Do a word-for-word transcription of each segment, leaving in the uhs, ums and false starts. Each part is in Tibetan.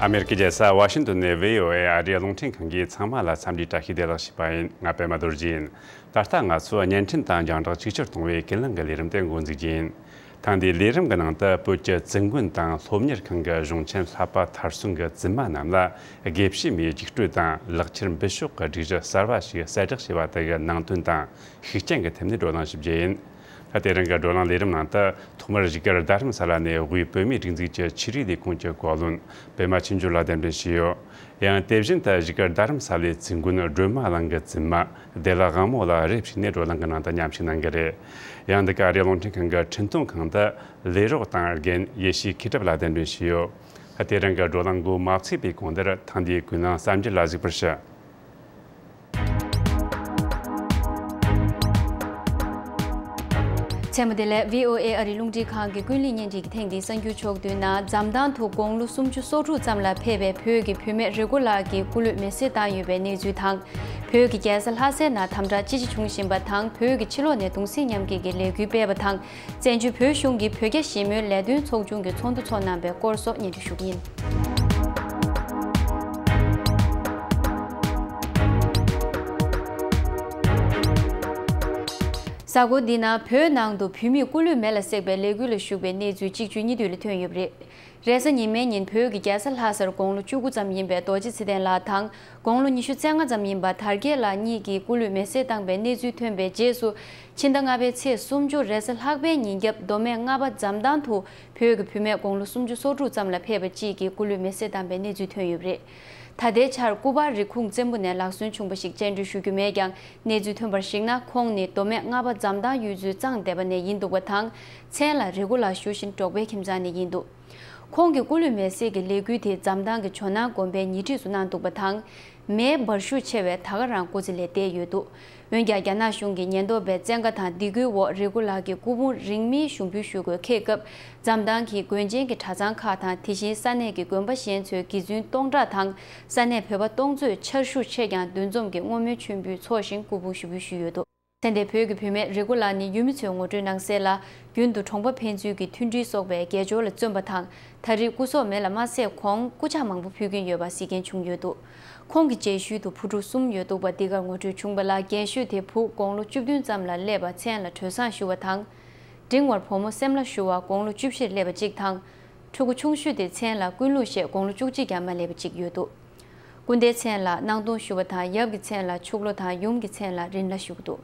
ཨ་མེ་རི་ཀའི་རྒྱལ་ས་ཝ་ཤིང་ཏོན་ནས་བྷི་ཨོ་ཨེ་ཨ་རིའི་རླུང་འཕྲིན་ཁང་གིས་ཚང་མ་ལ་འཚམས་འདྲིའི་བཀྲ་ཤིས་བདེ་ལེགས་ཞུས་པ་ཡིན། ང་པད་མ་རྡོ་རྗེ་ཡིན། ད་ལྟ་ང་ཚོས་བརྙན་འཕྲིན་དང་རྒྱང་བསྒྲགས་ཆིག་སྒྱུར་གཏོང་བའི་ཀུན་གླེང་གི་ལས་རིམ་དེ་འགོ་འཛུགས་རྒྱུ་ཡིན། ཐེངས་འདིའི་ལས་རིམ་གྱི་ནང་དུ་བོད་ཀྱི་བཙུན་དགོན་དང་སློབ་གཉེར་ཁང་གི་གཞུང་ཆེན་བསླབ་པ་མཐར་སོན་གྱི་བཙུན་མ་རྣམས་ལ་དགེ་བཤེས་མའི་རྒྱུགས་སྤྲོད་དང་ལག་ཁྱེར་འབུལ་ཕྱོགས་ཀྱི་སྒྲིག་གཞི་གསར་བ་ཞིག་གསལ་བསྒྲགས་བྱས་པ་དེ་གི་ནང་དོན་དང་ཤུགས་རྐྱེན་གྱི་ཐད་ནས་བགྲོ་གླེང་ཞུ་རྒྱུ་ཡིན། ད་དེ་རིང་གི་བགྲོ་གླེང་ལས་རིམ་ནང་དུ་ཐོག་མར་བཞུགས་སྒར་རྡ་རམ་ས་ལ་ནས་དབུས་བོད་མིའི་སྒྲིག་འཛུགས་ཀྱི་ཆོས་རིག་ལས་ཁུངས་ཀྱི་བཀའ་བློན་པད་མ་ཆོས་འབྱོར་ལགས་གདན་འདྲེན་ཞུས་ཡོད། ཡང་དེ་བཞིན་དུ་བཞུགས་སྒར་རྡ་རམ་ས་ལའི་བཙུན་དགོན་སྒྲོལ་མ་གླིང་གི་བཙུན་མ་བདེ་ལེགས་དབང་མོ་ལགས་རེ་ཞིག་ནས་བགྲོ་གླེང་གི་ནང་དུ་མཉམ་ཞུགས་གནང་གི་རེད། ཡང་འདི་ག་ཨ་རིའི་རླུང་འཕྲིན་ཁང་གི་འཕྲིན་གཏོང་ཁང་དུ་ལས་རོགས་དང་རྒན་ཡེ་ཤེས་མཁས་གྲུབ་ལགས་གདན་འདྲེན་ཞུས་ཡོད། དེ་རིང་གི་བགྲོ་གླེང་འགོ་མ་ཚུགས་པའི་གོང་དེར་ཐེངས་འདིའི་ཀུན་གླེང་གསར་འགྱུར་ལ་གཟིགས་པར་ཞུ། མཚན་མོ་བདེ་ལེགས། བྷི་ཨོ་ཨེ་ཨ་རིའི་རླུང་འཕྲིན་ཁང་གི་ཀུན་གླེང་བརྙན་འཕྲིན་གྱི་ཐེངས་འདིའི་གསར་འགྱུར་ཕྱོགས་བསྡུས་ནང་འཛམ་ཐང་དུ་དགུང་ལོ་སུམ་ཅུ་སོ་དྲུག་ཙམ་ལ་ཕེབས་པའི་བོད་ཀྱི་བུད་མེད་རེ་གོ་ལགས་ཀྱི་སྐུ་ལུས་མེར་སྲེག་བཏང་ཡོད་པའི་གནས་ཚུལ་དང་། བོད་ཀྱི་རྒྱལ་ས་ལྷ་སའི་ནང་དམ་དྲག་ཅི་ཆེ་བྱུང་བཞིན་པ་དང་། བོད་ཀྱི་ཕྱི་ལོགས་ནས་གདུང་སེམས་མཉམ་སྐྱེད་ཀྱི་ལས་འགུལ་སྤེལ་བ་དང་། བཙན་བྱོལ་བོད་གཞུང་གི་བོད་རྒྱ་ཞི་མོལ་ལས་དོན་ཚོགས་ཆུང་གི་ཚོགས་འདུ་ཚོགས་གནང་བའི་སྐོར་སོགས་སྙན་སྒྲོན་ཞུ་གི་ཡིན། གཟའ་འཁོར་འདི་ནང་བོད་ནང་དུ་བུད་མེད་སྐུ་ལུས་མེ་ལ་བསྲེགས་པའི་ལས་འགུལ་ལ་ཞུགས་པའི་གནས་ཚུལ་གཅིག་མཇུག་གཉིས་མཐུད་ལ་ཐོན་ཡོད་པ་རེད། རེས་གཟའ་ཉི་མའི་ཉིན་བོད་ཀྱི་རྒྱལ་ས་ལྷ་སར་དགུང་ལོ་བཅུ་དགུ་ཙམ་ཡིན་པའི་རྡོ་རྗེ་ཚེ་བརྟན་ལགས་དང་། དགུང་ལོ་ཉི་ཤུ་རྩ་ལྔ་ཙམ་ཡིན་པ་དར་རྒྱས་ལགས་གཉིས་ཀྱིས་སྐུ་ལུས་མེར་སྲེག་བཏང་པའི་གནས་ཚུལ་ཐོན་པའི་རྗེས་སུ། ཕྱི་ཟླ་ལྔ་པའི་ཚེས་སུམ་ཅུ་རེས་གཟའ་ལྷག་པའི་ཉིན་རྒྱབ་མདོ་སྨད་རྔ་པ་འཛམ་ཐང་དུ་བོད་ཀྱི་བུད་མེད་དགུང་ལོ་སུམ་ཅུ་སོ་དྲུག་ཙམ་ལ་ཕེབས་པ་གཅིག་གིས་སྐུ་ལུས་མེར་སྲེག་བཏང་པའི་གནས་ཚུལ་ཐོན་ཡོད་པ་རེད། ད་ལྟའི་ཆར་སྐུ་པར་རི་ཁུངས་བཙན་པོ་ནས་ལག་སོན་བྱུང་པ་ཞིག་སྤྱན་འབུལ་ཞུ་རྒྱུ་མེད་ཀྱང་། གནས་ཚུལ་ཐོན་པར་གཞིགས་ན། ཁོང་ནི་མདོ་སྨད་རྔ་པ་འཛམ་ཐང་གཡུ་མཚོའི་གཙང་སྡེ་པ་ནས་ཡིན་འདུག་པ་དང་། མཚན་ལ་རི་གོ་ལ་ཞུ་བཞིན་འབྲོག་པའི་ཁྱིམ་ཚང་ནས་ཡིན་འདུག་ཁོང་གི་སྐུ་ལུས་མེར་སྲེག་གི་ལས་འགུལ་དེ་འཛམ་ཐང་གི་ཇོ་ནང་དགོན་པའི་ཉེ་འཁྲིས་སུ་གནང་འདུག་པ་དང་། མེའི་འབར་ཤུགས་ཆེ་བས་ད་ག་རང་སྐུ་ཚེ་ལས་འདས་ཡོད་འདུག་འོན་ཀྱང་རྒྱ་ནག་གཞུང་གི་ཉེན་རྟོག་པའི་བཙན་བཀའ་དང་སྡིགས་སྐུལ་འོག་རི་གོ་ལགས་ཀྱི་སྐུ་ཕུང་རིང་མིན་ཞུགས་འབུལ་ཞུ་དགོས་འཁེལ་སྐབས། འཛམ་ཐང་གི་དགོན་ཆེན་གྱི་གྲྭ་ཚང་ཁག་དང་། དེ་བཞིན་ས་གནས་ཀྱི་དགོན་པ་གཞན་ཚོའི་དགེ་བཙུན་སྟོང་ཕྲག་དང་། ས་གནས་བོད་པ་སྟོང་ཚོས་ཆར་ཤུགས་ཆེ་ཀྱང་འདུ་འཛོམས་ཀྱིས་བསྔོ་སྨོན་མཆོད་འབུལ་འཚོགས་ཤིང་སྐུ་ཕུང་ཞུགས་འབུལ་ཞུས་ཡོད་འདུག་མཚན་དེ་བོད་ཀྱི་བུད་མེད་རེ་སྐུ་ལགས་ནི་ཡུལ་མི་ཚོས་ངོ་སྤྲོད་གནང་གསལ་ལ། རྒྱུན་དུ་གྲོང་པ་ཕན་ཚུན་གྱི་མཐུན་སྒྲིལ་སོགས་པའི་དགེ་སྦྱོར་ལ་བརྩོན་པ་དང་། ད་རེས་སྐུ་སྲོག་མེ་ལ་མ་བསྲེགས་གོང་སྐུ་ཕྱག་མང་པོ་ཕུལ་གྱིན་ཡོད་པ་གཟིགས་མཁན་བྱུང་ཡོད་འདུག་ཁོང་གི་མཇལ་ཤུལ་དུ་བུ་ཕྲུག་གསུམ་ཡོད་འདུག་པ་འདི་གར་ངོ་སྤྲོད་བྱུང་བ་ལ། རྒན་ཤོས་དེ་བུ་དགུང་ལོ་བཅུ་བདུན་ཙམ་ལ་སླེབས་པ་མཚན་ལ་གྲོལ་བཟང་ཞུ་བ་དང་། འབྲིང་བར་བུ་མོ་སེམས་ལ་ཞུ་བ་དགུང་ལོ་བཅུ་བཞིར་སླེབས་པ་གཅིག་དང་། ཕྲུ་གུ་ཆུང་ཤོས་དེ་མཚན་ལ་ཀུན་ལུགས་ཞེས་དགུང་ལོ་བཅུ་གཅིག་ཀྱང་མ་སླེབས་པ་གཅིག་ཡོད་འདུག་སྐུ་ཟླའི་མཚན་ལ་སྣང་སྟོང་ཞུ་བ་དང་། ཡབ་ཀྱི་མཚན་ལ་ཕྱུག་ལོ་དང་། ཡུམ་གྱི་མཚན་ལ་རིན་ལ་ཞུ་གི་འདུག་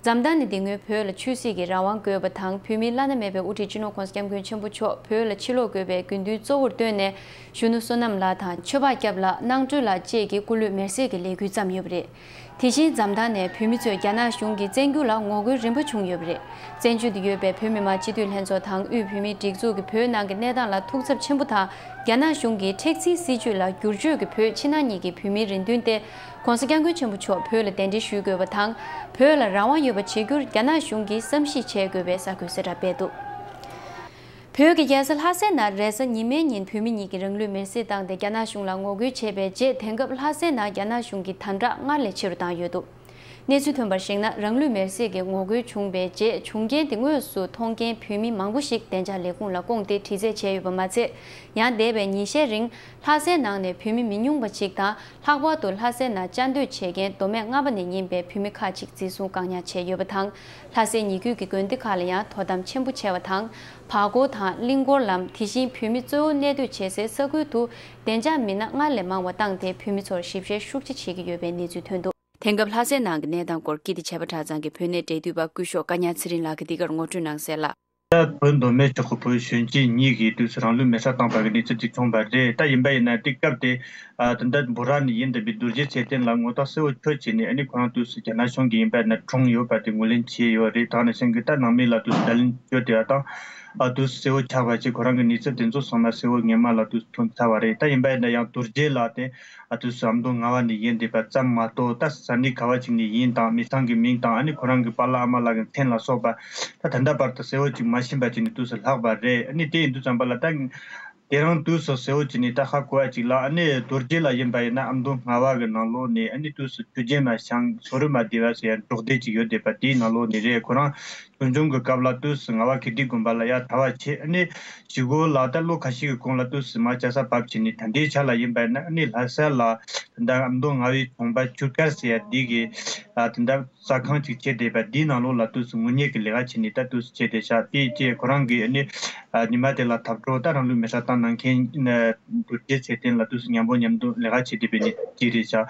འཛམ་ཐང་ནི་དེ་སྔོན་བོད་ལ་ཆོས་སྲིད་ཀྱི་རང་དབང་དགོས་པ་དང་། བོད་མིའི་བླ་ན་མེད་པའི་དབུ་ཁྲིད་སྤྱི་ནོར་༸གོང་ས་༸སྐྱབས་མགོན་ཆེན་པོ་མཆོག་བོད་ལ་ཕྱིར་ལོག་དགོས་པའི་དགོས་འདུན་གཙོ་བོར་བཏོན་ནས། གཞོན་ནུ་བསོད་ནམས་ལགས་དང་། ཆོས་འཕགས་སྐྱབས་ལགས། སྣང་སྤྲུལ་ལགས་བཅས་ཀྱིས་སྐུ་ལུས་མེར་སྲེག་གི་ལས་འགུལ་བརྩམས་ཡོད་པ་རེད། དེ་བཞིན་འཛམ་ཐང་ནས་བོད་མི་ཚོས་རྒྱ་ནག་གཞུང་གི་བཙན་འགྱུར་ལ་ངོ་རྒོལ་རིམ་པ་བྱུང་ཡོད་པ་རེད། བཙན་བྱོལ་དུ་ཡོད་པའི་བོད་མི་མང་སྤྱི་འཐུས་ལྷན་ཚོགས་དང་དབུས་བོད་མིའི་སྒྲིག་འཛུགས་ཀྱིས་བོད་ནང་གི་གནས་སྟངས་ལ་ཐུགས་འཚབ་ཆེན་པོ་དང་། རྒྱ་ནག་གཞུང་གིས་མཁྲེགས་འཛིན་སྲིད་བྱུས་ལ་བསྒྱུར་བཅོས་ཀྱིས་བོད་ཕྱི་ནང་གཉིས་ཀྱི་བོད་མིའི་རེ་འདུན་ཏེ། ༸གོང་ས་༸སྐྱབས་མགོན་ཆེན་པོ་མཆོག་བོད་ལ་གདན་འདྲེན་ཞུ་དགོས་པ་དང་། བོད་ལ་རང་དབང་ཡོད་པ་བྱེད་རྒྱུར་རྒྱ་ནག་གཞུང་གིས་བསམ་གཞིག་བྱེད་དགོས་པའི་གསར་འགོད་གསལ་བསྒྲགས་སྤེལ་འདུག་བོད་ཀྱི་རྒྱལ་ས་ལྷ་སའི་ནང་རེས་གཟའ་ཉི་མའི་ཉིན་བོད་མི་གཉིས་ཀྱིས་རང་ལུས་མེར་སྲེག་བཏང་སྟེ་རྒྱ་ནག་གཞུང་ལ་ངོ་རྒོལ་བྱས་པའི་རྗེས། དེང་སྐབས་ལྷ་སའི་ནང་རྒྱ་ནག་གཞུང་གིས་དམ་དྲག་སྔར་ལས་ཆེ་རུ་བཏང་ཡོད་འདུག་གནས་ཚུལ་ཐོན་པར་གཞིགས་ན། རང་ལུས་མེར་སྲེག་གི་ངོ་རྒོལ་བྱུང་བའི་རྗེས། བྱུང་རྐྱེན་དེ་དངོས་སུ་མཐོང་མཁན་བོད་མི་མང་པོ་ཞིག་བདེ་འཇགས་ལས་ཁུངས་ལ་བསྐོངས་ཏེ་དྲི་རྩད་བྱས་ཡོད་པ་མ་ཚད། ཡང་འདས་པའི་ཉིན་ཤས་རིང་ལྷ་སའི་ནང་ནས་བོད་མི་མི་ཉུང་བ་ཞིག་དང་། ལྷག་པར་དུ་ལྷ་སའི་ནང་བཅའ་སྡོད་བྱེད་མཁན་མདོ་སྨད་རྔ་པ་ནས་ཡིན་པའི་བོད་མི་ཁག་ཅིག་འཛིན་བཟུང་བཀག་ཉར་བྱས་ཡོད་པ་དང་། ལྷ་སའི་ཉེ་ཁུལ་གྱི་དགོན་སྡེ་ཁག་ལ་ཡང་དོ་དམ་ཆེན་པོ་བྱས་པ་དང་། བར་སྐོར་དང་གླིང་སྐོར་ལམ། དེ་བཞིན་བོད་མི་གཙོ་བོ་གནས་སྡོད་བྱེད་སའི་ས་ཁུལ་དུ་བདེ་འཇགས་མི་སྣ་སྔར་ལས་མང་བ་བཏང་སྟེ། བོད་མི་ཚོར་ཞིབ་བཤེར་ཤུགས་ཆེ་བྱེད་ཀྱི་ཡོད་པའི་གནས་ཚུལ་ཐོན་འདུག་དེང་སྐབས་ལྷ་སའི་ནང་གི་གནས་སྟངས་སྐོར་ཀིརྟི་བྱེས་པ་གྲྭ་ཚང་གི་བོད་གནས་འབྲེལ་མཐུད་པ་སྐུ་ཞབས་ཀ་ཉ་ཚེ་རིང་ལགས་ཀྱིས་འདི་གར་ངོ་སྤྲོད་གནང་གསལ་ལ། ད་བོད་མདོ་སྨད་ཕྱོགས་ཀྱི་བོད་གཞོན་སྐྱེས་གཉིས་ཀྱིས་དུས་སུ་རང་ལུས་མེ་སྲེག་བཏང་བ་གི་གནས་ཚུལ་ཅིག་བྱུང་བ་རེད། ད་ཡིན་པ་ཡིན་ན་དེ་སྐབས་དེ་ཨ་ད་ལྟ་འབོ་ར་ནས་ཡིན་བསྡད་པའི་རྡོ་རྗེ་ཚེ་བརྟན་ལགས་ངོ་ཐོག་གསལ་བོ་ཁྱོད་བྱས་ནས། ཨ་ནི་ཁོ་རང་དུས་སུ་རྒྱ་ནག་གཞུང་གིས་ཡིན་པ་ན་གྲོངས་ཡོད་པ་དེ་ངོས་ལེན་བྱས་ཡོད་རེད། ད་ནས་སེང་གེ་ད་ནང་མི་ལ་དུས་སུ་བརྡ་ལན་བསྐྱོན་བསྡད་པ་དང་། ཨ་དུས་སུ་གསལ་བོ་ཆགས་པ་བྱས། ཁོ་རང་གི་གནས་ཚུལ་དེ་ཚོ་ཚང་མ་གསལ་བོ་སྔོན་མ་ལ་དུས་སུ་ཐོན་ཚར་བ་རེད། ད་ཡིན་པ་ཡིན་ན་ཡང་རྡོ་རྗེ་ལགས་དེ་ཨ་དུས་སུ་ཨ་མདོ་རྔ་བ་ནས་ཡིན་བསྡད་པ་ཙམ་མ་གཏོགས། ད་ས་གནས་ག་བ་ཅིག་ནས་ཡིན་དང་། མི་ཚང་གི་མིང་དང་། ཨ་ནི་ཁོ་རང་གི་པཱ་ལགས་ཨ་མ་ལགས་ཀྱི་མཚན་ལ་སོགས་པ་ད་ད་ལྟ་བར་དུ་གསལ་བོ་ཅིག་མ་ཤེས་པ་ཅིག་ནས་དུས་སུ་ལྷག་པ་རེད། ཨ་ནི་དེ་ཡིན་དུས་ཙམ་པ་ལ་ད། དེ་རིང་དུས་སུ་གསལ་བོ་བྱས་ནས་ད་ཧ་གོ་བ་ཅིག་ལ། ཨ་ནི་རྡོ་རྗེ་ལ་ཡིན་པ་ཡིན་ན་ཨ་མདོ་རྔ་བ་གི་ནང་ལོགས་ནས། ཨ་ནི་དུས་སུ་ཆོས་རྒྱལ་མ་ཞང་སོ་རི་མ་སྡེ་བ་ཟེར་ཡ་འབྲོག་སྡེ་ཅིག་ཡོད་བསྡད་པ་དེའི་ནང་ལོགས་ནས་རེད། ཁོ་རང་བཙན་བྱོལ་གྱི་སྐབས་ལ་དུས་སུ་རྔ་བ་ཁེ་ཏི་དགོན་པ་ལ་ཡ་གྲྭ་པ་བྱས། ཨ་ནི་ཞི་གོ་ལ་ད་ལོ་ཁ་ཤས་ཀྱི་གོང་ལ་དུས་སུ་མ་ཅ་ས་བབས་བྱས་ནས། ད་ལྟའི་ཆ་ལ་ཡིན་པ་ཡིན་ན་ཨ་ནི་ལྷ་ས་ལ་ད་ལྟ་ཨ་མདོ་རྔ་བའི་ཚོང་པ་ཆུ་དཀར་ཟེར་ཡ་འདི་གི་ད་ལྟ་ཟ་ཁང་ཅིག་བྱས་བསྡད་པ་འདིའི་ནང་ལོགས་ལ་དུས་སུ་ངོ་ཉེས་ཀྱི་ལས་ཀ་བྱས་ནས་ད་དུས་སུ་བྱས་བསྡད་ཤག་དེའི་རྗེས་ཁོ་རང་གིས་ཨ་ནི་ཉི་མ་དེ་ལ་ཐབ་གྲོགས་ད་རང་ལུས་མེ་སྲེག་བཏང་གནང་མཁན་རྡོ་རྗེ་ཚེ་བརྟན་ལ་དུས་སུ་མཉམ་པོ་མཉམ་དུ་ལས་ཀ་བྱས་བསྡད་པའི་གནས་ཅིག་རེད་ཤག་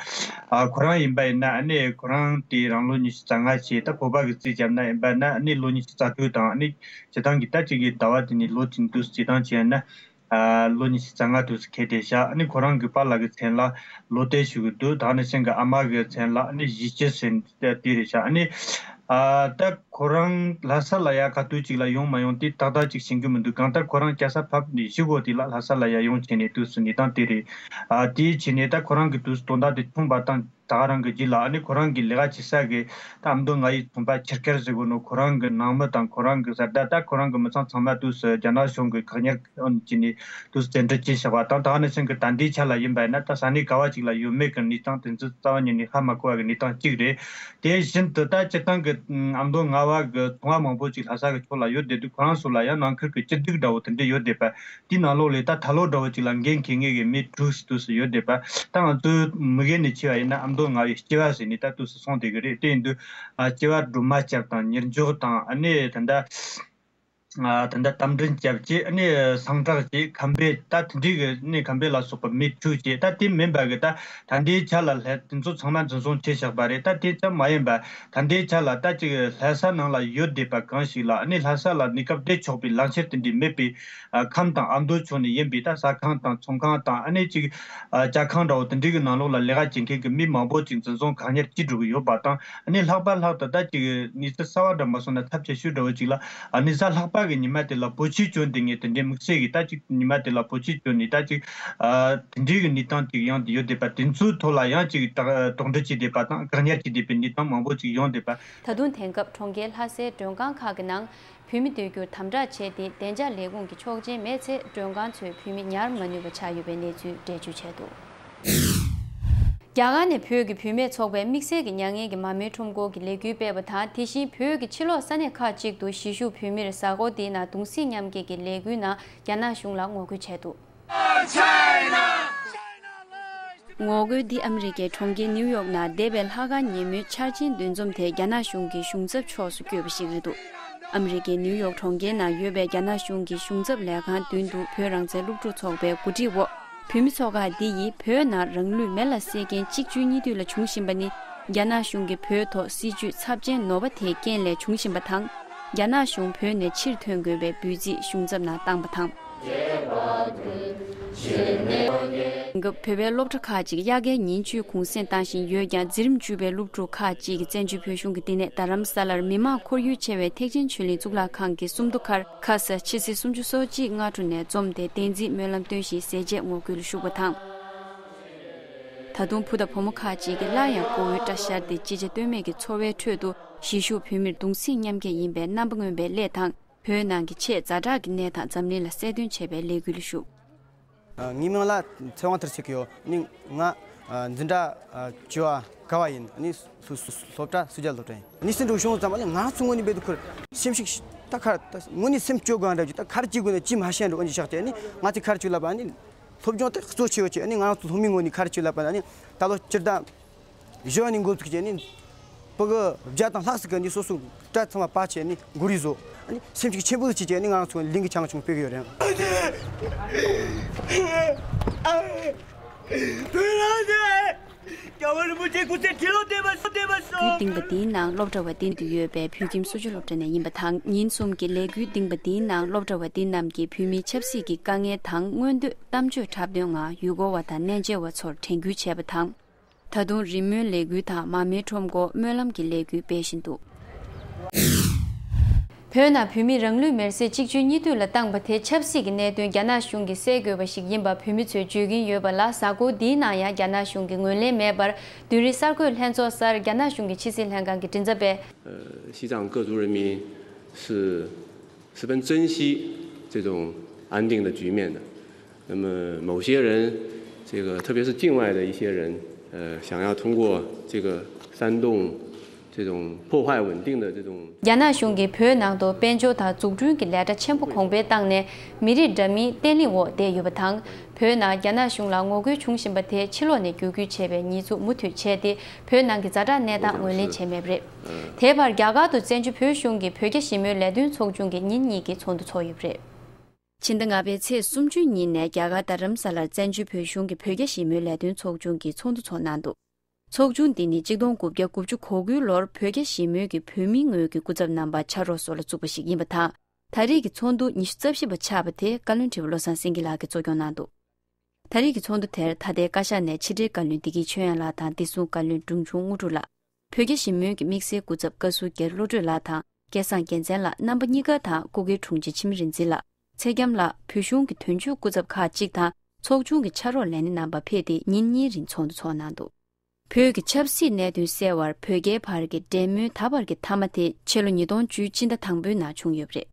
ཨ་ཁོ་རང་ཡིན་པ་ཡིན་ན་ཨ་ནི་ཁོ་རང་དེ་རང་ལོ་ཉི་ཤུ་རྩ་ལྔ་བྱས། ད་བོད་པ་གི་རྩིས་བརྒྱབ་ན་ཡིན་པ་ན་ཨ་ནི་ལོ་ཉི་ཤུ་རྩ་དྲུག་དང་། ཨ་ནི་སྤྱིར་བཏང་གི་ད་ཅིག་གི་ཟླ་བ་དེ་ནས་ལོ་དེ་ནས་དུས་སུ་སྤྱིར་བཏང་བྱས་ན། ཨ་ལོ་ཉི་ཤུ་རྩ་ལྔ་དུས་སུ་འཁེལ་བསྡད་ཤག་ཨ་ནི་ཁོ་རང་གི་པཱ་ལགས་ཀྱི་མཚན་ལ་ལོ་དེ་ཞུ་གི་འདུག་ད་ནི་སེང་གི་ཨ་མ་གི་མཚན་ལ་ཨ་ནི་གཞིས་སྐྱིད་ཟེར་དེ་རེད་ཤག་ཨ་ནི་ཨ་ད་ཁོ་རང་ལྷ་ས་ལ་ཡ་ག་དུས་ཅིག་ལ་ཡོང་མ་ཡོང་དེ་ཏག་ཏག་ཅིག་ཤེས་ཀྱི་མི་འདུག་གང་ལྟར་ཁོ་རང་སྐྱ་ས་ཕབ་ནས་གཞིས་གོ་དེ་ལ་ལྷ་ས་ལ་ཡ་ཡོང་བྱས་ནས་དུས་སུ་གནས་སྟངས་དེ་རེད། ཨ་དེའི་བྱས་ནས་ད་ཁོ་རང་གི་དུས་སུ་དོན་དག་དེ་བྱུང་བ་དང་། ད་ག་རང་གི་རྗེས་ལ་ཨ་ནི་ཁོ་རང་གི་ལས་ཀ་བྱེད་ས་གི་ད་ཨ་མདོ་རྔ་བའི་ཚོང་པ་ཆུ་དཀར་ཟེར་གོ་ནོ་ཁོ་རང་གི་ནང་མི་དང་ཁོ་རང་གི་བཟའ་ཟླ། ད་ཁོ་རང་གི་མི་ཚང་ཚང་མ་དུས་སུ་རྒྱ་ནག་གཞུང་གི་བཀག་ཉར་བྱས་ནས་དུས་སུ་བཙན་ཁྲིད་བྱས་བཞག་པ་དང་། ད་ག་ནང་བཞིན་གི་ད་ལྟའི་ཆ་ལ་ཡིན་པ་ཡིན་ན་ད་ས་གནས་ག་བ་ཅིག་ལ་ཡོད་མེད་ཀྱི་གནས་སྟངས་དེ་ཚོ་རྩ་བ་ཉིད་ནས་ཧ་མ་གོ་བ་གི་གནས་སྟངས་གཅིག་རེད། དེ་བཞིན་དུ་ད་སྤྱིར་བཏང་གི་ཨ་མདོ་རྔ་བ་གི་ཚོང་པ་མང་པོ་ཅིག་ལྷ་ས་གི་ཕྱོགས་ལ་ཡོད་བསྡད་དུས་ཁོ་རང་ཚོ་ལ་ཡང་ནང་ཁུལ་གྱི་སྐྱིད་སྡུག་འདྲ་བོ་དེ་འདྲ་ཡོད་བསྡད་པ། དེའི་ནང་ལོགས་ལས་ད་ད་ལོ་འདྲ་བོ་ཅིག་ལ་འགན་འཁྱེར་མཁན་གྱི་མི་དྲུག་དུས་སུ་ཡོད་བསྡད་པ། ད་ང་ཚོའི་མི་སྒེར་ནས་ཕྱེ་བ་ཡིན་ན་ཨ་མདོ་རྔ་བའི་སྐྱེ་བ་ཟེར་ནས་ད་དུས་སུ་སོང་བསྡད་ཀྱི་རེད། དེ་ཡིན་དུས་ཨ་སྐྱེ་བ་སྒྲོལ་མ་སྐྱབས་དང་། ཉེར་འཇོག་དང་། ཨ་ནི་ད་ལྟ་ཨ་ད་ལྟ་རྟ་མགྲིན་སྐྱབས་བྱས། ཨ་ནི་སངས་གྲགས་བྱས། ཁམས་པའི་ད་དེ་འདྲའི་གི་ནི་ཁམས་པའི་ལ་སོགས་པ་མི་དྲུག་བྱས། ད་དེ་མིན་པ་གི་ད་ད་ལྟའི་ཆ་ལ་ལྷ་དེ་ཚོ་ཚང་མ་འཛིན་བཟུང་བྱས་བཞག་པ་རེད། ད་དེ་ཙམ་མ་ཡིན་པ་ད་ལྟའི་ཆ་ལ་ད་ཅིག་ལྷ་ས་ནང་ལ་ཡོད་བསྡད་པ་གང་ཞིག་ལ་ཨ་ནི་ལྷ་ས་ལ་གནས་སྐབས་བསྡད་ཆོག་པའི་ལག་འཁྱེར་དེ་འདྲའི་མེད་པའི། ཨ་ཁམས་དང་ཨ་མདོ་ཕྱོགས་ནས་ཡིན་པའི་ད་ཟ་ཁང་དང་ཚོང་ཁང་དང་། ཨ་ནི་ཅིག་ཨ་ཇ་ཁང་འདྲ་བོ་དེ་འདྲའི་གི་ནང་ལོགས་ལ་ལས་ཀ་བྱེད་མཁན་གྱི་མི་མང་པོ་ཅིག་འཛིན་བཟུང་བཀག་ཉར་བྱེད་འགྲོ་གི་ཡོད་པ་དང་། ཨ་ནི་ལྷག་པར་ལྷག་ཏུ་ད་ཅིག་གནས་ཚུལ་གསར་བ་འདྲ་མ་སོང་ན་ཚབས་ཆེ་ཤོས་འདྲ་བོ་ཅིག་ལ། ཨ་ནི་གཟའ་ལྷག་པ་གི་ཉི་མ་དེ་ལ་བོད་ཆས་གྱོན་བསྡད་མཁན་དེ་འདྲའི་དམིགས་བསལ་གྱི་ད་ཅིག་ཉི་མ་དེ་ལ་བོད་ཆས་གྱོན་ནས་ད་ཅིག་ཨ་དེ་འདྲའི་གི་གནས་སྟངས་ཅིག་ཡོང་བསྡད་ཡོད་བསྡད་པ་དེ་ཚོའི་ཐོག་ལ་ཡང་ཅིག་དོགས་འདྲི་བྱེད་བསྡད་པ་དང་བཀག་ཉར་བྱེད་བསྡད་པའི་གནས་སྟངས་མང་པོ་ཅིག་ཡོང་བསྡད་པ། ད་དུང་དེང་སྐབས་གྲོང་ཁྱེར་ལྷ་སའི་མགྲོན་ཁང་ཁག་གི་ནང་བོད་མི་སྡོད་རྒྱུར་དམ་དྲག་བྱས་ཏེ། བདེ་འཇགས་ལས་ཁུངས་ཀྱི་ཆོག་མཆན་མེད་ཚེ་མགྲོན་ཁང་ཚོའི་བོད་མི་ཉར་མ་ནུས་པ་ཆགས་ཡོད་པའི་གནས་ཚུལ་འགྲེལ་བརྗོད་བྱས་འདུག་རྒྱ་གར་ནས་བོད་ཀྱི་བུད་མེད་ཚོགས་པས་དམིགས་བསལ་གྱི་མྱ་ངན་གྱི་མར་མེའི་ཁྲོམ་སྐོར་གྱི་ལས་འགུལ་སྤེལ་བ་དང་། དེ་བཞིན་བོད་ཀྱི་ཕྱི་ལོགས་ས་གནས་ཁག་ཅིག་ཏུ་གཞིས་བཞུགས་བོད་མིར་གཟའ་འཁོར་འདིའི་ནང་གདུང་སེམས་མཉམ་སྐྱེད་ཀྱི་ལས་འགུལ་ནང་རྒྱ་ནག་གཞུང་ལ་ངོ་རྒོལ་བྱས་འདུག་ངོ་རྒོལ་འདི་ཨ་མི་རི་ཀའི་གྲོང་ཁྱེར་ནིའུ་ཡོག་ནང་འདས་པའི་ལྷ་ཁང་ཉིན་མོའི་འཆར་ཅན་འདུ་འཛོམས་དེ་རྒྱ་ནག་གཞུང་གི་གཞུང་ཚབ་ཕྱོགས་སུ་བསྐྱོད་པ་ཞིག་རེད་འདུག་ཨ་མི་རི་ཀའི་ནིའུ་ཡོག་གྲོང་ཁྱེར་ནང་ཡོད་པའི་རྒྱ་ནག་གཞུང་གི་གཞུང་ཚབ་ལས་ཁང་མདུན་དུ་བོད་རང་བཙན་སློབ་ཕྲུག་ཚོགས་པའི་གོ་སྒྲིག་འོག་བོད་མི་ཚོགས་ཁག་འདི་ཡིས་བོད་ནང་རང་ལུས་མེ་ལ་བསྲེགས་རྐྱེན་གཅིག་བཅུའི་གཉིས་མཐུད་ལ་བྱུང་བཞིན་པ་ནི། རྒྱ་ནག་གཞུང་གིས་བོད་ཐོག་སྲིད་བྱུས་ཚབས་ཆེན་ནོར་བ་དེའི་རྐྱེན་ལས་བྱུང་བཞིན་པ་དང་། རྒྱ་ནག་གཞུང་བོད་ནས་ཕྱིར་ཐོན་དགོས་པའི་འབོད་ཚིག་གཞུང་ཚབ་ནང་བཏང་པ་དང་། སྐབས་བོད་པའི་སློབ་གྲྭ་ཁག་ཅིག་དབྱར་ཁའི་ཉིན་བཅུའི་གུང་སེང་བཏང་བཞིན་ཡོད་ཀྱང་། འཛིན་རིམ་བཅུ་པའི་སློབ་ཕྲུག་ཁག་ཅིག་གིས་བཙན་བྱོལ་བོད་གཞུང་གི་བསྟི་གནས་རྡ་རམ་ས་ལར་མི་མང་ཁོར་ཡུག་ཆེ་བའི་ཐེག་ཆེན་ཆོས་གླིང་གཙུག་ལག་ཁང་གི་སུམ་མདོ་ཁར་ཁ་ས་ཕྱི་ཚེས་སུམ་ཅུ་སོ་གཅིག་སྔ་དྲོ་ནས་འཛོམས་ཏེ། བསྟན་འཛིན་སྨོན་ལམ་སྟོན་ཞིང་ཟས་བཅད་ངོ་རྒོལ་ལ་ཞུགས་པ་དང་། ད་དུང་བུ་དང་བུ་མོ་ཁག་ཅིག་གིས་སླར་ཡང་ཀོ་བོའི་སྐྲ་བཞར་ཏེ། ཅི་བྱ་གཏོལ་མེད་ཀྱི་འཚོ་བའི་ཁྲོད་དུ་གཞིས་བཞུགས་བོད་མིར་གདུང་སེམས་མཉམ་སྐྱེད་ཡིན་པའི་རྣམ་པ་མངོན་པའི་སླད་དང་། བོད་ནང་གི་ཆེས་ཛ་དྲག་གི་གནས་སྟངས་འཛམ་གླིང་ལ་གསལ་སྟོན་བྱས་པའི་ལས་འགུལ་ལ་ཞུགས། ངའི་མིང་ལ་ཚེ་དབང་ཐར་ཟེར་གྱི་ཡོད། ནི་ང་འཛིན་གྲྭ་བཅུ་པ་ཀ་བ་ཡིན། ནི་སློབ་གྲྭ་སུ་ཇཱ་སློབ་གྲྭ་ཡིན། ནི་སེམས་འགྲོ་བྱུང་ཙམ་པ་ལས་ང་ཚོ་ངོས་ནས་འབད་དུ་ཁུར་སེམས་ཤིག་ད་ཁར་ད་ངོས་ནས་སེམས་སྐྱོ་དགོས་འདྲ་རྒྱུ། ད་ཁར་ཅིག་དགོས་ན་ཅི་མ་ཤེས་འགྲོ་འོན་ཅི་ཤག་ཅེ། ནི་ང་ཚོ་ཁར་ཅིག་ལབ་པ་ནི་སློབ་སྦྱོང་དེ་གཙོ་ཆེ་བ་ཅེ། ནི་ང་ཚོ་སློབ་མའི་ངོས་ནས་ཁར་ཅིག་ལབ་པ་ནི་ད་ལོ་སྤྱིར་བཏང་གཞོན་ནུ་འགོ་ཚུགས་བྱས་ནས་ཕྲུ་གུ་བརྒྱ་དང་ལྷག་ཙམ་གྱིས་ནི་སོ་སོ་སྐྲ་ཚང་མ་པར་བྱས་ནི་མགོ་རིལ་བཟོ། ནི་སེམས་ཤུགས་ཆེན་པོ་ཞིག་བྱས་ནི་ང་ཚོ་གླིང་གི་ཆང་ཆུང་སྤེལ་གི་ཡོད་རེད། རྒྱལ་བ་རིན་པོ་ཆེ་སྐུ་ཚེ་ཁྲི་ལོ་བརྟན་པར་ཤོག་བརྟན་པར་ཤོག་ལས་འགུལ་རྟིང་པ་འདིའི་ནང་སློབ་གྲྭ་བ་སྡེ་འདི་ཡོད་པའི་བོད་ཁྱིམ་སུ་ཇཱ་སློབ་གྲྭ་ནས་ཡིན་པ་དང་། ཉིན་གསུམ་གྱི་ལས་འགུལ་རྟིང་པ་འདིའི་ནང་སློབ་གྲྭ་བ་འདི་རྣམས་ཀྱིས་བོད་མིའི་ཆབ་སྲིད་ཀྱི་དཀའ་ངལ་དང་མངོན་འདོད་གཏམ་བརྗོད་འཁྲབ་སྟོན་ངང་ཡུལ་སྐོར་བ་དང་གནས་མཇལ་བ་ཚོར་དྲན་སྐུལ་བྱས་པ་དང་། ད་དུང་རི་མོའི་ལས་འགུལ་དང་མར་མེའི་ཁྲོམ་སྐོར་སྨོན་ལམ་གྱི་ལས་འགུལ་སྤེལ་བཞིན་འདུག་བོད་ནང་བོད་མི་རང་ལུས་མེར་སྲེག་གཅིག་བཅུའི་གཉིས་མཐུད་ལ་བཏང་པ་དེ་ཆབ་སྲིད་ཀྱི་གནད་དོན་རྒྱ་ནག་གཞུང་གིས་སེལ་དགོས་པ་ཞིག་ཡིན་པ་བོད་མི་ཚོས་བརྗོད་ཀྱིན་ཡོད་པ་ལ། གཟའ་འཁོར་འདིའི་ནང་ཡང་རྒྱ་ནག་གཞུང་གིས་ངོས་ལེན་མེད་པར་བདུན་རེ་གསར་འགོད་ལྷན་ཚོགས་སར་རྒྱ་ནག་གཞུང་གི་ཕྱི་སྲིད་ལྷན་ཁང་གི་མགྲིན་ཚབ་པས། 呃，西藏各族人民是十分珍惜这种安定的局面的。那么某些人，这个特别是境外的一些人，呃，想要通过这个煽动这种破坏稳定的这种 རྒྱ་ནག་གཞུང་གིས་བོད་ནང་དུ་དཔལ་འབྱོར་དང་འཛུགས་སྐྲུན་གྱི་ལས་གྲྭ་ཆེན་པོ་གོང་འཕེལ་བཏང་ནས་མི་རིགས་འདྲ་མིན་བརྟན་ལྷིང་འོག་བསྡད་ཡོད་པ་དང་། བོད་ནང་རྒྱ་ནག་གཞུང་ལ་ངོ་རྒོལ་བྱུང་བཞིན་པ་དེ་ཕྱི་ལོགས་ནས་བརྒྱུད་སྐུལ་བྱས་པའི་ཉེས་འཛུགས་མུ་མཐུད་བྱས་ཏེ། བོད་ནང་གི་ཛ་དྲག་གནས་སྟངས་ངོས་ལེན་བྱས་མེད་པ་རེད། དེའི་བར་རྒྱ་གར་དུ་བཙན་བྱོལ་བོད་གཞུང་གི་བོད་རྒྱ་ཞི་མོལ་ལས་དོན་ཚོགས་ཆུང་གི་ཉིན་གཉིས་ཀྱི་ཚོགས་འདུ་ཚོགས་ཡོད་པ་རེད། ཕྱི་ཟླ་ལྔ་པའི་ཚེས་སུམ་ཅུའི་ཉིན་ནས་རྒྱ་གར་རྡ་རམ་ས་ལར་བཙན་བྱོལ་བོད་གཞུང་གི་བོད་རྒྱ་ཞི་མོལ་ལས་དོན་ཚོགས་ཆུང་གི་ཚོགས་འདུ་ཚོགས་གནང་འདུག་ཚོགས་ཆུང་འདི་ནི་གཅིག་སྟོང་དགུ་བརྒྱ་དགུ་བཅུ་གོ་དགུའི་ལོར་བོད་རྒྱ་ཞི་མོལ་གྱི་བོད་མིའི་ངོས་ཀྱི་སྐུ་ཚབ་རྣམ་པ་ཕྱག་རོགས་སོགས་ལ་བཙུགས་པ་ཞིག་ཡིན་པ་དང་། ད་རེས་ཀྱི་ཚོགས་འདུ་ཉི་ཤུ་རྩ་བཞི་པ་ཆགས་པ་དེ་བཀའ་བློན་ཁྲི་པ་བློ་བཟང་སེང་གེ་ལགས་ཀྱིས་གཙོ་སྐྱོང་གནང་འདུག་ད་རེས་ཀྱི་ཚོགས་འདུ་དེར་ད་ལྟའི་བཀའ་ཤག་ནས་ཕྱི་དྲིལ་བཀའ་བློན་བདེ་སྐྱིད་ཆོས་དབྱངས་ལགས་དང་བདེ་སྲུང་བཀའ་བློན་འབྲོང་ཆུང་དངོས་གྲུབ་ལགས། བོད་རྒྱ་ཞི་མོལ་གྱི་དམིགས་བསལ་སྐུ་ཚབ་བཀའ་ཟུར་རྒྱལ་བློ་གྲོས་ལགས་དང་སྐལ་བཟང་རྒྱལ་མཚན་ལགས་རྣམ་པ་གཉིས་ཀ་དང་སྐུ་སྒེར་དྲུང་ཆེ་འཆི་མེད་རིག་འཛིན་ལགས། ཚེ་རྒྱམ་ལགས། བོད་གཞུང་གི་དོན་གཅོད་སྐུ་ཚབ་ཁག་ཅིག་དང་ཚོགས་ཆུང་གི་ཕྱག་རོགས་ལས་སྣེ་རྣམ་པ་ཕེབས་ཏེ་ཉིན་གཉིས་རིང་ཚོགས་འདུ་ཚོགས་གནང་འདུག་བོད་ཀྱི་ཆབ་སྲིད་གནད་དོན་སེལ་བར་བོད་རྒྱའི་བར་གྱི་འབྲེལ་མོལ་ད་བར་གྱི་མཐའ་མ་དེ་ཕྱི་ལོ་ཉིས་སྟོང་བཅུའི་སྤྱི་ཟླ་དང་པོའི་ནང་བྱུང་ཡོད་པ་རེད།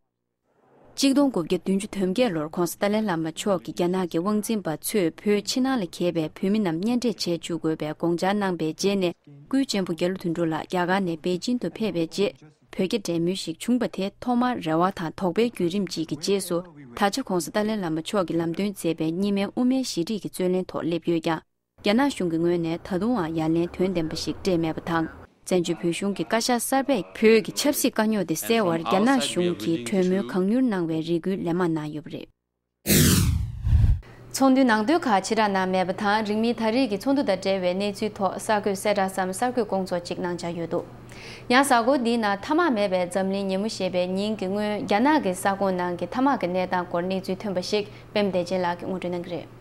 གཅིག་སྟོང་དགུ་བརྒྱ་བདུན་ཅུ་དོན་བརྒྱད་ལོར་༧གོང་ས་ཏཱ་ལའི་བླ་མ་མཆོག་གིས་རྒྱ་ནག་གི་དབང་འཛིན་པ་ཚོས་བོད་ཕྱི་ནང་ལ་གྱེས་པའི་བོད་མི་རྣམས་གཉེན་འཕྲད་བྱེད་བཅུག་དགོས་པའི་དགོངས་འཆར་གནང་པའི་རྗེས་ནས། སྐུའི་གཅེན་པོ་རྒྱལ་བློ་དོན་གྲུབ་ལགས་རྒྱ་གར་ནས་པེ་ཅིན་དུ་ཕེབས་པའི་རྗེས། བོད་རྒྱ་འབྲེལ་མོལ་ཞིག་བྱུང་པ་དེ་ཐོག་མར་རེ་བ་དང་དོགས་པའི་བརྒྱུད་རིམ་ཅིག་གི་རྗེས་སུ། ད་ཆ་༧གོང་ས་ཏཱ་ལའི་བླ་མ་མཆོག་གིས་ལམ་སྟོན་མཛད་པའི་གཉིས་སྨན་དབུ་མའི་ཞི་བདེ་གི་རྩོད་ལེན་ཐོག་སླེབས་ཡོད་ཀྱང་། རྒྱ་ནག་གཞུང་གི་ངོས་ནས་ད་དུང་ཡང་ཡ་ལན་དོན་ལྡན་པ་ཞིག་སྤྲད་མེད་པ་དང་། བཙན་བྱོལ་བོད་གཞུང་གི་བཀའ་ཤག་གསར་པས་བོད་ཀྱི་ཆབ་སྲིད་དཀའ་རྙོག་དེ་སེལ་བར་རྒྱ་ནག་གཞུང་གིས་གྲོས་མོལ་གང་མྱུར་གནང་བའི་རེ་སྐུལ་ལན་མང་གནང་ཡོད་པ་རེད། ཚོགས་འདུའི་ནང་དོན་ཁག་ཕྱིར་བསྒྲགས་གནང་མེད་པ་དང་། རིང་མིན་ད་རེས་ཀྱི་ཚོགས་འདུ་དང་འབྲེལ་བའི་གནས་ཚུལ་ཐོག་གསར་འགོད་གསལ་བསྒྲགས་སམ་གསར་འགོད་སྐོང་ཚོགས་ཅིག་གནང་འཆར་ཡོད་འདུག་ཡང་གཟའ་འཁོར་འདིའི་ནང་ཐ་མག་མེད་པའི་འཛམ་གླིང་ཉིན་མོ་ཞེས་པའི་ཉིན་གྱི་སྔོན། རྒྱ་ནག་གི་ས་ཁོངས་ནང་གི་ཐ་མག་གི་གནས་སྟངས་སྐོར་གནས་ཚུལ་ཐོན་པ་ཞིག་པད་མ་བདེ་ཆེན་ལགས་ཀྱིས་ངོ་སྤྲོད་གནང་གི་རེད།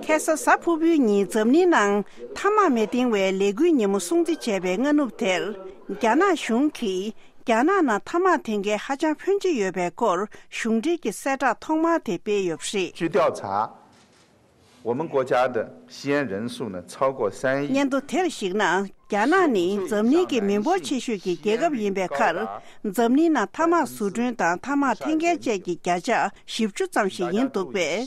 ཁ་སང་གཟའ་ཕུར་བུའི་ཉིན་འཛམ་གླིང་ནང་ཐ་མག་མི་འཐེན་པའི་ལས་འགུལ་ཉིན་མོ་སྲུང་བརྩི་བྱས་པའི་སྔ་ནུབ་དེར། རྒྱ་ནག་གཞུང་གིས་རྒྱ་ནག་ནང་ཐ་མག་འཐེན་མཁན་ཧ་ཅང་ཕོན་ཆེ་ཡོད་པའི་སྐོར་གཞུང་འབྲེལ་གྱི་གསལ་བསྒྲགས་ཐོག་མ་དེ་སྤེལ་ཡོད་པ་རེད། 据调查，我们国家的吸烟人数呢超过三亿。 སྙན་ཐོ་དེར་གཞིགས་ན། རྒྱ་ནག་ནི་འཛམ་གླིང་གི་མི་འབོར་ཆེ་ཤོས་ཀྱི་རྒྱལ་ཁབ་ཡིན་པའི་ཁར། འཛམ་གླིང་ནང་ཐ་མག་བཟོ་སྐྲུན་དང་ཐ་མག་འཐེན་མཁན་བཅས་ཀྱི་བརྒྱ་ཆ་བཞི་བཅུ་ཙམ་ཞིག་ཡིན་འདུག་པས།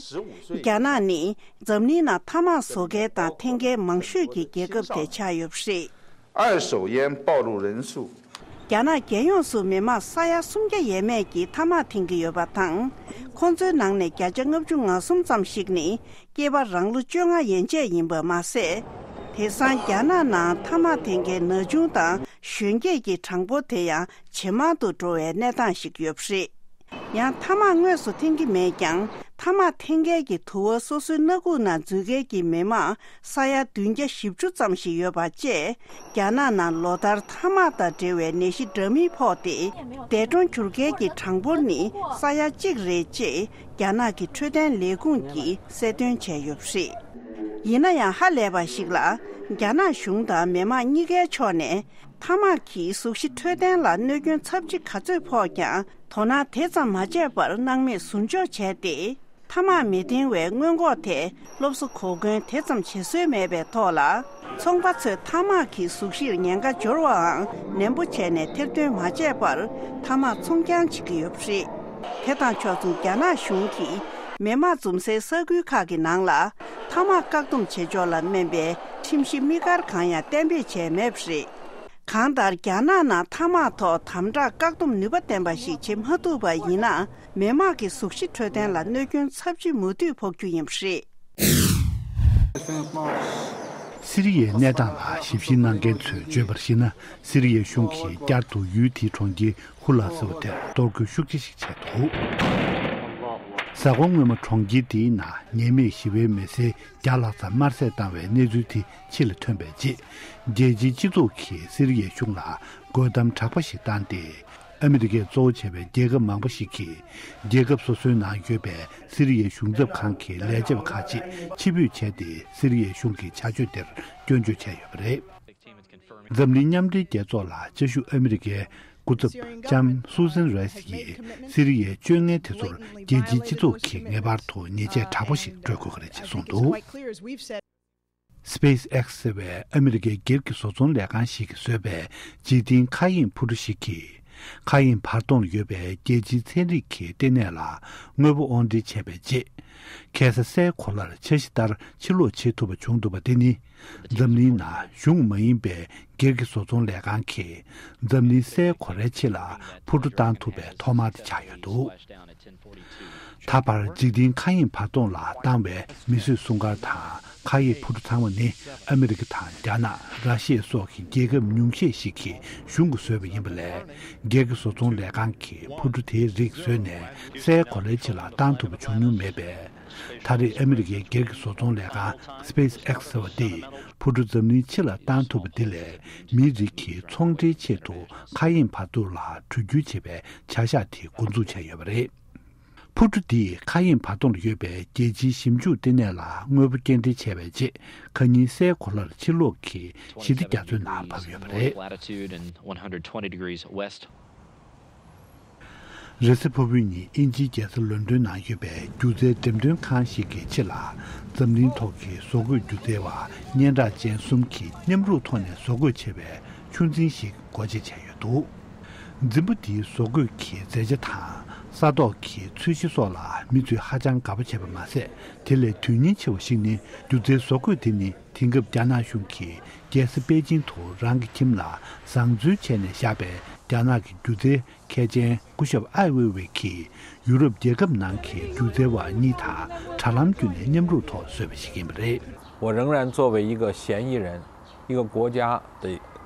རྒྱ་ནག་ནི་འཛམ་གླིང་ནང་ཐ་མག་བཟོ་མཁན་དང་འཐེན་མཁན་མང་ཤོས་ཀྱི་རྒྱལ་ཁབ་དེ་ཆགས་ཡོད་པ་རེད། 二手烟暴露人数། རྒྱ་ནག་རྒྱལ་ཡོངས་སུ་མི་མང་ས་ཡ་སུམ་བརྒྱ་ཡས་མས་ཀྱིས་ཐ་མག་འཐེན་གྱི་ཡོད་པ་དང་། ཁོང་ཚོའི་ནང་ནས་བརྒྱ་ཆ་ལྔ་བཅུ་ང་གསུམ་ཙམ་ཞིག་ནི་སྐྱེས་པ་རང་ལོ་བཅོ་ལྔ་ཡན་ཆད་ཡིན་པ་མ་ཟད། དེང་སང་རྒྱ་ནག་ནང་ཐ་མག་འཐེན་མཁན་ན་ཆུང་དང་གཞོན་སྐྱེས་ཀྱི་གྲངས་འབོར་དེ་ཡང་ཇེ་མང་དུ་འགྲོ་བའི་གནས་སྟངས་ཤིག་ཡོད་པ་རེད། ཡང་ཐ་མག་དངོས་སུ་འཐེན་གྱི་མེད་ཀྱང་། ཐ་མག་འཐེན་མཁན་གྱི་དུ་བ་སོ་སོའི་སྣ་ཁུག་ནང་འཛུལ་མཁན་གྱི་མི་མང་ས་ཡ་བདུན་བརྒྱ་བཞི་བཅུ་ཙམ་ཞིག་ཡོད་པ་བཅས། རྒྱ་ནག་ནང་ལོ་ལྟར་ཐ་མག་དང་འབྲེལ་བའི་ནད་གཞི་འདྲ་མིན་ཕོག་སྟེ། འདས་གྲོངས་གྱུར་མཁན་གྱི་གྲངས་འབོར་ནི་ས་ཡ་གཅིག་རེད་ཅེས་རྒྱ་ནག་གི་འཕྲོད་བསྟེན་ལས་ཁུངས་ཀྱིས་གསལ་སྟོན་བྱས་ཡོད་པ་རེད། ཡིན་ན་ཡང་ཧ་ལས་པ་ཞིག་ལ། རྒྱ་ནག་གཞུང་དང་མི་མང་གཉིས་ཀའི་ཕྱོགས་ནས་ཐ་མག་གིས་གཟུགས་གཞི་འཕྲོད་བསྟེན་ལ་གནོད་སྐྱོན་ཚབས་ཆེ་ག་ཚོད་ཕོག་ཀྱང་དོ་སྣང་དེ་ཙམ་མ་བྱས་པར་སྣང་མེད་ཟུར་འཇོག་བྱས་ཏེ། ཐ་མག་མི་འཐེན་པའི་སྔོན་འགོག་ཐད་སློབ་གསོ་གོ་སྐོན་དེ་ཙམ་བྱེད་སྲོལ་མེད་པའི་ཐོག་ལ། ཚོང་པ་ཚོས་ཐ་མག་གིས་གཟུགས་གཞིར་ཉེན་ཁ་འབྱོར་བའང་ནན་པོ་བྱས་ནས་ཐེར་འདོན་མ་བྱས་པར་ཐ་མག་ཚོང་རྐྱང་བྱེད་ཀྱི་ཡོད་པ་རེད། དེ་དང་ཕྱོགས་མཚུངས་རྒྱ་ནག་གཞུང་གིས་མི་དམངས་འཛོམས་སའི་ས་ཁུལ་ཁག་གི་ནང་ལ་ཐ་མག་བཀག་སྡོམ་བྱེད་ཕྱོགས་ལ་སྨན་པའི་ཁྲིམས་གཞི་དམིགས་བཀར་གང་ཡང་གཏན་འབེབས་བྱས་མེད་པ་རེད། གང་ལྟར་རྒྱ་ནག་ནང་ཐ་མག་ཐོག་དམ་དྲག་བཀག་སྡོམ་ནུས་པ་ལྡན་པ་ཞིག་བྱེད་མ་ཐུབ་པ་ཡིན་ན། མི་དམངས་ཀྱི་གཟུགས་གཞི་འཕྲོད་བསྟེན་ལ་གནོད་སྐྱོན་ཚབས་ཆེ་མུ་མཐུད་ཕོག་རྒྱུ་ཡིན་པ་རེད། སི་རི་ཡའི་གནས་སྟངས་ལ་ཞིབ་བཤེར་གནང་མཁན་ཚོས་བརྗོད་པར་གཞིགས་ན། སི་རི་ཡའི་གཞུང་གིས་བསྐྱར་དུ་ཡུལ་དེའི་གྲོང་ཁྱེར་ཧུ་ལ་སི་བ་དེར་གཏོར་རྒོལ་ཤུགས་ཆེ་ཞིག་བྱས་འདུག་གཟའ་འཁོར་སྔོན་མ་གྲོང་ཁྱེར་དེའི་ནང་ཉེས་མེད་ཞི་བའི་མི་སེར་བརྒྱ་ལྷག་ཙམ་དམར་བསད་བཏང་བའི་གནས་ཚུལ་དེ་ཕྱི་ལ་ཐོན་པའི་རྗེས། རྒྱལ་སྤྱིའི་སྤྱི་ཚོགས་ཀྱིས་སི་རི་ཡའི་གཞུང་ལ་རྒོལ་གཏམ་དྲག་པོ་ཞིག་བཏང་སྟེ། ཨ་མི་རི་ཀས་གཙོ་བོ་བྱས་པའི་རྒྱལ་ཁབ་མང་པོ་ཞིག་གིས། རྒྱལ་ཁབ་སོ་སོའི་ནང་ཡོད་པའི་སི་རི་ཡའི་གཞུང་ཚབ་ཁང་གི་ལས་བྱེད་པ་ཁག་ཅིག་ཕྱིར་འབུད་བྱས་ཏེ། སི་རི་ཡའི་གཞུང་གི་བྱ་སྤྱོད་དེར་སྐྱོན་བརྗོད་བྱས་ཡོད་པ་རེད། འཛམ་གླིང་མཉམ་འབྲེལ་རྒྱལ་ཚོགས་ལ་དཔྱད་ཞུ་ཨ་མི་རི་ཀའི་སྐུ་ཚབ་ལྕམ་སུ་སན་རའེ་སི་ཡིས། སི་རི་ཡའི་སྤྱོད་ངན་དེ་ཚོར་རྒྱལ་སྤྱིའི་སྤྱི་ཚོགས་ཀྱིས་ངེས་པར་དུ་ཉེས་ཆད་དྲག་པོ་ཞིག་སྤྲོད་དགོས་ཀྱི་རེད་ཅེས་གསུངས་འདུག Space X ཟེར་བའི་ཨ་མི་རི་ཀའི་སྒེར་གྱི་བཟོ་ཚོང་ལས་ཁང་ཞིག་གིས་བཟོས་པའི་འཇིག་རྟེན་མཁའ་དབྱིངས་འཕུར་གྲུ་ཞིག་གིས། མཁའ་དབྱིངས་བར་སྟོང་ལ་ཡོད་པའི་རྒྱལ་སྤྱིའི་ཚན་རིག་གི་ལྟེ་གནས་ལ་དངོས་པོ་དབོར་འདྲེན་བྱས་པའི་རྗེས། ཁ་སང་སའི་གོ་ལར་འཆར་གཞི་ལྟར་ཕྱིར་ལོག་བྱེད་ཐུབ་པ་བྱུང་འདུག་པ་དེ་ནི། འཛམ་གླིང་ནང་གཞུང་མ་ཡིན་པའི་སྒེར་གྱི་བཟོ་ཚོང་ལས་ཁང་གིས་འཛམ་གླིང་སའི་གོ་ལའི་ཕྱི་ལ་འཕུར་གྲུ་བཏང་ཐུབ་པའི་ཐོག་མ་དེ་ཆགས་ཡོད་འདུག་ད་བར་འཇིག་རྟེན་མཁའ་དབྱིངས་བར་སྟོང་ལ་བཏང་བའི་མི་བཟོས་སྲུང་སྐར་དང་མཁའ་ཡི་འཕུར་གྲུ་ཚང་མ་ནི་ཨ་མི་རི་ཀ་དང་རྒྱ་ནག་ར་ཤི་ཡ་སོགས་ཀྱི་རྒྱལ་ཁབ་ཉུང་ཤས་ཤིག་གི་གཞུང་གིས་བཟོས་པ་ཡིན་པ་ལས། སྒེར་གྱི་བཟོ་ཚོང་ལས་ཁང་གིས་འཕུར་གྲུ་དེའི་རིགས་བཟོས་ནས་སའི་གོ་ལའི་ཕྱི་ལ་བཏང་ཐུབ་པ་བྱུང་མྱོང་མེད་པས། ད་རེས་ཨ་མི་རི་ཀའི་སྒེར་གྱི་བཟོ་ཚོང་ལས་ཁང་སི་པེ་སི་ཨེག་སི་ཟེར་བ་འདིས་འཕུར་གྲུ་འཛམ་གླིང་ཕྱི་ལ་བཏང་ཐུབ་པ་འདི་ལས་མིའི་རིགས་ཀྱི་ཚོང་འབྲེལ་ཆེད་དུ་མཁའ་དབྱིངས་བར་སྟོང་ལ་འགྲུལ་སྐྱོད་བྱེད་པའི་བྱ་གཞག་དེ་འགོ་འཛུགས་བྱས་ཡོད་པ་རེད། འཕུར་གྲུ་འདིས་མཁའ་དབྱིངས་བར་སྟོང་ལ་ཡོད་པའི་རྒྱལ་སྤྱིའི་ཞིབ་འཇུག་ལྟེ་གནས་ལ་དངོས་པོ་སྐྱེལ་འདྲེན་བྱས་པའི་རྗེས། ཁ་ཉིན་སའི་གོ་ལར་ཕྱིར་ལོག་གི་ཞི་བདེ་རྒྱ་མཚོའི་ནང་བབས་ཡོད་པ་རེད། Latitude and one hundred twenty degrees west. རེས་གཟའ་ཕུར་བུའི་ཉིན་དབྱིན་ཇིའི་རྒྱལ་ས་ལོན་ཌོན་ནང་ཡོད་པའི་སྒྱུ་རྩལ་འགྲེམས་སྟོན་ཁང་ཞིག་གི་ཕྱི་ལ། འཛམ་གླིང་ཐོག་གི་བཟོ་བཀོད་སྒྱུ་རྩལ་བ་སྙན་གྲགས་ཅན་གསུམ་གྱིས་མཉམ་རུབ་ཐོག་ནས་བཟོ་བཀོད་བྱས་པའི་ཆུ་འཛིན་ཞིག་སྒོ་འབྱེད་བྱས་ཡོད་འདུག་འཛིན་པ་འདིའི་བཟོ་བཀོད་ཀྱི་མཛེས་ཆ་དང་ས་ཐོག་གི་ཚོས་གཞི་སོགས་ལ་མི་ཚོས་ཧ་ཅང་དགའ་པོ་བྱས་པ་མ་ཟད། དེ་ལས་དོན་སྙིང་ཆེ་བ་ཞིག་ནི། སྒྱུ་རྩལ་བཟོ་བཀོད་དེ་ནི་དེང་སྐབས་རྒྱ་ནག་གཞུང་གིས་རྒྱལ་ས་པེ་ཅིང་དུ་རང་གི་ཁྱིམ་ལ་བཟང་འཚོལ་བྱས་ནས་བཞག་པའི་རྒྱ་ནག་གི་སྒྱུ་རྩལ་མཁས་ཅན་སྐུ་ཞབས་ཨའེ་ཝེ་ཝེ་གིས་ཡུ་རོབ་རྒྱལ་ཁབ་ནང་གི་སྒྱུ་རྩལ་བ་གཉིས་དང་དྲ་ལམ་བརྒྱུད་ནས་མཉམ་རུབ་ཐོག་བཟོས་པ་ཞིག་ཡིན་པ་རེད། 我仍然作为一个嫌疑人，一个国家的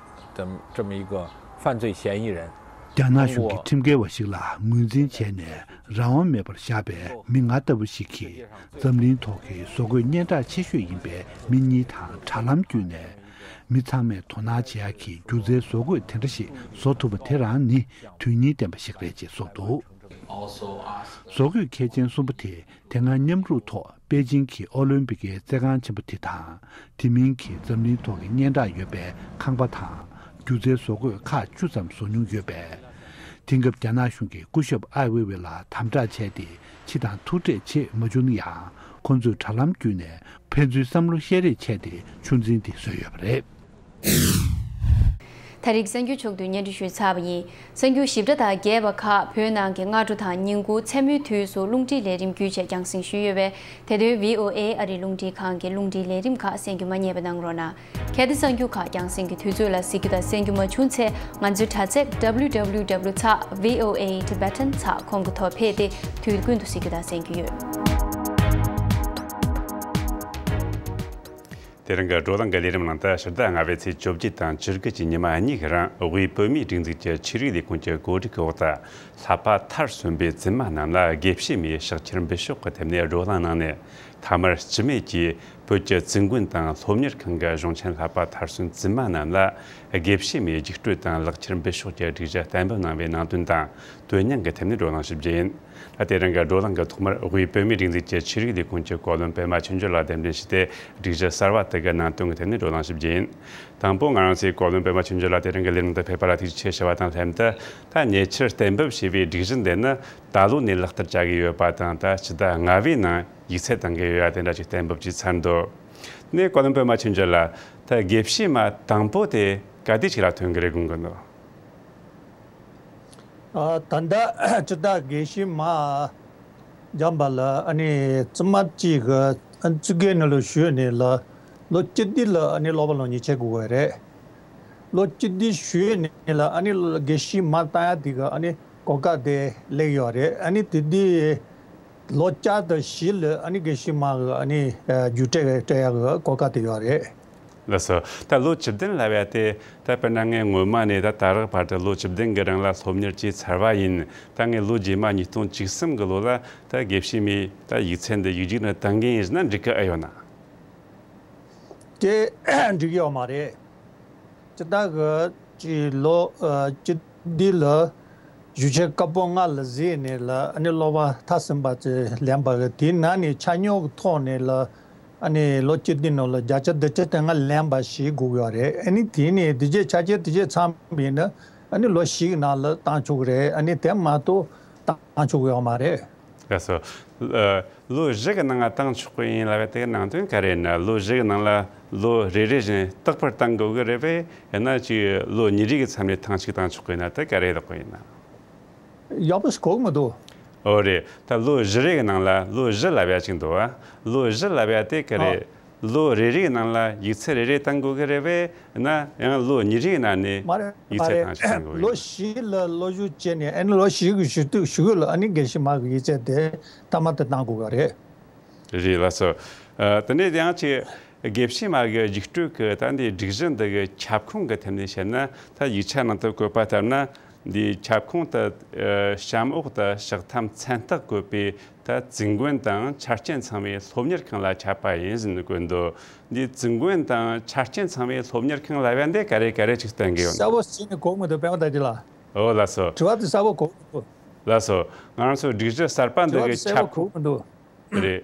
这么这么一个犯罪嫌疑人， རྒྱ་ནག་གཞུང་གི་ཁྲིམས་འགལ་བ་ཞིག་ལ་ངོས་འཛིན་བྱས་ནས་རང་དབང་མེད་པར་བཞག་པའི་མི་ང་ལྟ་བུ་ཞིག་གིས། འཛམ་གླིང་ཐོག་གི་བཟོ་བཀོད་སྙན་གྲགས་ཆེ་ཤོས་ཡིན་པའི་མི་གཉིས་དང་དྲ་ལམ་བརྒྱུད་ནས་མི་ཚང་མས་དོ་སྣང་བྱེད་ཡག་གི་སྒྱུ་རྩལ་བཟོ་བཀོད་དེ་འདྲ་ཞིག་བཟོ་ཐུབ་པ་དེ་རང་ནི་དོན་སྙིང་ལྡན་པ་ཞིག་རེད་ཅེས་གསུངས་འདུག་བཟོ་བཀོད་མཁས་ཅན་གསུམ་པོ་དེ་དེ་སྔ་མཉམ་རུབ་ཐོག་པེ་ཅིང་གི་ཨོ་ལིམ་པིག་གི་རྩེད་ཁང་ཆེན་པོ་དེ་དང་། དེ་མིན་གྱི་འཛམ་གླིང་ཐོག་གི་སྙན་གྲགས་ཡོད་པའི་ཁང་པ་དང་། སྒྱུ་རྩལ་བཟོ་བཀོད་ཁག་བཅུ་ཙམ་བཟོ་མྱོང་ཡོད་པས། དེང་སྐབས་རྒྱ་ནག་གཞུང་གིས་སྐུ་ཞབས་ཨའེ་ཝེ་ཝེ་ལ་དམ་དྲག་བྱས་ཏེ། ཕྱི་དང་ཐུག་འཕྲད་བྱེད་མ་བཅུག་ན་ཡང་། ཁོང་ཚོས་དྲ་ལམ་བརྒྱུད་ནས་ཕན་ཚུན་བསམ་བློ་བཤད་རེས་བྱས་ཏེ་ཆུ་འཛིན་དེ་བཟོས་ཡོད་པ་རེད། ད་རེས་གསར་འགྱུར་ཕྱོགས་བསྡུས་སྙན་སྒྲོན་ཞུས་ཚར་བ་ཡིན། གསར་འགྱུར་ཞིབ་ཕྲ་དང་རྒྱས་པ་ཁག་བོད་ནང་གི་སྔ་དྲོ་དང་ཉིན་གུང་མཚན་མོའི་དུས་སུ་རླུང་འཕྲིན་ལས་རིམ་བརྒྱུད་བཅས་རྒྱང་སྲིང་ཞུས་ཡོད་པས། དེ་དོན་བྷི་ཨོ་ཨེ་ཨ་རིའི་རླུང་འཕྲིན་ཁང་གི་རླུང་འཕྲིན་ལས་རིམ་ཁག་གསན་རྒྱུ་མ་བསྙེལ་བ་གནང་རོགས་གནང་། གལ་ཏེ་གསར་འགྱུར་ཁག་རྒྱང་སྲིང་གི་དུས་ཚོད་ལ་གཟིགས་རྒྱུ་དང་གསན་རྒྱུ་མ་བྱུང་ཚེ། ང་ཚོའི་དྲ་ཚིགས་W W W dot V O A Tibetan dot com གི་ཐོག་ཕེབས་ཏེ་དུས་ཀུན་ཏུ་གཟིགས་རྒྱུ་དང་གསན་རྒྱུ་ཡོད། དེ་རིང་གི་བགྲོ་གླེང་གི་ལས་རིམ་ནང་དུ་ཕྱི་ཟླ་ལྔ་པའི་ཚེས་བཅོ་བརྒྱད་དང་བཅུ་དགུ་གི་ཉི་མ་གཉིས་ཀྱི་རིང་དབུས་བོད་མིའི་སྒྲིག་འཛུགས་ཀྱི་ཆོས་རིག་ལས་ཁུངས་ཀྱི་གོ་སྒྲིག་གི་འོག་ཏུ། ལྷག་པ་མཐར་སོན་པའི་བཙུན་མ་རྣམས་ལ་དགེ་བཤེས་མའི་ཕྱག་འཁྱེར་འབུལ་ཕྱོགས་ཀྱི་ཐད་ནས་བགྲོ་གླེང་གནང་ནས། མཐའ་མར་སྤྱི་མོས་ཀྱིས་བོད་ཀྱི་བཙུན་དགོན་དང་སློབ་གཉེར་ཁང་གི་གཞུང་ཆེན་ལྷག་པ་མཐར་སོན་བཙུན་མ་རྣམས་ལ་དགེ་བཤེས་མའི་རྒྱུགས་སྤྲོད་དང་ལག་ཁྱེར་འབུལ་ཕྱོགས་ཀྱི་སྒྲིག་གཞི་གཏན་འབེབས་གནང་བའི་ནང་དོན་དང་། དོན་སྙིང་གི་ཐད་ནས་བགྲོ་གླེང་ཞུ་རྒྱུ་ཡིན། ད་དེ་རིང་གི་བགྲོ་གླེང་གི་ཐོག་མར་དབུས་བོད་མིའི་སྒྲིག་འཛུགས་ཀྱི་ཆོས་རིག་ལས་ཁུངས་ཀྱི་བཀའ་བློན་པད་མ་ཆོས་འབྱོར་ལགས་གདན་འདྲེན་ཞུས་ཏེ། སྒྲིག་གཞི་གསར་བ་དེ་གི་ནང་དོན་གྱི་ཐད་ནས་བགྲོ་གླེང་ཞུ་རྒྱུ་ཡིན། དང་པོ་ང་རང་ཚོའི་བཀའ་བློན་པད་མ་ཆོས་འབྱོར་ལགས་དེ་རིང་གི་ལས་རིམ་དུ་ཕེབས་པ་ལ་ཐུགས་རྗེ་ཆེ་ཞུ་བ་དང་ལྷན་དུ། ད་ཉེ་ཆར་གཏན་འབེབས་བྱས་པའི་སྒྲིག་གཞི་འདི་ནི་ད་ལོ་ནས་ལག་བསྟར་བྱ་གི་ཡོད་པ་དང་། ད་སྤྱི་ཟླ་ལྔ་པའི་ནང་ཡིག་ཚད་གཏང་གི་ཡོད་ཡ་དེ་འདྲ་ཅིག་གཏན་འབེབས་བྱས་ཚར་འདུག་ནས་བཀའ་བློན་པད་མ་ཆོས་འབྱོར་ལགས། ད་དགེ་བཤེས་མ་དང་པོ་དེ་ག་དུས་ཅིག་ལ་ཐོན་གི་རེད་དགོངས་གི་འདུག་ཨ། ད་ལྟ་སྤྱིར་བཏང་དགེ་བཤེས་མ་སྦྱངས་པ་ལ་ཨ་ནི་བཙུན་མ་གཅིག་གི་ཨ་ནི་བཙུན་དགོན་ནང་ལ་ཞུགས་ནས་ལ་ལོ་བཅུ་བདུན་ལ་ཨ་ནི་སློབ་པ་སློབ་གཉེར་བྱེད་དགོས་པ་རེད། ལོ་བཅུ་བདུན་ཞུགས་ནས་ལ་ཨ་ནི་དགེ་བཤེས་མ་བཏང་ཡ་དེ་གི་ཨ་ནི་གོ་སྐབས་དེ་སླེབས་ཡོད་རེད། ཨ་ནི་དེ་དུས་ལོ་བཅུ་དང་བཞི་ལ་ཨ་ནི་དགེ་བཤེས་མ་གི་ཨ་ནི་རྒྱུགས་སྤྲོད་སྤྲད་ཡ་གི་གོ་སྐབས་དེ་ཡོད་རེད། ལགས་སོ། ད་ལོ་བཅུ་བདུན་ལབ་ཡ་དེ། ད་དཔེར་ན་ངས་སྔོན་མ་ནས་ད་ད་རག་བར་དུ་ལོ་བཅུ་བདུན་གྱི་རིང་ལ་སློབ་གཉེར་བྱས་ཚར་བ་ཡིན། ད་ངས་ལོ་རྗེས་མ་ཉིས་སྟོང་བཅུ་གསུམ་གྱི་ལོ་ལ་ད་དགེ་བཤེས་མའི་ད་ཡིག་ཚད་འདི་ཡིག་རྒྱུགས་ནང་བཏང་གི་ཡིན་ཟེར་ན་འགྲིག་གི་ཨེ་ཡོད་ན། དེ་འགྲིག་གི་ཡོད་མ་རེད། སྤྱིར་བཏང་གི་ཅིག་ལོ་ཨ་བཅུ་བདུན་ལ་ཞུ་ཆེན་བཀའ་པོད་ལྔ་ལ་གཟིགས་ནས་ལ་ཨ་ནི་སློབ་པ་མཐར་ཕྱིན་པ་ཚོས་ལེན་པ་གི་དེའི་ནང་ནས་ཆ་སྙོམས་ཀྱི་ཐོག་ནས་ལ། ཨ་ནི་ལོ་བཅུ་བདུན་ནང་ལ་བརྒྱ་ཆ་བདུན་ཅུ་དོན་ལྔ་ལེན་པ་ཞིག་དགོས་ཀྱི་ཡོད་རེད། ཨ་ནི་དེ་ནས་དེ་རྗེས་ཆ་རྐྱེན་དེ་རྗེས་ཚང་བ་ཡིན་ན་ཨ་ནི་ལོ་བཞི་གི་ནང་ལ་བཏང་ཆོག་གི་རེད། ཨ་ནི་དེ་མ་གཏོགས་བཏང་ཆོག་གི་ཡོད་མ་རེད། ལགས་སོ། ཨ། ལོ་བཞི་གི་ནང་ལ་བཏང་ཆོག་གི་ཡིན་ལབ་པ་དེ་གི་ནང་དོན་ག་རེ་ཡིན་ན། ལོ་བཞི་གི་ནང་ལ་ལོ་རེ་རེ་བཞིན་རྟག་པར་བཏང་དགོས་གི་རེད་པས། ཡང་ན་ཅིག་ལོ་གཉིས་རེ་གི་མཚམས་ནས་ཐེངས་གཅིག་བཏང་ཆོག་གི་ཡིན་ན་དེ་ག་རེ་ལབ་གི་ཡིན་ན། ཡག་པོ་ཞིག་གོ་གི་མི་འདུག་ཨོ་རེད། ད་ལོ་བཞི་རེ་གི་ནང་ལ་ལོ་བཞི་ལབ་ཡ་ཅིག་འདུག་ཨ། ལོ་བཞི་ལབ་ཡ་དེ་ག་རེད། ཨ། ལོ་རེ་རེའི་ནང་ལ་ཡིག་ཚད་རེ་རེ་བཏང་དགོས་ཀྱི་རེད་པས་ན། ཡང་ལོ་ཉི་རེའི་ནང་ནས་མ་རེད། ཡིག་མ་ཚད་རེད། བཏང་ཞིག་བཏང་དགོས་ལོ་ཡོད། བཞི་ལ་སློབ་ཞུགས་བྱས་ནས་ཨ་ནི་ལོ་བཞི་གི་གཞུག་གུ་གཞུག་གུ་ལ་ཨ་ནི་དགེ་བཤེས་མ་གི་ཡིག་ཚད་དེ་མཐའ་མ་དེ་གཏང་དགོས་ཀྱི་རེད། རེད། ལགས་སོ། ཨ། དེ་ནས་ཡང་ཅིག་དགེ་བཤེས་མ་གི་རྒྱུགས་སྤྲོད་ཀྱི་ད་འདི་སྒྲིག་གཞི་འདི་གི་ཁྱབ་ཁོངས་ཀྱི་ཐད་ནས་བཤད་ན། ད་ཡིག་ཆ་ནང་དུ་བཀོད་པ་ལྟར་ན། འདིའི་ཁྱབ་ཁོངས་དེ་ཨ་གཤམ་འོག་ཏུ་ཕྱག་ཐམ་མཚན་རྟགས་བཀོད་པའི་ད་བཙུན་དགོན་དང་ཆ་རྐྱེན་ཚང་བའི་སློབ་གཉེར་ཁང་ལ་ཁྱབ་པ་ཡིན་ཟེར་ནས་བཀོད་འདུག་འདིའི་བཙུན་དགོན་དང་ཆ་རྐྱེན་ཚང་བའི་སློབ་གཉེར་ཁང་ལབ་ཡ་འདི་ག་རེ་ག་རེ་ཅིག་བསྟན་གྱི་ཡོད་ན། གསལ་པོ་ཞིག་ནས་གོ་མི་འདུག་པད་མ་དར་རྒྱས་ལགས། ཨོ་ལགས་སོ། དྲི་བ་དེ་གསལ་པོ་གོ་མི་འདུག་ལགས་སོ། ང་རང་ཚོ་སྒྲིག་གཞི་གསར་པ་འདི་དྲི་བ་དེ་གི་གསལ་ཁྱབ་པོ་གོ་ཁོངས་མི་འདུག་རེད།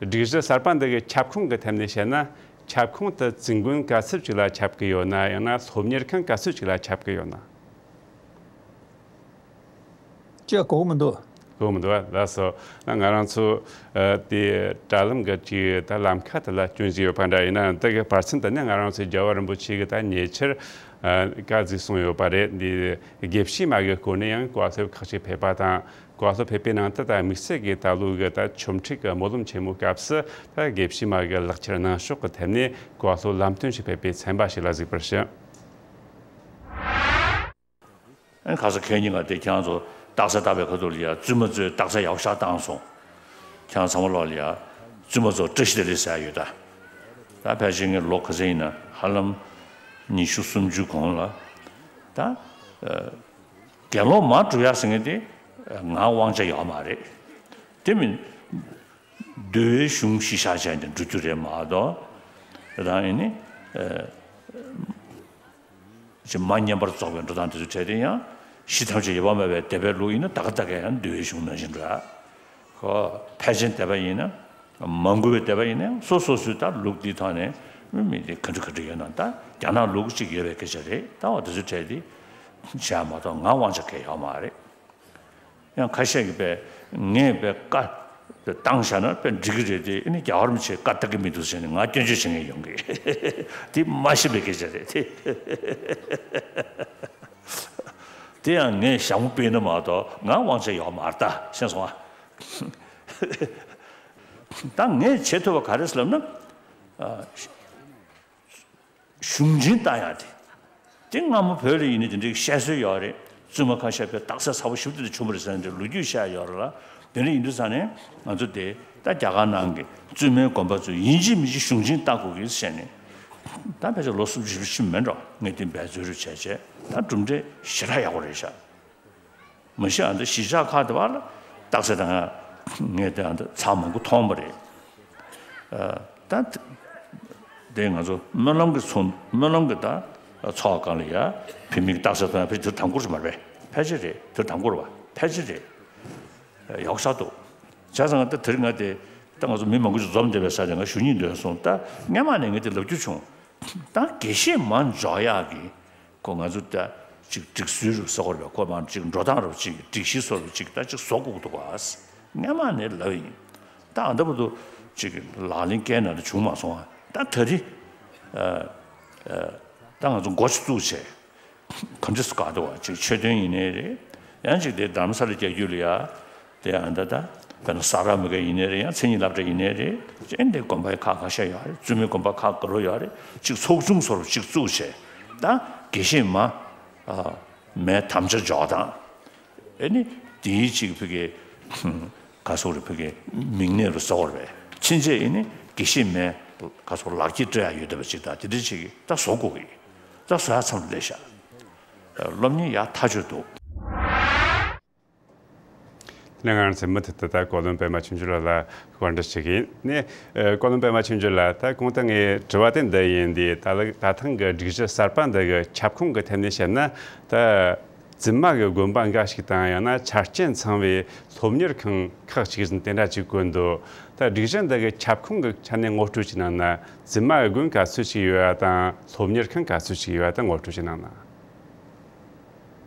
སྒྲིག་གཞི་གསར་པ་འདི་གི་ཁྱབ་ཁོངས་ཀྱི་ཐད་ནས་བཤད་ན། ཁྱབ་ཁོངས་དེ་བཙུན་དགོན་ག་ཚོད་ཅིག་ལ་ཁྱབ་ཀྱི་ཡོད་ན། ཡང་ན་སློབ་གཉེར་ཁང་ག་ཚོད་ཅིག་ལ་ཁྱབ་ཀྱི་ཡོད་ན། ཅི་གོ་མི་འདུག་གོ་མི་འདུག་བ། ལགས་སོ། ང་རང་ཚོ་ཨ་དེ་དྲ་ལམ་གྱི་ཅིག་ད་ལམ་ཁ་དེ་ལ་སྐྱོན་ཅིག་ཡོད་པ་འདྲ། ཡིན་ན་འདི་གི་བར་མཚམས་དེ་ནས་ང་རང་ཚོའི་རྒྱལ་བ་རིན་པོ་ཆེ་གི་ད་ཉེ་ཆར་ཨ་བཀའ་གཟིགས་གསུངས་ཡོད་པ་རེད། འདི་དགེ་བཤེས་མ་གི་སྐོར་ནས་ཡང་བཀའ་སློབ་ཁག་ཅིག་ཕེབས་པ་དང་། བཀའ་སློབ་ཕེབས་པའི་ནང་དུ་ད་དམིགས་བསལ་གྱི་ད་ལོ་གི་ད་ཆོ་འཕྲུལ་གྱི་སྨོན་ལམ་ཆེན་མོའི་སྐབས་སུ་ད་དགེ་བཤེས་མ་གི་ལག་ཁྱེར་གནང་ཕྱོགས་ཀྱི་ཐད་ནས་བཀའ་སློབ་ལམ་སྟོན་ཞིག་ཕེབས་པའི་ཚན་པ་ཞིག་ལ་གཟིགས་པར་ཞུ། ཨ་ནི་ཁ་ས་ཁེ་ཉིན་ང་དེ་ཁྱེད་རང་ཚོ་རྟགས་གསལ་བཏགས་པའི་ཁ་ཐུག་ལ་ཡ་བཙུན་མ་ཚོས་རྟགས་གསལ་ཡག་ཤོས་བཏང་སོང་། ཁྱེད་རང་ཚང་མ་ལོག་ལ་ཡ་བཙུན་མ་ཚོ་བཀྲ་ཤིས་བདེ་ལེགས་ཟེར་ཡ་ཡོད་ད། ད་ཕལ་ཆེར་ངས་ལོ་ག་ཚོད་ཡིན་ན་ཧ་ལམ་ཉི་ཤུ་སུམ་ཅུ་གོང་ལ་ད་ཨ་དགེ་སློང་མ་སྒྲུབ་ཡ་ཟེར་མཁན་དེ་ང་དབང་ཆ་ཡོད་མ་རེད། དེ་མིན་འདུལ་བའི་གཞུང་གཞི་བཞག་བྱས་ནས་འགྲོ་རྒྱུ་རེད་མ་གཏོགས། དེ་དང་ཡིན་ནི་ཨ་ཅིག་མ་བསྙེན་པར་རྫོགས་པའི་འགྲོ་སྟངས་དེ་ཚོ་བྲལ་ཏེ། ཡང་གཞི་ཐམས་ཅད་ཡོད་པར་སྨྲ་བའི་སྡེ་པའི་ལུགས་ཡིན་ན་ད་ག་ད་ག་ཡང་འདུལ་བའི་གཞུང་ནང་བཞིན་འགྲོ་ཡ། ཁོ་ཕལ་ཆེན་སྡེ་པ་ཡིན་ན། མང་དགོས་པའི་སྡེ་པ་ཡིན་ན་ཡང་སོ་སོ་སོའི་ད་ལུགས་འདིའི་ཐོག་ནས་མི་མི་དེ་ག་འདྲ་ག་འདྲ་ཡོད་ན། ད་རྒྱ་ནག་ལུགས་གཅིག་ཡོད་པའི་སྐད་ཆ་རེད། ད་འོ་དེ་ཚོ་བྲལ་ཏེ་བྱས་མ་གཏོགས་ང་དབང་ཆ་གང་ཡང་ཡོད་མ་རེད། ཡང་ཁ་ཤས་ཀྱིས་པས་ངས་པས་བཀའ་བཏང་བཞག་ན་པས་འགྲིག་གི་རེད་དེ། ཨ་ནི་རྒྱལ་བ་རིན་པོ་ཆེས་བཀའ་བཏང་གི་མི་འདུག་ཟེར་ནས་ང་སྐྱོན་བརྗོད་བྱེད་མཁན་ཡོང་གི། དེ་མ་ཤེས་པའི་སྐད་ཆ་རེད་དེ། དེ་ཡང་ངས་ཞྭ་མོ་སྤེལ་ན་མ་གཏོགས་ང་དབང་ཆ་ཡོད་མ་རེད། ད་ཤེས་སོང་ཨ། ད་ངས་བྱེད་ཐུབ་པ་ག་རེ་ཟེར་ལབ་ན། ཨ། གཞུང་ཆེན་བཏང་ཡག་དེ། དེ་སྔ་མོ་བོད་ལ་ཡིན་ན་དེ་འདྲའི་བཤད་སྲོལ་ཡོད་རེད། བཙུན་མ་ཁ་ཤས་པའི་རྟགས་གསལ་ཚ་པོ་ཞེ་པོ་དེ་འདྲ་བྱུང་བ་རེད་ཟེར་ནས་ལོ་རྒྱུས་བཤད་ཡོད་རེད་ལ། དེ་འདྲ་ཡིན་དུས་ཙང་ནས་ང་ཚོ་དེ་ད་རྒྱ་གར་ནང་གི་བཙུན་མའི་དགོན་པ་ཚོ་ཡིན་གཅིག་མིན་གཅིག་གཞུང་ཆེན་བཏང་དགོས་ཀྱི་ཟེར་ནས། ད་ཕལ་ཆེར་ལོ་སུམ་ཅུ་བཞི་བཅུ་ཕྱིན་མེད་འགྲོ། ངས་དེ་འབད་རྩོལ་རུ་བྱས་བྱས་ད་གྲུབ་འབྲས་ཞེ་དྲག་ཡག་པོ་རེད་ཤག་མ་གཞི་ཨ་འདི་གཞིས་ཆགས་ཁག་དེ་བ་ལ་རྟགས་གསལ་དང་ངས་དེ་ཨ་འདི་ཚང་མང་པོ་མཐོང་བ་རེད། ཨ་ད་དེ་ང་ཚོ་སྨོན་ལམ་གྱི་ཚོགས་སྨོན་ལམ་གྱི་ད་ཚོགས་སྒང་ལ་ཡ་བོད་མིའི་རྟགས་གསལ་མཐོང་ཡ་ཕལ་ཆེར་དུས་དང་པོ་རེད་མ་རེད་པས། ཕལ་ཆེར་རེད། དུས་དང་པོ་རེད་པ། ཕལ་ཆེར་རེད། ཡག་ཤག་འདུག་བྱས་ཙང་ད་དེ་རིང་ང་དེ་ད་ང་ཚོ་མི་མང་པོ་ཞིག་འཛོམས་བསྡད་པའི་ས་དེ་ང་ཞུ་སྙིང་འདོད་སོང་། ད་སྔན་མ་ནས་ངས་དེ་ལབ་རྒྱུ་བྱུང་། ད་དགེ་བཤེས་མ་འཇོག་ཡག་གི་ཁོ་ང་ཚོ་ད་ཅིག་སྒྲིག་སྲོལ་རུ་བཟོ་དགོས་རེད་པ། ཁོ་མར་ཅིག་འགྲོ་སྟངས་རུ་ཅིག་སྒྲིག་གཞི་བཟོ་རུ་ཅིག་ད་ཅིག་བཟོ་དགོས་འདུག་ག་སྔན་མ་ནས་ལབ་ཡིན། ད་ཨ་འདྲ་པོ་འདུག་ཅིག་ལག་ལེན་བཀལ་ན་ད་བྱུང་མ་སོང་ཨ། ད་ད་རེས་ཨ་ཨ་ད་ང་ཚོ་འགོ་ཅིག་བཙུགས་བྱས། ག་འདྲ་སུ་ག་འདུག་བ། ཅིག་ཆོས་དོན་ཡིན་ནའི་རེད། ཡང་ཅིག་དེ་དྷ་རམ་ས་ལ་རྒྱག་རྒྱུ་ལ་ཡ། དེ་ཡང་ད་ད་དཔེར་ན་ས་ར་མི་ག་ཡིན་ནའི་རེད། ཡང་མཚན་ཉིད་སློབ་གྲྭ་ཡིན་ནའི་རེད། ཅན་དེ་དགོན་པ་ཡི་ཁག་ཁ་ཤས་ཡོད་རེད། བཙུན་མའི་དགོན་པ་ཁག་ག་རུ་ཡོད་རེད། ཅིག་ཚོགས་ཆུང་བཟོ་རུ་ཅིག་བཙུགས་བྱས། ད་དགེ་བཤེས་མ་ཨ་མའི་དམ་བཅའ་འཇོག་སྟངས། ཨེ་ནི་དེའི་ཅིག་ཕ་གི་ག་སོག་རེ་ཕ་གི་མིང་གནས་རུ་བཟོ་བར་བས་ཕྱིན་ཆད་ཨེ་ནི་དགེ་བཤེས་མའི་ག་སོག་ལག་འཁྱེར་སྤྲད་ཡ་ཡོད་བསྡད་པ་ཅིག་དང་དེ་འདྲ་ཅིག་ད་བཟོ་དགོས་ཀྱི། ད་བཟོ་ཡ་མཚམས་སླེབས་ཤག་སློབ་གཉེར་ཡག་ཐག་ཆོད་འདུག་དེ་ནས་ང་རང་ཚོའི་མུ་མཐུད་དུ་ད་ཀོ་ལོན་པད་མ་ཆོས་འབྱོར་ལགས་ལ་བཀའ་འདྲི་ཞུ་གི་ཡིན། ནས་ཨ་ཀོ་ལོན་པད་མ་ཆོས་འབྱོར་ལགས། ད་གོང་དུ་ངས་དྲི་བ་དེ་འདི་ཡིན། འདི་ད་ལ་ད་ཐེངས་ཀྱི་སྒྲིག་གཞི་གསར་པ་འདི་གི་ཁྱབ་ཁོངས་ཀྱི་ཐད་ནས་བཤད་ན། ད་བཙུན་མ་གི་དགོན་པ་འགའ་ཞིག་དང་། ཡང་ན་ཆ་རྐྱེན་ཚང་བའི་སློབ་གཉེར་ཁང་ཁག་ཅིག་ཟིན་དེ་འདྲ་ཅིག་བཀོད་འདུག་ད་སྒྲིག་གཞི་འདི་གི་ཁྱབ་ཁོངས་ཀྱི་ཆ་ནས་ངོ་སྤྲོད་ཅིག་གནང་ན། བཙུན་མ་གི་དགོན་ག་ཚོད་ཅིག་ཡོད་ཡ་དང་། སློབ་གཉེར་ཁང་ག་ཚོད་ཅིག་ཡོད་ཡ་དང་ངོ་སྤྲོད་ཅིག་གནང་ན།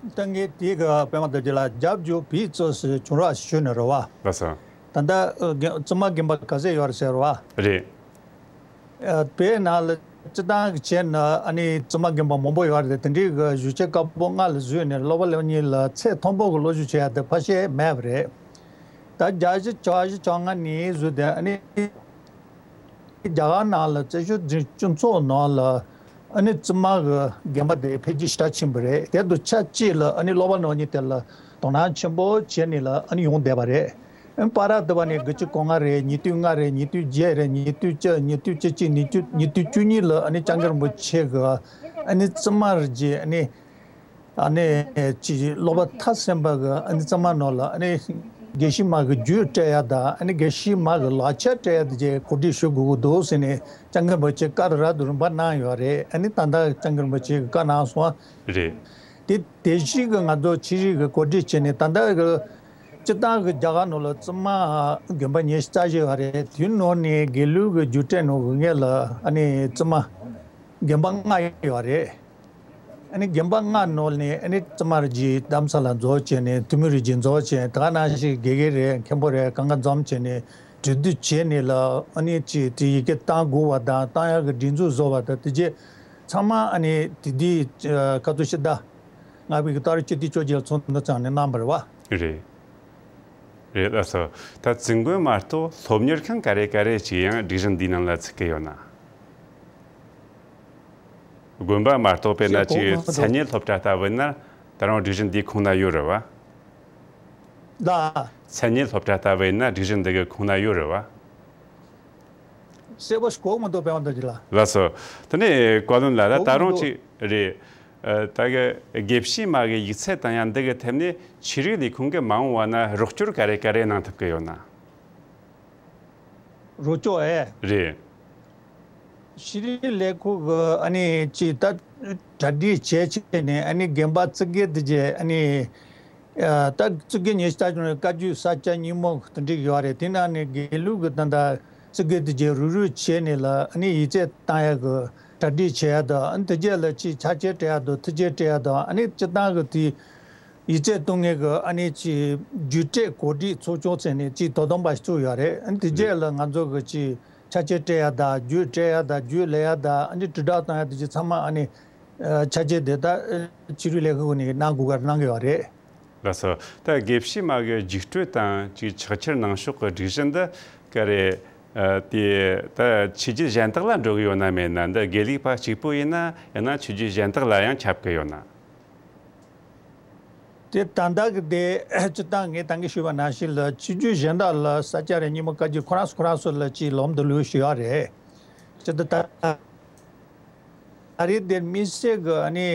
ད་ངས་དེ་ག་པད་མ་དར་རྒྱས་ལགས་རྒྱབ་སྐྱོར་བེད་སྤྱོད་སུ་བྱུང་རོགས་ཞུས་ནས་རེད་བ། ལགས་སོ། ད་ལྟ་ཨ་རྒན་བཙུན་མ་དགོན་པ་ག་ཚད་ཡོད་རེད་ཟེར་བ། རེད། ཨ་བོད་ནང་ལ་སྤྱི་བཏང་གི་བྱས་ན་ཨ་ནི་བཙུན་མ་དགོན་པ་མང་པོ་ཡོད་རེད། དེ་འདྲའི་གི་བཞུགས་ཁྲལ་དཀར་པོ་ལྔ་ལ་བཟོས་ནས་སློབ་པ་སློབ་གཉེར་ལ་ཚད་མཐོན་པོ་གི་སློབ་ཞུགས་བྱེད་ཡ་དེ་ཕལ་ཆེར་མེད་པ་རེད། ད་བརྒྱད་ཅུ་གྱ་བཞི་གྱ་ལྔ་ནས་བཟུང་སྟེ་ཨ་ནི་རྒྱ་གར་ནང་ལ་བཙན་བྱོལ་སྤྱི་ཚོགས་ནང་ལ་ཨ་ནི་བཙུན་མ་གི་དགོན་པ་དེ་འཕེལ་རྒྱས་ཞེ་དྲག་ཕྱིན་པ་རེད། དེ་དང་ཆབས་ཅིག་ལ་ཨ་ནི་སློབ་པ་སློབ་གཉེར་དེ་ལ་དོ་སྣང་ཆེན་པོ་བྱས་ནས་ལ་ཨ་ནི་ཡོང་བསྡད་པ་རེད། ཨ་ནི་བར་དུ་བ་ནས་དགུ་བཅུ་གོ་ལྔ་རེད། ཉིས་སྟོང་ལྔ་རེད། ཉིས་སྟོང་བརྒྱད་རེད། ཉིས་སྟོང་བཅུ། ཉིས་སྟོང་བཅུ་གཅིག། ཉིས་སྟོང་ཉིས་སྟོང་བཅུ་གཉིས་ལ་ཨ་ནི་སྐྱབས་མགོན་རིན་པོ་ཆེ་གི་ཨ་ནི་བཙུན་མ་རེད་ཅེས་ཨ་ནི། ཨ་ནི་ཅིག་སློབ་པ་མཐར་སོན་པ་གི་ཨ་ནི་བཙུན་མ་ནང་ལ་ཨ་ནི་དགེ་བཤེས་མ་གི་རྒྱུད་སྤྲད་ཡ་དང་ཨ་ནི་དགེ་བཤེས་མ་གི་ལག་ཆ་སྤྲད་ཡ་དེ་གའི་གོ་སྒྲིག་ཞུ་དགོས་ཀྱི་འདུག་ཟེར་ནས་སྐྱབས་མགོན་རིན་པོ་ཆེ་བཀའ་རབ་ཏུ་རིམ་པ་གནང་ཡོད་རེད། ཨ་ནི་ད་ལྟ་སྐྱབས་མགོན་རིན་པོ་ཆེ་གི་བཀའ་གནང་སོང་། རེད། དེ་དེ་བཞིན་གི་ང་ཚོ་ཕྱི་རིགས་གི་གོ་སྒྲིག་བྱས་ནས་ད་ལྟ་གི་སྤྱིར་བཏང་གི་རྒྱ་གར་ནང་ལ་བཙུན་མ་དགོན་པ་ཉི་ཤུ་རྩ་བཞི་ཡོད་རེད། དེའི་ནང་ནས་དགེ་ལུགས་གི་རྒྱུད་སྤྲད་ནང་གི་ངེད་ལ་ཨ་ནི་བཙུན་མ་དགོན་པ་ལྔ་ཡོད་རེད། ཨ་ནི་དགོན་པ་ལྔ་ནང་ནས་ཨ་ནི་བཙུན་མ་རེ་གཅིག་རྡ་རམ་ས་ལ་འཛུལ་བྱས་ནས་ཐུ་མི་རེ་གཅིག་འཛུལ་བྱས། དེ་ག་ནང་བཞིན་དགེ་རྒན་རེད། མཁན་པོ་རེད། གང་ག་འཛོམས་བྱས་ནས་གྲོས་བསྡུར་བྱས་ནས་ལ་ཨ་ནི་ཅིག་དེ་ཡི་གེ་བཏང་དགོས་པ་དང་བཏང་ཡག་གི་སྒྲིག་འཛུགས་བཟོ་བ་དང་དེ་རྗེས་ཚང་མ་ཨ་ནི་དེ་དུས་ཁ་ཐུག་ཕྱི་ཟླ་ལྔ་པའི་གི་ཏ་རིག་བཅུ་བདུན་བཅོ་བརྒྱད་ཚོགས་འདུ་ཚང་ནས་གནང་བ་རེད་བ། རེད། རེད་ལགས་སོ། ད་བཙུན་དགོན་མ་གཏོགས་སློབ་གཉེར་ཁང་ག་རེ་ག་རེ་ཅིག་ཡང་སྒྲིག་གཞི་འདིའི་ནང་ལ་ཚུད་ཀྱི་ཡོད་ན། དགོན་པ་མ་གཏོགས་དཔེར་ན་ཅིག་མཚན་ཉིད་སློབ་གྲྭ་ལྟ་བུ་ཡིན་ན་ད་རུང་སྒྲིག་གཞི་འདིའི་ཁོངས་ན་ཡོད་རེད་བ། ལ། མཚན་ཉིད་སློབ་གྲྭ་ལྟ་བུ་ཡིན་ན་སྒྲིག་གཞི་འདི་གི་ཁོངས་ན་ཡོད་རེད་བ། གསལ་པོ་ཞིག་གོ་མི་འདུག་དཔལ་བ་མདོ་རྒྱུད་ལགས། ལགས་སོ། དེ་ནས་བཀའ་བློན་ལགས་ད་ད་རུང་ཅིག་རེད། ཨ། ད་གི་དགེ་བཤེས་མ་གི་ཡིག་ཚད་དང་ཡང་འདི་གི་ཐད་ནས་ཆོས་རིག་ལས་ཁུངས་ཀྱི་མ་འོངས་པ་ན་རོགས་སྐྱོར་ག་རེ་ག་རེ་གནང་ཐུབ་ཀྱི་ཡོད་ན། རོགས་སྐྱོར་ཨེ། རེད། ཆོས་རིག་ལས་ཁུངས་ཀྱི་ཨ་ནི་ཅིག་ད་གྲ་སྒྲིག་བྱས་བྱས་ནས་ཨ་ནི་དགོན་པ་བཙུགས་གི་དེ་རྗེས་ཨ་ནི། ཨ། ད་བཙུགས་གི་ཉིན་ཤས་ད་བཀའ་བརྒྱུད་ས་སྐྱ་རྙིང་མ་དེ་འདྲ་ཡོད་རེད། དེ་ནང་ནས་དགེ་ལུགས་ཀྱི་ད་ལྟ་བཙུགས་གི་དེ་རྗེས་རུག་རུག་བྱས་ནས་ལ་ཨ་ནི་ཡིག་ཚད་བཏང་ཡག་གི་གྲ་སྒྲིག་བྱེད་ཡག་དང་ཨ་ནི་དེ་རྗེས་ལ་ཅིག་ཕྱག་འཁྱེར་སྤྲད་ཡག་དང་ཐུགས་རྗེ་སྤྲད་ཡག་དང་ཨ་ནི་སྤྱིར་བཏང་གི་དེ། ཡིག་ཚད་གཏོང་མཁན་གྱི་ཨ་ནི་ཅིག་རྒྱུགས་སྤྲོད་གོ་སྒྲིག་ཚོགས་ཆུང་ཟེར་ནས་ཅིག་དོ་དམ་པ་ཞིག་བཙུགས་ཡོད་རེད། ཨ་ནི་དེ་རྗེས་ལ་ང་ཚོ་གི་ཅིག་ཕྱག་འཁྱེར་སྤྲད་ཡ་དང་རྒྱུགས་སྤྲད་ཡ་དང་རྒྱུགས་ལེན་ཡ་དང་ཨ་ནི་དྲིལ་བསྒྲགས་གཏོང་ཡ་དེ་ཅིག་ཚང་མ་ཨ་ནི་ཕྱག་འཁྱེར་དེ་ད་ཆོས་རིག་ལས་ཁུངས་ནས་གནང་དགོས་ག་གནང་གི་ཡོད་རེད། ལགས་སོ། ད་དགེ་བཤེས་མ་གི་རྒྱུགས་སྤྲོད་དང་ཅིག་ཕྱག་འཁྱེར་གནང་ཕྱོགས་ཀྱི་སྒྲིག་གཞི་འདི་ག་རེ། ཨ། དེ་ད་ཆོས་བརྒྱུད་གཞན་དག་ལ་འགྲོ་གི་ཡོད་ན་མེད་ན། འདི་དགེ་ལུགས་པ་གཅིག་པུ་ཡིན་ན་ཡང་ན་ཆོས་བརྒྱུད་གཞན་དག་ལ་ཡང་ཁྱབ་ཀྱི་ཡོད་ན། དེ་ད་ལྟ་གི་དེ་སྤྱིར་བཏང་ངས་ད་གིན་ཞུས་པ་ནང་བཞིན་ལ་ཆོས་བརྒྱུད་གཞན་དག་ལ་ས་སྐྱ་རེད། རྙིང་མ་བཀའ་བརྒྱུད་ཁོ་རང་སོ་ཁོ་རང་སོ་ལ་ཅིག་ལམ་དུ་ལུགས་ཞུ་ཡག་རེད། སྤྱིར་བཏང་ད་རེས་དེར་དམིགས་བསལ་གི་ཨ་ནི་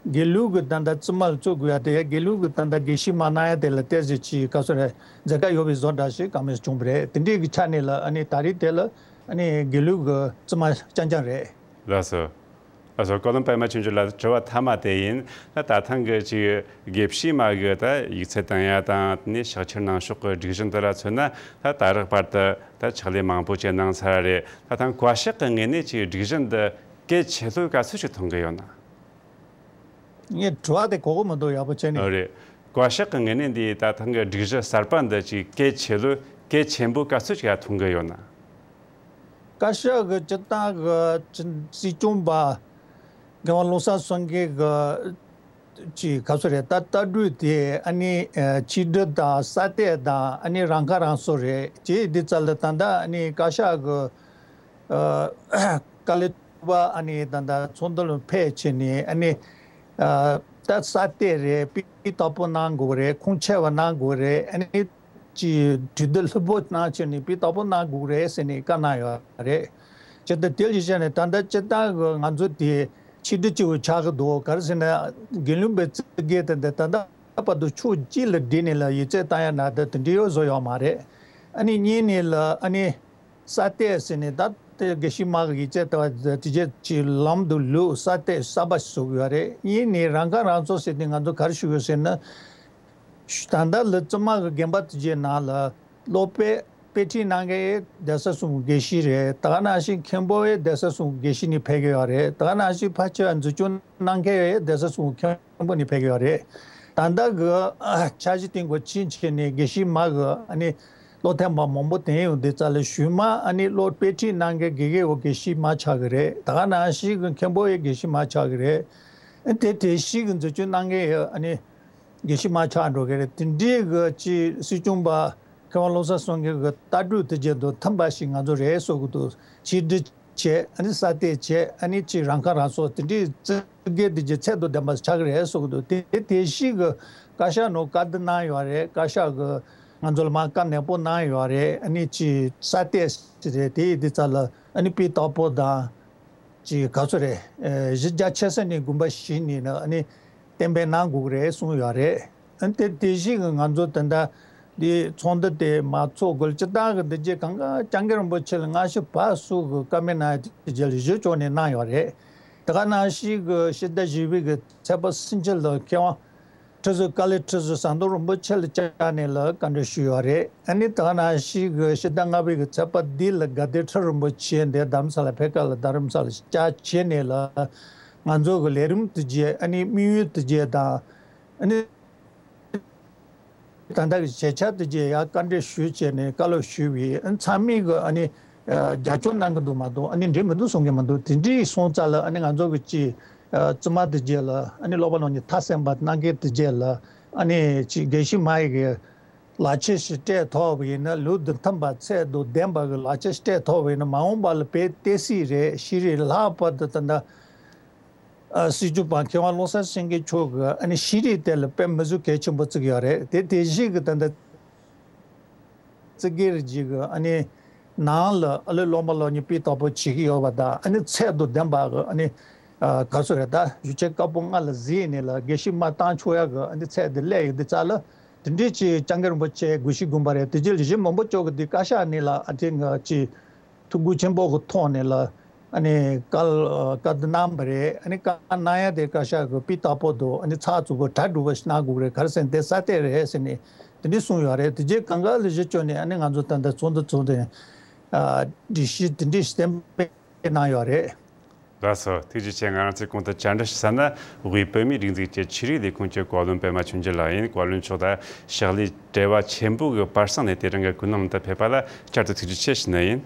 དགེ་ལུགས་ཀྱི་ད་ལྟ་བཙུན་མ་ལ་བཙུགས་དགོས་ཡག་དེ་དགེ་ལུགས་ཀྱི་ད་ལྟ་དགེ་བཤེས་མ་གནང་ཡག་དེ་ལ་ཏོག་ཙམ་ཅིག་ག་ཚོད་རེད་མཛད་དཀའ་ཡོད་པའི་བཟོ་འདྲ་ཞིག་གང་མེད་བྱུང་བ་རེད། དེ་འདྲའི་གི་ཆ་ནས་ལ་ཨ་ནི་ད་རེས་དེ་ལ་ཨ་ནི་དགེ་ལུགས་ཀྱི་བཙུན་མ་རྐྱང་རྐྱང་རེད། ལགས་སོ། ལགས་སོ། བཀའ་བློན་པད་མ་ཆོས་འབྱོར་ལགས། དྲི་བ་མཐའ་མ་དེ་ཡིན། ད་ད་ཐེངས་ཀྱི་ཅིག་དགེ་བཤེས་མ་གི་ད་ཡིག་ཚད་བཏང་ཡ་དང་ནས་ཕྱག་འཁྱེར་གནང་ཕྱོགས་ཀྱི་སྒྲིག་གཞི་འདི་ལ་མཚོན་ན། ད་ད་རག་བར་དུ་ད་ཕྱག་ལས་མང་པོ་ཅིག་གནང་ཚར་རེད། ད་ཐེངས་བཀའ་ཤག་གི་ངོས་ནས་ཅིག་སྒྲིག་གཞི་འདི་གལ་ཆེ་ལོས་ག་ཚོད་ཅིག་མཐོང་གི་ཡོད་ན། ངས་དྲི་བ་དེ་གོ་གི་མི་འདུག་ཡག་པོ་བྱས་ནས། ཨ། རེད། བཀའ་ཤག་གི་ངོས་ནས་འདི་ད་ཐེངས་ཀྱི་སྒྲིག་གཞི་གསར་པ་འདི་ཅིག་གལ་ཆེ་ལོས་གལ་ཆེན་པོ་ག་ཚོད་ཅིག་མཐོང་གི་ཡོད་ན། བཀའ་ཤག་གི་སྤྱིར་བཏང་གི་སྲིད་སྐྱོང་པ་རྒན་པ་བློ་བཟང་སེང་གེ་གི་ཅིག་ག་ཚོད་རེད། ད་ལྟ་གྲོས་དེ་ཨ་ནི་ཨ་ཕྱི་དྲིལ་དང་ས་གཏེར་དང་ཨ་ནི་རང་ཁ་རང་གསོ་རེད། ཅེས་འདི་རྩ་ལ་ད་ལྟ་ཨ་ནི་བཀའ་ཤག་གི་ཨ་དཀའ་ལས་པ་ཨ་ནི་ད་ལྟ་ཚོགས་འདུ་ལ་ཕེབས་བྱས་ནས་ཨ་ནི་ཨ་ད་ས་གཏེར་རེད། སྤུས་དག་པོ་གནང་དགོས་རེད། ཁུངས་འཁྱོལ་བ་གནང་དགོས་རེད། ཨ་ནི་ཅིག་གྲོས་བསྡུར་ལྷུག་པོ་གནང་བྱས་ནས་སྤུས་དག་པོ་གནང་དགོས་རེད་ཟེར་ནས་བཀའ་གནང་ཡོད་རེད། ཅི་ལྟར་དེ་ལས་བཤད་ནས་ད་ལྟ་སྤྱིར་བཏང་གི་ང་ཚོ་དེ་ཆིག་སྒྲིལ་གཅིག་པུ་ཆགས་ཀྱི་འདུག་ག་རེ་ཟེར་ན་དགེ་ལུགས་པའི་བཙུན་དགོན་དེ་འདི་ད་ལྟ་བར་དུ་ཕྱོགས་གཅིག་ལ་བསྒྲིལ་ནས་ལ་ཡིག་ཚད་བཏང་ཡ་ན་ད་དེ་འདྲ་ཡོད་བཟོ་ཡོད་མ་རེད། ཨ་ནི་གཉིས་ནས་ལ་ཨ་ནི་ས་གཏེར་ཟེར་ནས་ད་དེ་དགེ་བཤེས་མ་གི་ཡིག་ཚད་ད་དེ་རྗེས་ཀྱི་ལམ་དུ་ལུགས་ས་གཏེར་གསར་པ་ཞིག་བཟོ་གི་ཡོད་རེད། གཉིས་ནས་རང་ཁ་རང་གསོ་ཟེར་ནས་ང་ཚོ་ག་རེ་ཞུ་གི་ཡོད་ཟེར་ན། ད་ལྟ་ལ་བཙུན་མ་གི་དགོན་པ་དེ་གའི་ནང་ལ་སློབ་དཔོན་དཔེ་ཁྲིད་གནང་མཁན་ཡང་གདན་ས་གསུམ་དགེ་བཤེས་རེད། ད་ག་ནང་བཞིན་མཁན་པོ་ཡང་གདན་ས་གསུམ་དགེ་བཤེས་ནས་ཕེབས་ཀྱི་ཡོད་རེད། ད་ག་ནང་བཞིན་ཕལ་ཆེ་བ་འཛིན་སྐྱོང་གནང་མཁན་ཡང་གདན་ས་གསུམ་མཁན་པོ་ནས་ཕེབས་ཀྱི་ཡོད་རེད། ད་ལྟ་གི་འཆར་གཞི་སྟེང་གི་ཕྱིན་ཆད་ནས་དགེ་བཤེས་མ་གི་ཨ་ནི་བློ་མཐུན་པ་མང་པོ་དེ་ཡོང་དུས་ཙ་ལ་གཞུག་མ་ཨ་ནི་སློབ་དཔེ་ཁྲིད་གནང་མཁན་དགེ་རྒན་འོ་དགེ་བཤེས་མ་ཆགས་ཀྱི་རེད། ད་ག་ནང་བཞིན་གི་མཁན་པོ་ཡང་དགེ་བཤེས་མ་ཆགས་ཀྱི་རེད། ཨ་དེ་དེ་བཞིན་གི་འཛིན་སྐྱོང་གནང་མཁན་ཡང་ཨ་ནི། དགེ་བཤེས་མ་ཆགས་འགྲོ་གི་རེད། དེ་འདྲའི་གི་ཅིག་སྲིད་སྐྱོང་པ་ མཁས་དབང་བློ་བཟང་སེང་གེ་གི་ལྟ་གྲུབ་དེ་བརྒྱད་དང་མཐུན་པ་ཞིག་ང་ཚོ་རེད་བཟོ་གི་འདུག་ཆིག་སྒྲིལ་བྱས། ཨ་ནི་གསར་གཏོད་བྱས། ཨ་ནི་ཅིག་རང་ཁ་རང་གསོ་དེ་འདྲའི་བརྩི་བཀུར་དེ་བརྒྱད་ཚད་དང་ལྡན་པ་ཆགས་ཀྱི་རེད་བཟོ་གི་འདུག་དེ་དེ་བཞིན་གྱི་བཀའ་ཤག་ནང་བཀའ་བསྡུར་གནང་ཡོད་རེད། བཀའ་ཤག་གི་ང་ཚོ་ལ་མར་བཀའ་ནན་པོ་གནང་ཡོད་རེད། ཨ་ནི་ཅིག་གསར་གཏོད་ཞིག་རེད། དེ་ཡི་དེ་རྩ་ལ་ཨ་ནི་སྤུས་དག་པོ་དང་། ཅིག་ག་ཚོད་རེད། ཨེ། གཞི་རྒྱ་ཆེ་ས་ནས་དགོངས་པ་བཞེས་ནས་ནི་ཨ་ནི་གཏན་འབེབས་གནང་དགོས་ཀྱི་རེད་གསུངས་ཡོད་རེད། ཨ་ནི་དེ་དེ་བཞིན་གྱི་ང་ཚོ་ད་ལྟ་འདི་ཚོགས་འདུ་དེ་མ་ཚོགས་གོང་སྤྱིར་བཏང་གི་འདི་རྗེས་གང་ག་སྐྱབས་མགོན་རིན་པོ་ཆེ་ལ་སྔ་ཕྱི་བར་གསུམ་གྱི་བཀའ་མོལ་གནང་ཡ་དེ་རྗེས་ལ་གཞི་བཅོལ་ནས་གནང་ཡོད་རེད། དེ་ག་ནང་བཞིན་གྱི་ཕྱི་ཟླ་བཞི་པའི་གི་ཚེས་པ་སུམ་ཅུ་ལ་མཁས་དབང་ཁྲི་ཟུར། དཀའ་ལས་ཁྲི་ཟུར་ཟམ་གདོང་རིན་པོ་ཆེ་ལ་བཅར་ནས་ལ་བཀའ་འདྲི་ཞུས་ཡོད་རེད། ཨ་ནི་ད་ག་ནང་བཞིན་གྱི་ཕྱི་ཟླ་ལྔ་པའི་གི་ཚེས་པ་བདུན་ལ་དགའ་ལྡན་ཁྲི་རིན་པོ་ཆེ་འདིར་རྡ་རམ་ས་ལ་ཕེབས་སྐབས་ལ་རྡ་རམ་ས་ལ་བཅར་བྱས་ནས་ལ་ང་ཚོ་གི་ལས་རིམ་དེ་བརྒྱད། ཨ་ནི་དམིགས་ཡུལ་དེ་བརྒྱད་དང་། ཨ་ནི་ད་ལྟ་གི་བྱེད་འཆར་དེ་བརྒྱད་ཡང་བཀའ་འདྲི་ཞུས་བྱས་ནས་བཀའ་སློབ་ཞུས་པས། ཨ་ནི་ཚང་མས་གི་ཨ་ནི་རྒྱབ་སྐྱོར་གནང་གི་འདུག་མ་གཏོགས་ཨ་ནི་འགྲིག་མི་འདུག་གསུང་གི་མི་འདུག་དེ་འདྲའི་སོང་ཙང་ལ་ཨ་ནི་ང་ཚོ་གི་ཅིག་ཨ། རྩིས་མ་དེ་རྗེས་ལ་ཨ་ནི་སློབ་པ་སློབ་གཉེར་མཐར་ཕྱིན་པ་གནང་མཁན་དེ་རྗེས་ལ་ཨ་ནི་ཅིག་དགེ་བཤེས་མ་ཡི་གི་ལག་ཁྱེར་ཞིག་སྤྲད་ཐུབ་པ་ཡིན་ན། ལུགས་དང་མཐུན་པ་ཚད་དང་ལྡན་པ་གི་ལག་ཁྱེར་སྤྲད་ཐུབ་པ་ཡིན་ན་མ་འོངས་པ་ལ་དཔེ་བསྟན་སྲིད་རེད། ཤེས་རིག་ལྷག་པར་དུ་ད་ལྟ་ཨ། སྲིད་སྐྱོང་མཁས་དབང་བློ་བཟང་སེང་གེ་མཆོག་གིས་ཨ་ནི་ཤེས་རིག་དེ་ལ་དཔེ་མི་སྲིད་གལ་ཆེན་པོ་བརྩི་གི་ཡོད་རེད། དེ་དེ་བཞིན་གྱི་ད་ལྟ་རྩིས་དགེ་རྒྱུགས་ཀྱི་ཨ་ནི་ནང་ལ་ཨ་ལོས་སློབ་མ་སློབ་གཉེར་སྤུས་དག་པོ་བྱེད་ཀྱི་ཡོད་པ་དང་། ཨ་ནི་ཚད་དང་ལྡན་པ་གི་ཨ་ནི་ཨ། ག་ཚོད་རེད། ད་ཞུ་ཆེན་བཀའ་པོད་ལྔ་ལ་གཟིགས་ནས་ལ་དགེ་བཤེས་མ་བཏང་ཆོག་ཡག་གི་ཨ་ནི་ཚད་དེ་སླེབས་ཡོད་དུས་ཙ་ལ། དེ་འདྲའི་ཅིག་སྐྱབས་མགོན་རིན་པོ་ཆེ་དགོངས་ཞུ་དགོངས་པ་རེད། དེ་རྗེས་ལ་གཞི་མང་པོ་ཅོག་གི་དེ་བཀའ་ཤག་ནས་ལ་ཨ་ནི་ང་ཅིག་ཐུགས་ཁུར་ཆེན་པོ་གི་ཐོག་ནས་ལ་ཨ་ནི་བཀའ་བཀའ་བསྡུར་གནང་བ་རེད། ཨ་ནི་བཀའ་གནང་ཡ་དེ་བཀའ་ཤག་གི་སྤུས་དག་པོ་དང་ཨ་ནི་ཚགས་ཚུད་པོ་གྲ་སྒྲིག་པོ་ཞིག་གནང་དགོས་རེད། ག་རེ་ཟེར་ན་དེ་གསར་གཏོད་རེད་ཟེར་ནས་དེ་འདྲས་གསུངས་ཡོད་རེད། དེ་རྗེས་གང་ག་ལ་གཞི་བཅོལ་ནས་ཨ་ནི་ང་ཚོ་ད་ལྟ་ཚོགས་འདུ་ཚོགས་ཏེ་ཨ། སྒྲིག་གཞི་དེ་འདྲས་ཞིག་གཏན་འབེབས་གནང་ཡོད་རེད། ལགས་སོ། ཐུགས་རྗེ་ཆེ། ང་རང་ཚོས་གོང་དུ་བཅར་འདྲི་ཞུ་ས་ནི་དབུས་བོད་མིའི་སྒྲིག་འཛུགས་ཀྱི་ཆོས་རིག་ལས་ཁུངས་ཀྱི་བཀའ་བློན་པད་མ་ཆོས་འབྱིན་ལགས་ཡིན། བཀའ་བློན་མཆོག་དང་ཕྱག་ལས་བྲེལ་བ་ཆེན་པོ་གི་བར་གསེང་ནས་དེ་རིང་གི་གོ་གནས་ལམ་དུ་ཕེབས་པ་ལ་བསྐྱར་དུ་ཐུགས་རྗེ་ཆེ་ཞུ་ནི་ཡིན།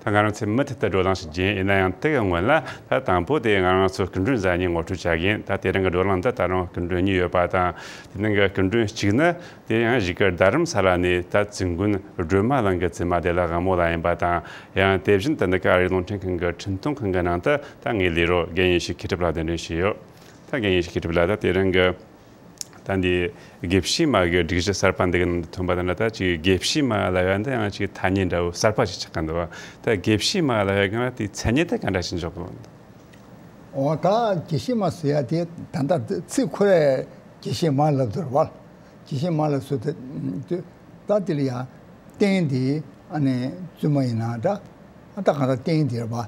ད་ང་རང་ཚོས་མུ་མཐུད་དུ་བགྲོ་གླེང་ཞིག་བྱེད་ཡིན། ཡིན་ན་ཡང་དེ་གི་སྔོན་ལ་ད་དང་པོ་དེ་ང་རང་ཚོ་སྐུ་མགྲོན་གཟའ་ཉིན་ངོ་སྤྲོད་བྱ་གི་ཡིན། ད་དེ་རིང་གི་བགྲོ་གླེང་འདི་ད་རུང་སྐུ་མགྲོན་གཉིས་ཡོད་པ་དང་། དེ་ནང་གི་སྐུ་མགྲོན་གཅིག་ནི། དེ་ཡང་གཞིས་ཀ་རྡ་རམ་ས་ལ་ནས་ད་བཙུན་དགོན་སྒྲོལ་མ་གླིང་གི་བཙུན་མ་བདེ་ལེགས་དབང་མོ་ལགས་ཡིན་པ་དང་། ཡང་དེ་བཞིན་དུ་འདི་ག་ཨ་རིའི་རླུང་འཕྲིན་ཁང་གི་འཕྲིན་གཏོང་ཁང་གི་ནང་དུ་ད་ངའི་ལས་རོགས་རྒན་ཡེ་ཤེས་མཁས་གྲུབ་ལགས་གདན་འདྲེན་ཞུས་ཡོད། ད་རྒན་ཡེ་ཤེས་མཁས་གྲུབ་ལགས། ད་དེ་རིང་གི་ད་འདི་དགེ་བཤེས་མ་གི་སྒྲིག་གཞི་གསར་པ་འདི་གི་ནང་དུ་ཐོན་པ་དང་འདྲ། ད་ཅིག་དགེ་བཤེས་མ་ལབ་ཡ་འདི་ཡང་ཅིག་ཐ་སྙད་འདྲ་བོ་གསར་པ་ཞིག་ཆགས་ཀྱི་འདུག་བ། ད་དགེ་བཤེས་མ་ལབ་ཡ་གི་ང་དེའི་མཚན་ཉིད་དེ་ག་འདྲ་ཞིག་འཇོག་དགོས། འོ། ད་དགེ་བཤེས་མ་ཟེར་ཡ་དེ་ད་ལྟ་ཚིག་ཁོ་རས་དགེ་བཤེས་མ་ལབ་དུས་རེད་བ། དགེ་བཤེས་མ་ལ་སུ་དེ་དུས་ད་དེ་ལ་ཡང་རྟེན་དེ་ཨ་ནི་བཙུན་མ་ཡིན་ན་འདྲ། ད་གང་ལྟར་རྟེན་དེ་རེད་པ།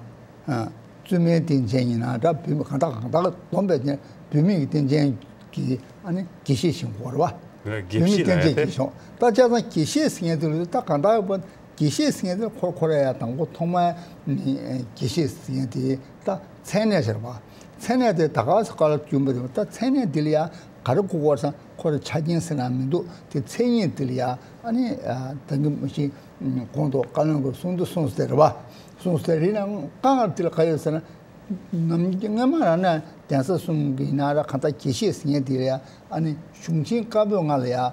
ཨ། བཙུན་མའི་རྟེན་ཅན་ཡིན་ན་འདྲ། བུད་མེད་གང་ལྟར་གང་ལྟར་སྡོམ་པའི་རྟེན། བུད་མེད་ཀྱི་རྟེན་ཅན་གྱི་ཨ་ནི་དགེ་བཤེས་ཞིག་དགོས་རེད་པ། དགེ་བུད་མེད་བཤེས་རྟེན་ཅན་ལ་ཡང་གྱི་ཞིག་ད་ཆ་ཚང་དགེ་བཤེས་ཟེར་མཁན་དེ་ལ་ད་གང་ལྟར་ཡོད་པ། དགེ་བཤེས་ཟེར་མཁན་དེ་ཁོ་ཁོ་ར་ཡང་དང་པོ་ཐོག་མར་ནི་དགེ་བཤེས་ཟེར་མཁན་དེ་ད་མཚན་གནས་ཟེར་བ། མཚན་གནས་དེ་ད་ག་ས་ག་ལ་བྱུང་བ་རེད། ད་མཚན་གནས་འདི་ལ་ཡང་ག་རེ་དགོས་ཀྱི་ཡོད་ཟེར་ན། ཁོ་རང་ཆ་རྐྱེན་ཟེར་ན་མི་འདུག་དེ་མཚན་ཉིད་འདི་ལ་ཡང་ཨ་ནི་ད་གིན་མ་གཞི་གོང་དུ་བཀའ་བློན་གྱིས་གསུང་དུ་གསུངས་ཟེར་བ། གསུངས་ཟེར་རེད་ན་དཀའ་ངལ་འདི་ལ་ག་ཡོད་ཟེར་ན། ནམ་རྒྱུན་སྔོན་མ་རང་ནས་གདན་ས་གསུམ་གྱི་ནང་ལ་གང་ལྟར་དགེ་བཤེས་ཟེར་མཁན་དེ་ལ་ཡང་ཨ་ནི་གཞུང་ཆེན་བཀའ་པོད་ལྔ་ལ་ཡང་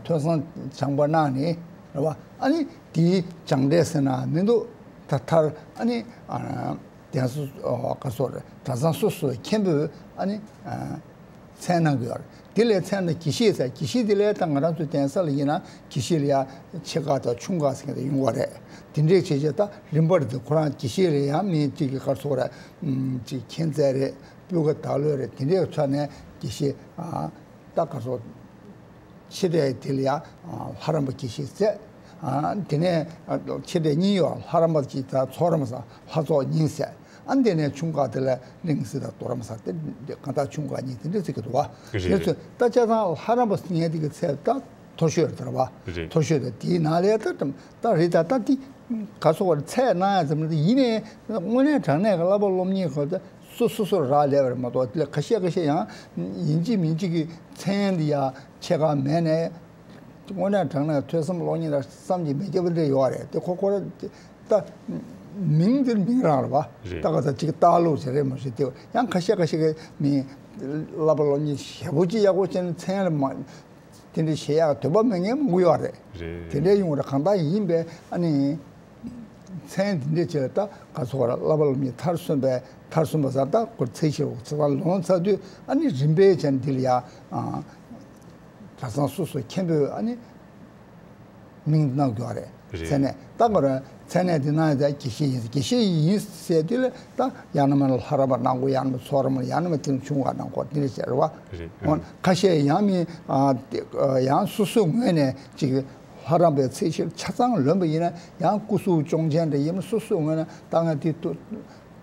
ཐོས་བསམ་སྦྱངས་པ་གནང་ནས་རེད་བ། ཨ་ནི་དེའི་སྦྱངས་འབྲས་ཟེར་ན་མི་འདུག་ད་མཐར་ཨ་ནི་གདན་ས་ག་སོགས་རེད། གྲྭ་ཚང་སོ་སོའི་མཁན་པོས་ཨ་ནི་མཚན་གནང་གི་ཡོད་རེད། དེ་ལ་མཚན་ན་དགེ་བཤེས་ཟེར། དགེ་བཤེས་དེ་ལ་ད་ང་རང་ཚོའི་གདན་ས་ལ་ཡིན་ན་དགེ་བཤེས་ལ་ཡང་ཆེ་ཁག་དང་ཆུང་ཁག་ཟེར་མཁན་དེ་ཡོང་གི་རེད། དེ་འདྲའི་བྱས་བྱས་ད་རིམ་པར་དེ་ཁོ་རང་དགེ་བཤེས་ལ་ཡང་མི་གཅིག་གི་ག་སོགས་རེད། ཅིག་མཁྱེན་བརྩེ་རེད། སྤུས་ཀ་བདག་བློ་རེད། དེ་འདྲའི་ཆ་ནས་དགེ་བཤེས་ད་ག་སོགས། ཆེ་གྲས་དེ་ལ་ཡང་ལྷ་རམས་པ་དགེ་བཤེས་ཟེར། དེ་ནས་ཆེ་གྲས་གཉིས་ཡོད། ལྷ་རམས་པ་གཅིག་དང་ཚོགས་རམས་པ་ཟེར། ལྷ་ཚོགས་གཉིས་ཟེར། ཨ། དེ་ནས་ཆུང་ཁག་དེ་ལ་གླིང་གཟིགས་དང་རྡོ་རམས་པ་ཟེར། དེ་གང་ལྟར་ཆུང་ཁག་གཉིས་དེ་འདྲ་ཟེར་གྱི་འདུག་བ། རེད། དེ་ཚོས་ད་ཆ་ཚང་ལྷ་རམས་པ་ཟེར་མཁན་དེ་གི་ཚད་ད་མཐོ་ཤོས་རེད་བ། རེད། མཐོ་ཤོས་རེད། དེའི་ནང་ལ་ད་ད་རེད། ད་ད་དེ་ག་སོགས་པར་ཚད་གནང་ཡ་ཙམ་རེད། ཡིན་ནའི་དངོས་གནས་དྲང་གནས་ཀྱི་བསླབ་པ་སློབ་གཉེར་སྐོར་དེ་སོ་སོ་སོར་རག་ལས་པ་རེད་མ་གཏོགས། དེ་ལ་ཁ་ཤས་ཁ་ཤས་ཡང་ཡིན་གཅིག་མིན་གཅིག་གི་མཚན་དེ་ཡ་ཆེ་ཁག་མེད་ནས། དངོས་གནས་དྲང་གནས་ཐོས་བསམ་སློབ་གཉེར་ལ་བསམ་གྱིས་མི་ཁྱབ་པ་འདྲ་ཡོད་རེད། དེ་ཁོ་ཁོ་ར་ད་མིང་དེར་མིང་རང་རེད་བ། རེད། ད་ག་ད་ཅིག་ལྟ་ལུགས་ཟེར་རེད་མ་གཞི། དེ་ཡང་ཁ་ཤས་ཁ་ཤས་ཀྱི་མི་བསླབ་པ་སློབ་གཉེར་ཞེ་པོ་ཅིག་ཡག་པོ་བྱས་ནས་མཚན་ལ་མ་ དེ་འདྲ་བྱེད་ཡག་འདོད་པ་མེད་མཁན་མང་པོ་ཡོད་རེད། རེད། དེ་འདྲ་ཡོང་རེད། གང་ལྟར་ཡིན་པས་ཨ་ནི། མཚན་དེ་འདྲ་བྱས་ད་ག་ཚོད་ར་བསླབ་པ་སློབ་གཉེར་མཐར་སོན་པའི་མཐར་སོན་པ་ཟེར་ད་ཁོ་ཚེ་ཕྱི་རུ་ཚེ་ཐར་ལོངས་ཚར་དུས་ཨ་ནི་རིམ་པས་བྱས་འདི་ལ་ཡ་ཨ། གྲྭ་ཚང་སོ་སོ་མཁན་པོས་ཨ་ནི་མིང་གནང་དགོས་རེད། རེད། མཚན་གནས་ད་གོ་ར་མཚན་གནས་དེ་གནང་ཡ་ད་དགེ་བཤེས་ཡིན། དགེ་བཤེས་ཡིན་ཟེར་དུས་ལ་ད་ཡང་ན་མ་ལ་ལྷ་རམས་པ་གནང་དགོས། ཡང་ན་མ་ཚོགས་རམས་པ་ཡང་ན་མ་དེ་ནས་ཆུང་བ་གནང་དགོས་དེ་འདྲ་བྱས་རེད་བ། རེད། འོ་ཁ་ཤས་ཡང་མི་ཨ་དེ་ཡང་སོ་སོའི་ངོས་ནས་ཅིག་ལྷ་རམས་པའི་ཚད་གཞི་ཆ་ཚང་ལོན་པ་ཡིན་ན་ཡང་སྐུ་གཟུགས་སྐྱོང་མཁན་འདྲ་ཡིན་ན་སོ་སོའི་ངོས་ནས་ད་ང་དེ་ཏུ་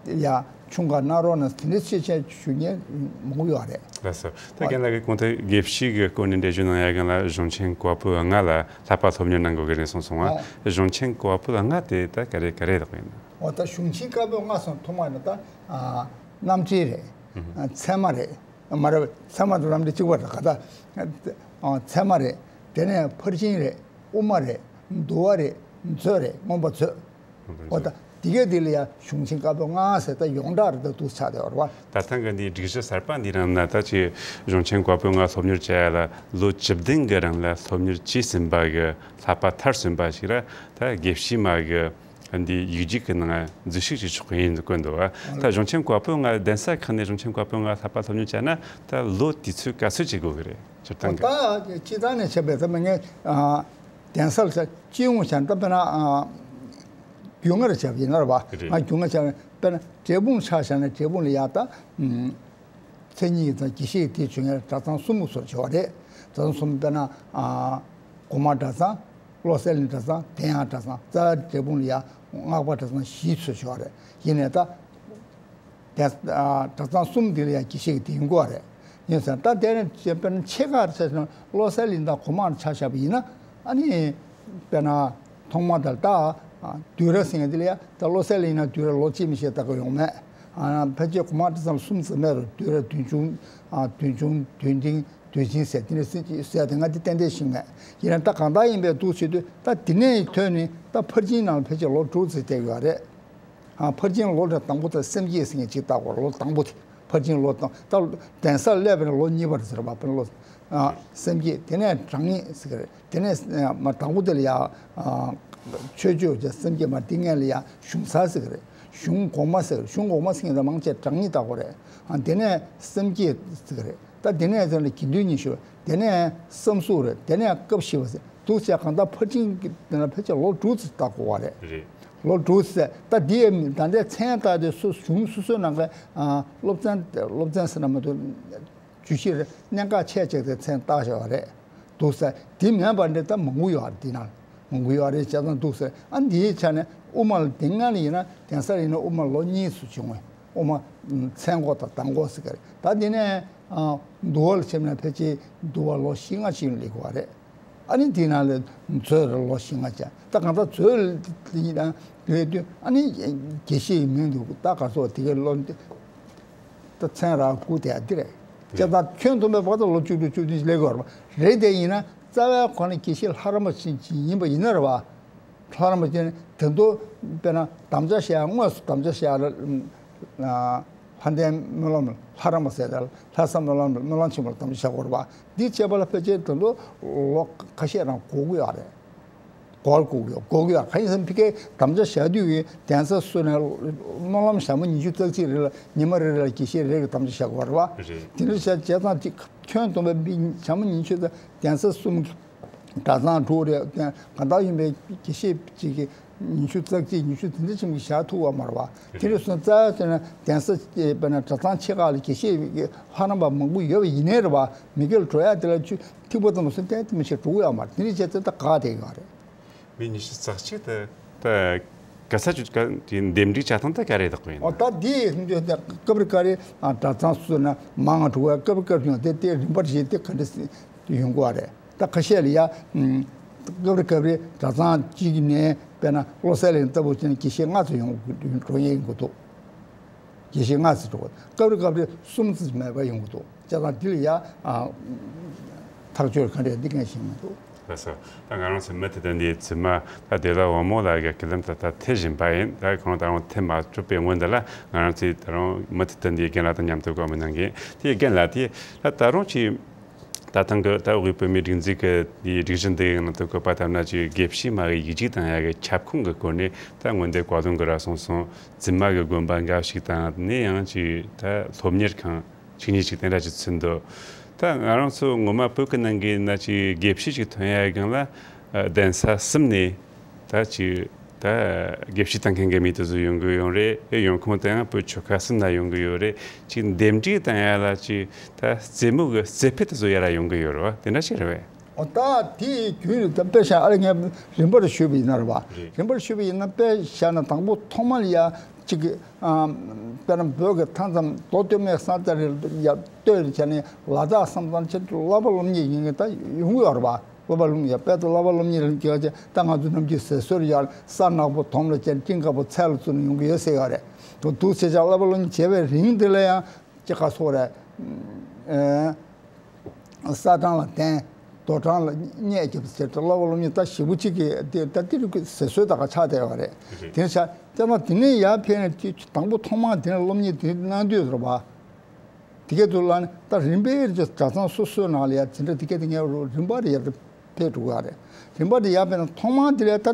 ཡ་ཆུང་ག་གནང་རོགས་གནང་དེ་འདྲ་ཆེ་ཆེ་ཞུ་མཁན་མང་པོ་ཡོད་རེད། ལགས་སོ། ད་རྒན་ལགས་ཀྱིས་གོང་དུ་དགེ་བཤེས་ཀྱི་སྐོར་ནས་འགྲེལ་བརྗོད་གནང་ཡ་གང་ལ་གཞུང་ཆེན་བཀའ་པོད་ལྔ་ལ་བསླབ་པ་སློབ་གཉེར་གནང་དགོས་ཀྱི་རེད་གསུངས་སོང་ང་། ཨ། གཞུང་ཆེན་བཀའ་པོད་ལྔ་དེ་ད་ག་རེ་ག་རེ་དག་ཡིན་ན། འོ་ད་གཞུང་ཆེན་བཀའ་པོད་ལྔ་སོང་ཐོག་མ་ནས་ད་ཨ་རྣམ་འགྲེལ་རེད། ཨ་ཚད་མ་རེད། མ་རེད། ཚད་མ་དང་རྣམ་འགྲེལ་གཅིག་པ་རེད། ག་ད་ཨ་ཚད་མ་རེད། དེ་ནས་ཕར་ཕྱིན་རེད། དབུ་མ་རེད། འདུལ་བ་རེད། མཛོད་རེད། མངོན་པ་མཛོད། འོ་ད་དེ་གས་དེ་ལ་ཡ་གཞུང་ཆེན་བཀའ་པོད་ལྔ་ཟེར་ད་ཡོངས་གྲགས་རེད། ད་འདུག་ཆགས་བསྡད་ཡོད་རེད་བ། ད་ཐེངས་ཀྱི་འདིའི་སྒྲིག་གཞི་གསར་པ་འདིའི་ནང་ན་ད་ཅིག་གཞུང་ཆེན་བཀའ་པོད་ལྔ་སློབ་གཉེར་བྱ་ཡ་ལ་ལོ་བཅུ་བདུན་གྱི་རིང་ལ་སློབ་གཉེར་བྱས་ཟིན་པ་གི་བསླབ་པ་མཐར་སོན་པ་ཞིག་ར་ད་དགེ་བཤེས་མ་གི་འདི་ཡིག་རྒྱུགས་ཀྱི་ནང་འཛུལ་ཞུགས་ཅིག་ཆོག་གི་ཡིན་བཀོད་འདུག་བ། ད་གཞུང་ཆེན་བཀའ་པོད་ལྔ་གདན་ས་ཁག་ནས་གཞུང་ཆེན་བཀའ་པོད་ལྔ་བསླབ་པ་སློབ་གཉེར་བྱས་ན་ད་ལོ་དུས་ཚོད་ག་ཚོད་ཅིག་དགོས་ཀྱི་རེད་སྤྱིར་བཏང་གི། ད་སྤྱིར་བཏང་ནས་བྱས་པས་ད་མི་ངན་གདན་ས་ལ་སྤྱི་ཡོངས་བྱས་ན་ད་དཔེར་ན་རྒྱུས་མངའ་རེ་བྱས་པ་ཡིན་ན་རེད་བ། རེད། ང་རྒྱུས་མངའ་བྱས་ན་དཔེར་ན་འབྲས་སྤུངས་ཆ་བཞག་ན་འབྲས་སྤུངས་ལ་ཡ་ད། མཚན་ཉིད་དང་དགེ་བཤེས་དེ་བྱུང་ཡང་གྲྭ་ཚང་གསུམ་སོགས་བྱེད་པ་རེད། གྲྭ་ཚང་གསུམ་དཔེར་ན། གོང་མ་གྲྭ་ཚང་། བློ་གསལ་གླིང་གྲྭ་ཚང་། བདེ་ཡངས་གྲྭ་ཚང་། རྩ་བ་འབྲས་སྤུངས་ལ་ཡང་སྔགས་པ་གྲྭ་ཚང་བཞི་ཚོ་བྱེད་པ་རེད། ཡིན་ནའི་ད། དེ་གྲྭ་ཚང་གསུམ་འདི་ལ་ཡང་དགེ་བཤེས་ཀྱི་དེ་ཡིན་དགོས་པ་རེད། ཡིན་ཙང་ད་དེ་ནས་དཔེར་ན་ཆེ་ཁག་ཆེ་ཆུང་བློ་གསལ་གླིང་དང་གོང་མར་ཆ་བཞག་པ་ཡིན་ན་ཨ་ནི། དཔེར་ན། ཐོག་མ་དང་ད། དུས་རབས་ཟེར་མཁན་དེ་ལ་ཡ་ད་བློ་གསལ་གླིང་ན་དུས་རབས་ལོ་གཅིག་མི་ཤེས་ལྟ་གི་ཡོང་མེད། ཕལ་ཆེར་གོང་མ་གྲྭ་ཚང་ལ་གསུམ་ཙམ་མེད་རུང་དུས་རབས་བདུན་ཅུ། བདུན་ཅུ་དོན་ལྡན་དུས་ཆེན་ཟེར་དེ་འདྲ་ཟེར་གྱི་ཟེར་དེ་ང་དེ་ཏན་ཏན་ཤེས་མེད། ཡིན་ན་ད་གང་ལྟར་ཡིན་པའི་འདུག་བྱེད་དུས་ད་དེ་ནས་ཐོན་ནས་ད་ཕར་ཕྱིན་ནང་ཕལ་ཆེར་ལོ་དྲུག་ཙམ་བསྡད་ཡོད་རེད། ཕར་ཕྱིན་ལོ་དང་པོ་དང་སེམས་བསྐྱེད་ཟེར་མཁན་ཅིག་བཏགས་པ་ལོ་དང་པོ་དེ། ཕར་ཕྱིན་ལོ་དང་ད་གདན་སར་སླེབས་པའི་ལོ་གཉིས་པར་ཟེར་བ་དཔེར་ན་ལོ། ཨ། སེམས་བསྐྱེད་དེ་ནས་གྲངས་སྙེད་ཟེར་གི་རེད། དེ་ནས་ཨ་མ་དང་པོ་དེ་ལ་ཡ། ཨ། ཆོས་སྤྱོད་ཀྱི་སེམས་བསྐྱེད་མ་དེ་སྔོན་ལ་ཡ་གཞུང་ཚར་ཟེར་གི་རེད། གཞུང་གོང་མ་ཟེར་གི་རེད། གཞུང་གོང་མ་ཟེར་མཁན་དེ་མང་ཆེ་གྲངས་སྙེད་བཏགས་པ་རེད། ཨ། དེ་ནས་སེམས་བསྐྱེད་ཟེར་གི་རེད། ད་དེ་ནས་ཟེར་ན་དགེ་འདུན་ཉི་ཤུ། དེ་ནས་བསམ་གཟུགས་རེད། དེ་ནས་སྐབས་བཞི་པ་ཟེར་འདུག་བྱས་གང་ལྟར་ཕར་ཕྱིན་གྱི་དེ་ན་ཕལ་ཆེར་ལོ་དྲུག་ཙམ་བཏགས་དགོས་པ་རེད། རེད། ལོ་དྲུག་ཙམ་ད་འདི་ད་ལྟའི་མཚན་བཏགས་དེ་སོ་གཞུང་སོ་སོའི་ནང་གི་ཨ་སློབ་ཚན་སློབ་ཚན་ཟེར་ན་མ་གཏོགས་བརྗོད་གཞི་རེད། གནད་འགག་ཆེ་ཆེ་དེ་མཚན་བཏགས་བཞག་པ་རེད། འདུག་ཟེར་དེ་མིན་པ་འདྲ་ད་མང་པོ་ཡོད་རེད། དེ་ནང་མང་པོ་ཡོད་རེད། བྱས་ཙང་འདུག་ཟེར་ཨ་འདིའི་ཆ་ནས་དབུ་མ་ལ་དེ་སྔ་ལ་ཡིན་ན་གདན་སར་ཡིན་ན་དབུ་མ་ལོ་གཉིས་སུ་བྱུང་བས་དབུ་མ་མཚན་འགོ་དང་གདམས་འགོ་ཟེར་གི་རེད། ད་དེ་ནས་ཨ་འདུལ་བ་ལ་ཕྱིན་ན་ཕལ་ཆེར་འདུལ་བ་ལོ་བཞི་ལྔ་ཞིག་སླེབས་དགོས་པ་རེད། ཨ་ནི་དེའི་ནང་ལ་མཛོད་རེ་ལོ་བཞི་ལྔ་བྱས། ད་གང་ལྟར་མཛོད་ཡིན་ན་ཡོད་དུས་ཨ་ནི་དགེ་བཤེས་ཡི་མིང་དུ་ད་ག་སོགས་དེ་གའི་ལོ་འདི་ད་མཚན་རག་སྐུ་དེ་འདི་རེད། ལྕགས་ཐང་ཁྱོན་བསྡོམས་པའི་བར་དུ་ལོ་བཅུ་དྲུག་བཅུ་བདུན་སླེབས་ཡོད་རེད་པ། རེད་དེ་ཡིན་ན་རྩ་བའི་གོ་ནས་དགེ་བཤེས་ལྷ་རམས་པ་ཅིག་ཡིན་པ་ཡིན་ན་རེད་པ། ལྷ་རམས་པ་ཅིག་ནི་དེ་ཚོ་དཔེར་ན་དམ་བཅའ་བཞག་དངོས་སུ་དམ་བཅའ་བཞག་ལ། ལྷ་ལྡན་སྨོན་ལམ་ལྷ་རམས་པ་ཟེར་ཏེ་ལྷ་ས་སྨོན་ལམ་སྨོན་ལམ་ཆེན་མོར་དམ་བཅའ་བཞག་དགོས་རེད་པ། འདི་བྱས་པ་ལ་ཕལ་ཆེར་དེ་ཚོ་ལོ་ཁ་ཤས་རང་འགོར་གྱི་ཡོད་རེད། འགོར་དགོས་ཀྱི་ཡོད་འགོར་གྱི་ཡོད། གང་ཡིན་ཟེར་ན་ཕ་གིའི་དམ་བཅའ་བཞག་དུས་ཀྱི་གདན་ས་སུ་ནས་སྨོན་ལམ་ཞག་མ་ཉི་ཤུ་རྩ་གཅིག་རེ་ལ་ཉི་མ་རེ་རེ་ལ་དགེ་བཤེས་རེ་རེ་དམ་བཅའ་བཞག་དགོས་རེད་པ། རེད། དེ་འདྲ་བྱས་བྱས་ཙང་དེ་ཁྱོན་བསྡོམས་པའི་ཞག་མ་ཉི་ཤུ་རྩ་གདན་ས་གསུམ་གྱི་གྲྭ་ཚང་དྲུག་རེ་གང་དག་ཡིན་པའི་དགེ་བཤེས་གཅིག་གིས་ཉི་ཤུ་རྩ་གཅིག་ཉི་ཤུ་དེ་འདྲ་ཅིག་བཞག་ཐུབ་པ་མ་རེད་པ། དེ་འདྲ་སོང་ཙང་ཟེར་ན་གདན་ས་དཔེར་ན་གྲྭ་ཚང་ཆེ་ཁག་ལ་དགེ་བཤེས་ཀྱི་ལྷ་རམས་པ་མང་པོ་ཡོད་པ་ཡིན་ནའི་རེད་པ། མི་སྒེར་ལ་འགྲོ་ཡག་དེ་ལ་ཆུ་ཐིགས་པ་ཙམ་སོང་ཏན་ཏན་མི་ཤེས་འགྲོ་གི་ཡོད་མ་རེད། དེ་འདྲ་བྱས་ཙང་ད་འགག་བསྡད་ཡོད་རེད། མི་ཉི་ཤུ་རྩ་གཅིག་དེ་ད་ག་ས་ཅིག་ག་དེ་འདེམས་སྒྲིག་བྱ་སྟངས་དེ་ག་རེ་དག་པོ་ཡིན་ན། ཨོ་ད་དེ་སྐབས་རེ་སྐབས་རེ་གྲྭ་ཚང་སུ་ན་མང་ང་འགྲོ་བ་སྐབས་རེ་སྐབས་རེ་ཡོང་དེ་དེ་རིམ་པར་བྱས་དེ་ག་འདྲ་ཡོང་དགོས་རེད། ད་ཁ་ཤས་ལ་ཡ། སྐབས་རེ་སྐབས་རེ་གྲྭ་ཚང་གཅིག་ནས་དཔེར་ན་བློ་གསལ་གླིང་ལྟ་བུ་བྱས་ན་དགེ་བཤེས་ལྔ་ཙམ་ཡོང་འགྲོ་ཡས་ཡོང་གི་འདུག་དགེ་བཤེས་ལྔ་ཙམ་འགྲོ་གི། སྐབས་རེ་སྐབས་རེ་གསུམ་ཙམ་མེད་པ་ཡོང་གི་འདུག་བྱས་ཙང་འདི་ལ་ཡ། ཐག་གཅོད་ག་འདྲ་འདི་གང་ཤེས་མི་འདུག་ལགས་སོ། ད་ང་རང་ཚོའི་མི་དེ་དག་འདིའི་རྫུན་མ་ད་བདེ་ལ་འོ་མོ་ལགས་ཀྱི་སྐུ་ལམ་དུ་ད་ཐེ་བཞིན་པ་ཡིན། ད་ཁོང་ད་རུང་ཐེ་མ་གྲུབ་པའི་སྔོན་དུ་ལ་ང་རང་ཚོས་ད་རུང་མི་དེ་དག་འདིའི་རྒན་ལགས་དང་མཉམ་དུ་བཀའ་མོལ་གནང་གི་ཡིན། དེའི་རྒན་ལགས་དེ་ད་ད་རུང་ཅིག་ད་ཐེངས་ཀྱི་ད་དབུས་བོད་མིའི་སྒྲིག་འཛུགས་ཀྱི་དེའི་སྒྲིག་གཞི་འདི་ཡི་ནང་དུ་བཀོད་པ་ལྟར་ན་ཅིག་དགེ་བཤེས་མ་གི་ཡིག་རྒྱུགས་བཏང་ཡ་གི་ཁྱབ་ཁོངས་ཀྱི་སྐོར་ནས་ད་སྔོན་འདིར་བཀའ་བློན་གྱིས་ར་གསུངས་སོང་། རྫུན་མ་གི་དགོན་པ་འགའ་ཞིག་དང་ནས་ཡང་ཅིག་ད་སློབ་གཉེར་ཁང་ཆིག་གཉིས་ཅིག་དེ་འདྲ་ཅིག་ཚུད་འདུག་ད་ང་རང་ཚོ་ངོ་མ་བོད་ཀྱི་ནང་གི་ན་ཅིག་དགེ་བཤེས་ཅིག་ཐོན་ཡ་སྒང་ལ་ཨ་གདན་ས་གསུམ་ནས་ད་ཅིག་ད་དགེ་བཤེས་བཏང་མཁན་གྱི་མི་དེ་ཚོ་ཡོང་གི་ཡོད་རེད། ཡོང་ཁུངས་དེ་ཡང་བོད་ཆོལ་ཁ་གསུམ་ན་ཡོང་གི་ཡོད་རེད། ཅིག་འདེམས་སྒྲུག་བཏང་ཡ་ལ་ཅིག་ད་རྩེད་མོ་གི་རྩེད་ཕེད་དེ་ཚོ་ཡར་ཡོང་གི་ཡོད་རེད་བ། དེ་འདྲ་ཞིག་རེད་བས། འོ་ད་དེའི་རྒྱུན་རེད། ད་དཔེ་བཞག་ཨ་ལེ་ངས་རིམ་པར་ཞུས་པ་ཡིན་ན་རེད་བ། རེད། རིམ་པར་ཞུས་པ་ཡིན་ན་དཔེ་བཞག་ན་དང་པོ་ཐོག་མར་ཡ་ཅིག་ཨ་དཔེར་ན་བོད་ཀྱི་མཐའ་མཚམས་མདོ་སྟོད་སྨད་ས་མཚམས་རེ་ཡ་སྟོད་རེ་བྱས་ནས་ལ་དྭགས་ས་མཚམས་ཆེད་དུ་བསླབ་པ་སློབ་གཉེར་ཡིན་མཁན་ད་ཡོང་གི་ཡོད་རེད་བ། བསླབ་པ་སློབ་གཉེར་དཔལ་དུ་བསླབ་པ་སློབ་གཉེར་ལ་སྐྱེལ་བ་ཅེ་ད་ང་ཚོ་ནམ་རྒྱུན་ཟེར་སྲོལ་ཡོད་རེད། ས་ནག་པོ་དོམ་ལ་ཅན་སྤྲིན་དཀར་པོ་ཚལ་ལ་བཙུགས་ནས་ཡོང་གི་ཡོད་ཟེར་ཡོད་རེད། དུ་དུ་ཆེ་ཆག་བསླབ་པ་སློབ་གཉེར་བྱས་པའི་རིང་དེ་ལ་ཡང་ཅི་ག་སོགས་རེད། ཨེ། ས་གྲངས་ལ་བརྟེན། རྡོ་གྲངས་ལ་བསྙད་རྒྱབ་ཟེར་ཏེ་བསླབ་པ་སློབ་གཉེར་ད་ཞེ་པོ་གཅིག་གིས་དེ་ད་དེ་རིགས་ཟེར་སྲོལ་ད་ག་ཆགས་བསྡད་ཡོད་རེད། དེ་ཆ་དེ་ན་དེ་ནས་ཡར་ཕེབས་ནས་དེ་དང་པོ་ཐོག་མར་དེ་ནས་སློབ་གཉེར་དེ་གནང་དུས་རེད་བ། དེ་གས་དུ་ལ་ནི་ད་རིམ་པས་ཀྱི་གྲྭ་ཚང་སོ་སོའི་ནང་ལ་ཡ་འཛིན་གྲྭ་དེ་གས་དེ་ངས་རིམ་པ་རེ་ཡར་ཕེབས་འགྲོ་གི་ཡོད་རེད། རིམ་པ་དེ་ཡར་ཕེབས་ན་ཐོག་མར་དེ་ལས་ད་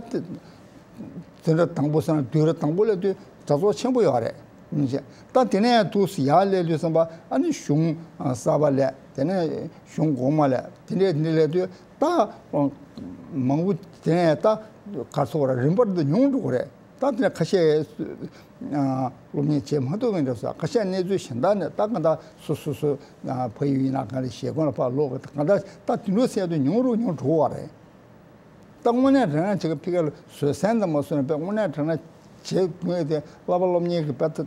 འཛིན་གྲྭ་དང་པོ་ཟེར་ན་དུས་རབས་དང་པོ་སླེབས་དུས་གྲྭ་ཚོགས་ཆེན་པོ་ཡོད་རེད། ཨ་ནི་ད་དེ་ནས་དུས་སུ་ཡར་སླེབས་དུས་ཙམ་པ་ཨ་ནི་གཞུང་གསར་པ་སླེབས། དེ་ནས་གཞུང་གོང་མ་སླེབས། དེ་འདྲས་དེ་འདྲས་སླེབས་དུས་ད་མང་པོ་དེ་ནས་ད་ག་རེ་ཟེར་དགོས་རེད། རིམ་པར་དུ་ཉུང་འགྲོ་གི་རེད། ད་དེ་ནས་ཁ་ཤས་སློབ་གཉེར་བྱེད་མ་ཐུབ་མཁན་འདྲ་སོང་། ཁ་ཤས་གནས་ཚུལ་གཞན་དག་ནས་ད་གང་ལྟར་སོ་སོ་སོ་ཕ་ཡུལ་ཡིན་ན་གང་རེད། ཞེ་འཁོན་ལ་ཕར་ལོག་གི་གང་ལྟར་ད་དེ་འདྲ་སེ་དུ་ཉུང་རུ་ཉུང་འགྲོ་བ་རེད། ད་དངོས་གནས་རང་རང་བྱེད་ཀྱི་ཕ་གི་ལ་བཟོད་བསྲན་དང་མ་བཟོད་ན་དཔེ་དངོས་གནས་དྲང་གནས་བྱེད་དགོས་ཏེ་བསླབ་པ་སློབ་གཉེར་གྱི་དཔེ་ད་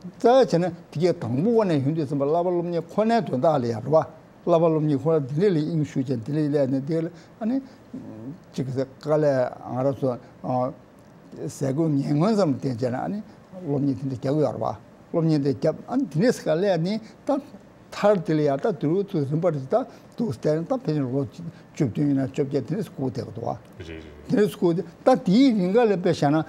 རྩ་བྱས་ན་དེ་གའི་དང་པོ་བ་ནས་ཡོང་དུས་ཙམ་པ་བསླབ་པ་སློབ་གཉེར་ཁོ་ནའི་དོན་དག་ལ་ཡ་རེད་བ། བསླབ་པ་སློབ་གཉེར་ཁོ་ན་དེ་འདྲས་ལ་དབྱིངས་ཞུགས་ཀྱང་དེ་འདྲས་སླེབས་ནས་དེ་ལ་ཨ་ནི་ཅིག་གི་དཀའ་ལས་ང་རང་ཚོ་ཟས་གོས་ངན་ངོན་ཙམ་བསྟེན་བྱས་ན་ཨ་ནི་སློབ་གཉེར་དེ་འདྲས་རྒྱག་གི་ཡོད་རེད་བ། སློབ་གཉེར་དེ་བརྒྱབ། ཨ་ནི་དེ་ནས་སྐབས་ལ་ནི་ད་མཐར་དེ་ལ་ཡང་ད་དུས་རུ་ཚུར་རིམ་པར་ད་འདུག་སྟེ་ད་ཕལ་ཆེར་ལོ་བཅུ་བདུན་ཡིན་ན་བཅོ་བརྒྱད་དེ་ནས་སྒུག་བསྡད་ཀྱི་འདུག་བ། རེད་རེད། དེ་ནས་སྒུག་སྟེ་ད་དེའི་རིང་ག་ལ་དཔེ་བཞག་ན་ཨ་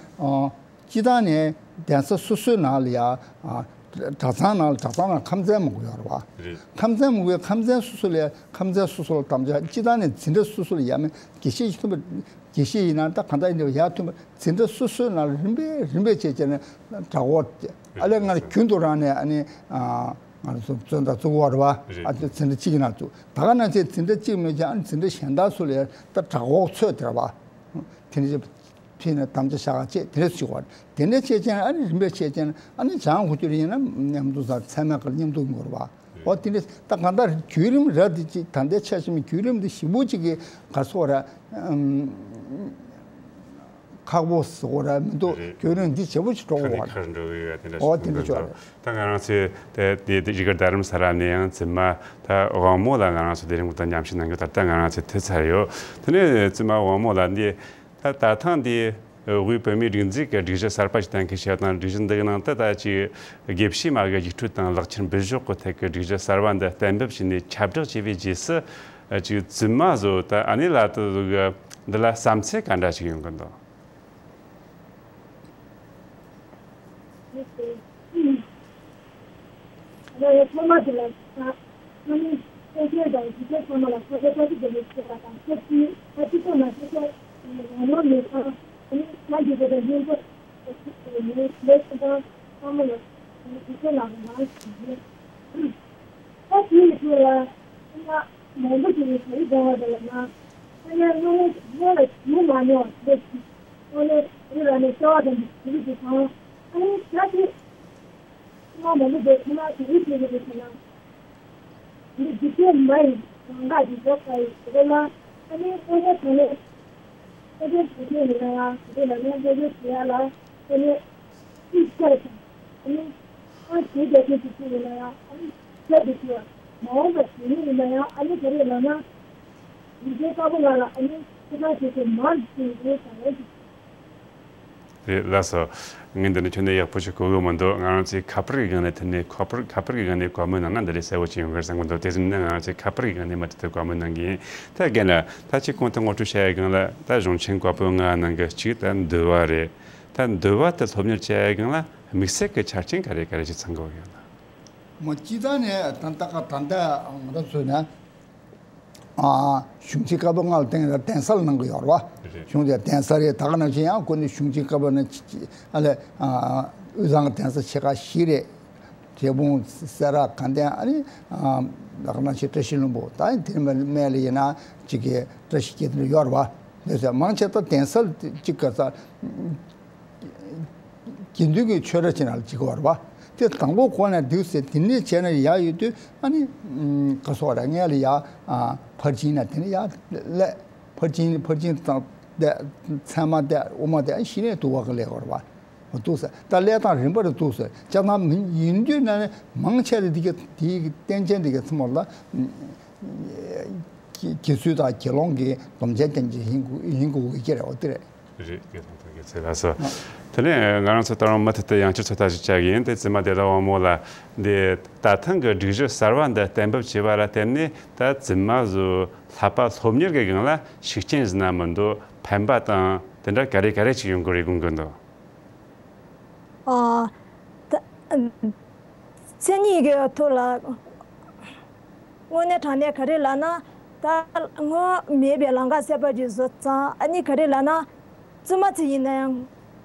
སྤྱི་བཏང་ནས་གདན་ས་སོ་སོའི་ནང་ལ་ཡང་ཨ་གྲྭ་ཚང་ནང་ལ་གྲྭ་ཚང་ནང་ཁམས་ཚན་མང་པོ་ཡོད་རེད་བ། རེད། ཁམས་ཚན་མང་པོའི་ཁམས་ཚན་སོ་སོ་ལ་ཡང་ཁམས་ཚན་སོ་སོ་ལ་དམ་བཅའ། སྤྱི་བཏང་ནས་འཛིན་གྲྭ་སོ་སོ་ལ་ཡང་མིན་དགེ་བཤེས་ཤིག་ཐོན་པ། དགེ་བཤེས་ཡིན་ན་ད་གང་ལྟར་ཡིན་ནའི་ཡར་ཐོན་པ་འཛིན་གྲྭ་སོ་སོའི་ནང་ལ་རིམ་པས་རིམ་པས་བྱས་བྱས་ནས་གྲྭ་འོག་ཨ་ལས་སྔར་རྒྱུན་དུ་རང་ནས་ཨ་ནི་ཨ་ང་ཚོ་བཙོན་དང་བཙུགས་པ་རེད་བ། རེད། ཨ་ཙི་འཛིན་གྲྭ་གཅིག་གི་ནང་བཙུགས། ད་ག་ནང་བཞིན་འཛིན་གྲྭ་གཅིག་མེད་ཀྱང་ཨ་ནི་འཛིན་གྲྭ་གཞན་དག་སུ་ལས་ད་གྲྭ་འོག་ཚོད་དེ་རེད་བ། དེ་འདྲ་ཕྱིན་ནས་དམ་བཅའ་བཞག་ག་བྱས་དེ་འདྲ་ཞིག་བ། དེ་འདྲ་བྱས་ཀྱང་ཨ་ནི་རིམ་པས་བྱས་ཀྱང་ཨ་ནི་བྱང་ཁུ་ཅུ་རེ་ཡིན་ན་མཉམ་དུ་ས་ཚད་མའི་སྐོར་མཉམ་དུ་ཡིན་དགོས་རེད་བ། འོ་དེ་འདྲ་ད་གང་ལྟར་བརྒྱུད་རིམ་ར་དེ་ཅིག་ད་ལྟའི་ཆ་བཞག་ན་བརྒྱུད་རིམ་དེ་ཞེ་པོ་ཅིག་གི་ག་རེ་ཟེར་དགོས་རེད། ཨམ། ཁག་པོ་ཟེར་དགོས་རེད་མི་འདུག་རེད། བརྒྱུད་རིམ་འདི་ཞེ་པོ་ཅིག་འགྲོ་ཁ་ནས་དགོས་ཁར་འགྲོ་གི་ཡོད་དེ་འདྲ། འོ་ཞིག་དེ་འདྲ་མི་ཅོག་འདུག་རེད། ད་ང་རང་ཚོས་དེ་དེ་དེ་རི་གར་རྡ་རམ་ས་ལ་ནས་ཡང་བཙུན་མ་ད་དབང་མོ་ལགས་ང་རང་ཚོ་དེ་རིང་ད་མཉམ་ཞུགས་གནང་རྒྱུ་ད་ལྟ་ང་རང་ཚོས་ཐོས་ཚར་ཡོད། དེ་ནས་བཙུན་མ་དབང་མོ་ལགས་འདི། ད་ད་ཐེངས་འདི་དབུས་བོད་མིའི་སྒྲིག་འཛུགས་ཀྱི་སྒྲིག་གཞི་གསར་པ་ཞིག་གཏན་འཁེལ་བྱས་དང་། སྒྲིག་གཞི་འདིའི་ནང་དུ་ད་ཅིག་དགེ་བཤེས་མ་གི་ཡིག་འཕྲུལ་དང་ལག་ཁྱེར་འབུལ་ཕྱོགས་ཀྱི་ཐད་ཀྱི་སྒྲིག་གཞི་གསར་བ་འདི་གཏན་འབེབས་བྱས་ནས་ཁྱབ་བསྒྲགས་བྱས་པའི་རྗེས་སུ་ཅིག་བཙུན་མ་ཚོ་ད་ཨ་ནེ་ལགས་དེ་ཚོ་གི་འདི་ལ་བསམ་ཚུལ་ག་འདྲ་ཞིག་ཡོང་གི་འདུག་ང་ཡང་ཐོག་མ་དེ་ལ་ད་ང་ནི་ཕལ་ཆེར་དང་གཞིས་བྱེས་ཚང་མ་ལ་ཁ་ཁ་ཐག་ཐག་བདེ་མོ་བྱེད་པ་དང་ཆབས་ཅིག་ད་སྤྱི་ཚོགས་ནང་སོ་སོ་ངོ་ནོར་མེད་ཙང་ཨ་ནི་ང་འདི་ག་དང་སྙིང་པོ་ངའི་ལས་སུ་དང་ཚང་མ་ལ་གཞིས་བྱེས་ནང་ལ་ང་ཞིག་ཡིན། ད་དེའི་ཁྲོད་ལ་ང་མང་པོ་ཞིག་ནས་ག་རེ་བྱུང་བ་དེ་ལ་ང་ཕ་ཡུལ་སྔོན་མ་སྔོན་ལ་བྱུང་མ་མྱོང་བ་ཞིག་ལ་ཅིག་ཨ་ནི་ག་རེ་ལབ་ནས་བྱ་བ་དང་དེ་རིགས་དེ་དང་ཨ་ནི་ད་དེ། ཁོ་མང་པོ་འདུག་ཁོ་མ་དེ་རིགས་བྱེད་ཀྱི་རེད་ཟེར་ན། འདི་འཇིག་རྟེན་མ་ཡིན་གང་ག་ཅིག་འཇོག་པ་ཡིན་ཟེར་ན་ཨ་ནི་ཨོ་ན་ད་ནི་ཨོ་ན་དེ་དེ་ཡིན་ན་ཡང་དེ་ལ་ནི་ཨོ་ན་དེ་ཡ་ལ་ཨ་ནི་ཅིག་ཆར་ཞིང་ཨ་ནི་ཨ་དེ་དེ་དེ་དེ་ཡིན་ན་ཡང་ཨ་ནི་ཆར་དེ་དེ་མ་འོངས་པ་དེ་ནི་ཡིན་ན་ཡང་ཨ་ནི་ག་རེ་ལབ་ན་འཇིག་རྟེན་དཀར་པོ་ལ་ལ་ཨ་ནི་ཁོ་ཚང་དེ་དེ་མར་དེ་དེ་ཟེར་ན་ཡང་དེ། རེད་ལགས་སོ། ངས་འདི་ནས་ཁྱོན་ནས་ཡག་པོ་ཞིག་གོ་གི་མི་འདུག་ང་རང་ཚོས་ཁ་པར་གྱི་སྒང་ནས་ཐོན་ནས་ཁ་པར་ཁ་པར་གྱི་སྒང་ནས་བཀའ་མོལ་གནང་ན་འདི་ལས་གསལ་བོ་ཅིག་ཡོང་གི་རེད་བསམ་གྱི་འདུག་དེ་བཞིན་ནས་ང་རང་ཚོས་ཁ་པར་གྱི་སྒང་ནས་མུ་མཐུད་དུ་བཀའ་མོལ་གནང་གི་ཡིན། ད་རྒན་ལགས་ད་ཅིག་གོང་དུ་ངོ་སྤྲོད་བྱས་ཡའི་སྒང་ལ་ད་གཞུང་ཆེན་བཀའ་པོད་ལྔ་ནང་གི་གཅིག་ད་འདུལ་བ་རེད། ད་འདུལ་བ་དེ་སློབ་གཉེར་བྱས་ཡའི་སྒང་ལ་དམིགས་བསལ་གྱི་ཆ་རྐྱེན་ག་རེ་ག་རེ་ཞིག་ཚང་དགོས་ཡོད་ན། མ་སྤྱི་བཏང་ནས་ད་ལྟ་ད་ལྟ་ང་རང་ཚོས་ན། ཨ། གཞུང་ཆེན་བཀའ་པོད་ལྔ་ལ་བརྟེན་ནས་གདན་ས་ལ་གནང་གི་ཡོད་རེད་བ། རེད། གཞུང་དེ་གདན་ས་རེད། ད་ག་ནང་བཞིན་ཡང་ཁོ་ནི་གཞུང་ཆེན་བཀའ་པོད་ནི་ཨ་ལས་དབུས་གཙང་གི་གདན་ས་ཆེ་ཁག་བཞི་རེད། འབྲས་སྤུངས། སེ་ར། དགའ་ལྡན། ཨ་ནི་ད་ག་ནང་བཞིན་བཀྲ་ཤིས་ལྷུན་པོ། ད་དེ་སྨད་ལ་ཡིན་ན་གཅིག་གི་བཀྲ་ཤིས་སྐྱིད་ལ་ཡོད་རེད་བ། འདི་ཚོ་མང་ཆེ་ད་གདན་ས་གཅིག་ག་ས། དགེ་འདུན་གྱི་ཆོས་གྲྭ་ཅིག་ནང་ལ་བྱེད་ཀྱི་ཡོད་རེད་བ། དེ་དང་པོ་ཁོ་ནས་འདུག་ཟེར། དེ་ནས་བྱས་ནས་ཡར་ཡོད་དུས་ཨ་ནི་ག་སོགས་རེད། སྔོན་ལ་ཡར་ཕར་ཕྱིན་ནས་དེ་ནས་ཡར་སླེབས། ཕར་ཕྱིན། ཕར་ཕྱིན་བཏང་བསྡད། ཚད་མ་བསྡད། དབུ་མ་བསྡད། གཞི་ནས་འདུག་པ་གི་ལས་ཀ་རེད་བ། འདུག་ཟེར། ད་སླེབས་སྟངས་རིམ་པ་རེ་འདུག་ཟེར། བྱས་ཙང་མི་ཡིན་དུས་ན་ནི་མང་ཆེ་རེ་འདི་ག་དེའི་རྟེན་ཅན་འདི་ག་ཚང་མ་ལ་དགེ་ཚུལ་དང་དགེ་སློང་གི་སྡོམ་ཆེན་བསྟེན་གྱི་ཡིན་དགོས། ཡིན་དགོས་ཀྱི་རེད། འོ་དེ་རེད། རེད། དགེ་སློང་དང་དགེ་ཚུལ་ལ་སོགས། དེ་ནས་ང་རང་ཚོ་ད་རུང་མུ་མཐུད་དུ་ཡང་བསྐྱར་ཚོད་ལྟ་ཞིག་བྱ་གི་ཡིན། དེ་བཙུན་མ་བདེ་ལེགས་དབང་མོ་ལ་འདི་ད་ཐེངས་ཀྱི་སྒྲིག་གཞི་གསར་བ་འདི་གཏན་འབེབས་བྱས་པ་ལ་བརྟེན་ནས། ད་བཙུན་མ་ཚོ་བསླབ་པ་སློབ་གཉེར་གྱི་སྒང་ལ་ཤུགས་རྐྱེན་ཟིན་ན་མི་འདུག་ཕན་པ་དང་དེ་འདྲ་ག་རེ་ག་རེ་ཅིག་ཡོང་གི་རེད་དགོངས་ཀྱི་འདུག་ཨ། ད་མཚན་ཉིད་ཀྱི་ཐོག་ལ་དངོས་གནས་དྲང་གནས་ག་རེ་ལབ་ན། ད་སྔོན་མེད་པའི་ལམ་ཁ་གསལ་པོ་ཅིག་བཟོ་ཙང་། ཨ་ནི་ག་རེ་ལབ་ན། བཙུན་མ་ཚོ་ཡིན་ན་ཡང་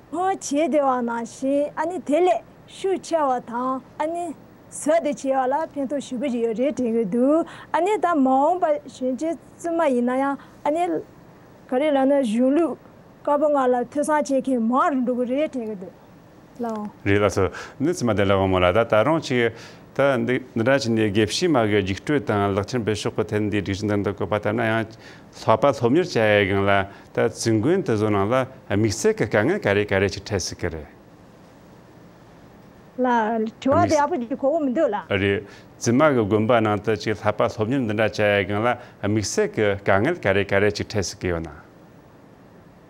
སྔོན་བྱས་བསྡད་པ་ནང་བཞིན་ཨ་ནི་དེ་ལས་ཤུགས་ཆེ་བ་དང་། ཨ་ནི་ཟབ་ཏུ་ཕྱིན་པ་ལ་ཕན་ཐོགས་ཞེ་པོ་ཅིག་ཡོད་རེད་དྲན་གྱི་འདུག་ཨ་ནི་ད་མ་འོངས་པ་གཞོན་སྐྱེས་བཙུན་མ་ཡིན་ན་ཡང་ཨ་ནི་ག་རེ་ལབ་ན། གཞུང་ལུགས་བཀའ་པོད་ལྔ་ལ་ཐོས་བསམ་བྱེད་མཁན་མང་རུ་འགྲོ་གི་རེད་དྲན་གྱི་འདུག་ལགས། རེད་ལགས་སོ། ནི་བཙུན་མ་བདེ་ལེགས་དབང་མོ་ལགས། ད་ད་རུང་ཅིག་ད་འདི་འདི་འདྲ་བྱས་ནས་དགེ་བཤེས་མ་གི་རྒྱུགས་སྤྲོད་དང་ལག་ཁྱེར་འབུལ་ཕྱོགས་ཀྱི་ཐད་འདི་སྒྲིག་གཞི་འདི་འདྲ་བཀོད་པ་ལྟར་ན། ཡང་བསླབ་པ་སློབ་གཉེར་བྱ་ཡའི་སྒང་ལ་ད་བཙུན་དགོན་དེ་ཚོ་ནང་ལ་དམིགས་བསལ་གྱི་དཀའ་ངལ་ག་རེ་ག་རེ་ཅིག་འཕྲད་སྲིད་ཀྱི་རེད། ལགས། དྲི་བ་དེ་དམིགས་ཡག་པོ་ཅིག་གོ་གི་མི་འདུག་ལགས། རེད། བཙུན་མ་གི་དགོན་པ་ནང་དུ་ཅིག་བསླབ་པ་སློབ་གཉེར་འདི་འདྲ་བྱ་ཡའི་སྒང་ལ་དམིགས་བསལ་གྱི་དཀའ་ངལ་ག་རེ་ག་རེ་ཅིག་འཕྲད་སྲིད་ཀྱི་ཡོད་ན།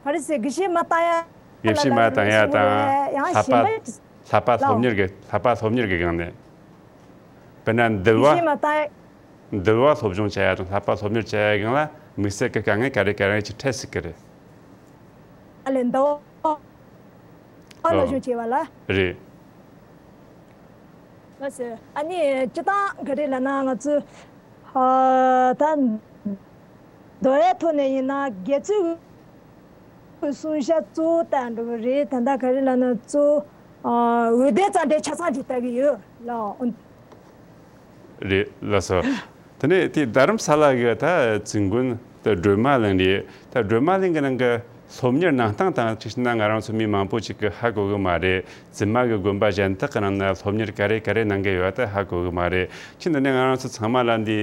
ག་རེ་ཟེར། དགེ་བཤེས་མ་བཏང་ཡ། དགེ་བཤེས་མ་བཏང་ཡ་དང་། ཡང་བསླབ་པ། གཞན་པ། བསླབ་པ་སློབ་གཉེར་གྱི། བསླབ་པ་སློབ་གཉེར་གྱི་སྒང་ནས། དཔེར་ན་འདུལ་བ། དགེ་བཤེས་མ་བཏང་། འདུལ་བ་སློབ་སྦྱོང་བྱ་ཡ་དང་བསླབ་པ་སློབ་གཉེར་བྱ་ཡ་སྒང་ལ་དམིགས་བསལ་གྱི་དཀའ་ངལ་ག་རེ་ག་རེ་ཅིག་འཕྲད་སྲིད་ཀྱི་རེད། ཨ་ལས། འདུལ་བ་སློབ་སྦྱོང་བྱེད་པ་ལ། རེད། ལགས་སོ། ཨ་ནི་སྤྱིར་བཏང་ག་རེ་ལབ་ན། ང་ཚོ་ཨ་ད་འདུལ་བའི་ཐོག་ནས་ཡིན་ན་དགེ་ཚུལ་གྱི་བསྲུང་བྱ་གཙོ་བོ་ལྟ་འགྲོ་གི་རེད། ད་ལྟ་ག་རེ་ལབ་ན་གཙོ་བོ་ཨ་འོད་ལྡན་རྩ་འགྲེལ་ཆ་ཚང་ཅིག་ལྟ་གི་ཡོད་ལགས། རེད་ལགས་སོ། དེ་ནས་དེ་རྡ་རམ་ས་ལ་གི་ད་བཙུན་དགོན་དེ་སྒྲོལ་མ་གླིང་རེད། ད་སྒྲོལ་མ་གླིང་གི་ནང་གི་སློབ་གཉེར་གནང་སྟངས་དང་གཅིག་བྱས་ན་ང་རང་ཚོ་མི་མང་པོ་ཅིག་གིས་ཧ་གོ་གི་མ་རེད། བཙུན་མ་གི་དགོན་པ་གཞན་དག་གི་ནང་ན་སློབ་གཉེར་ག་རེ་ག་རེ་གནང་གི་ཡོད་དེ་ཧ་གོ་གི་མ་རེད། ཁྱེད་འདི་ནས་ང་རང་ཚོ་ཚང་མ་ལ་འདི་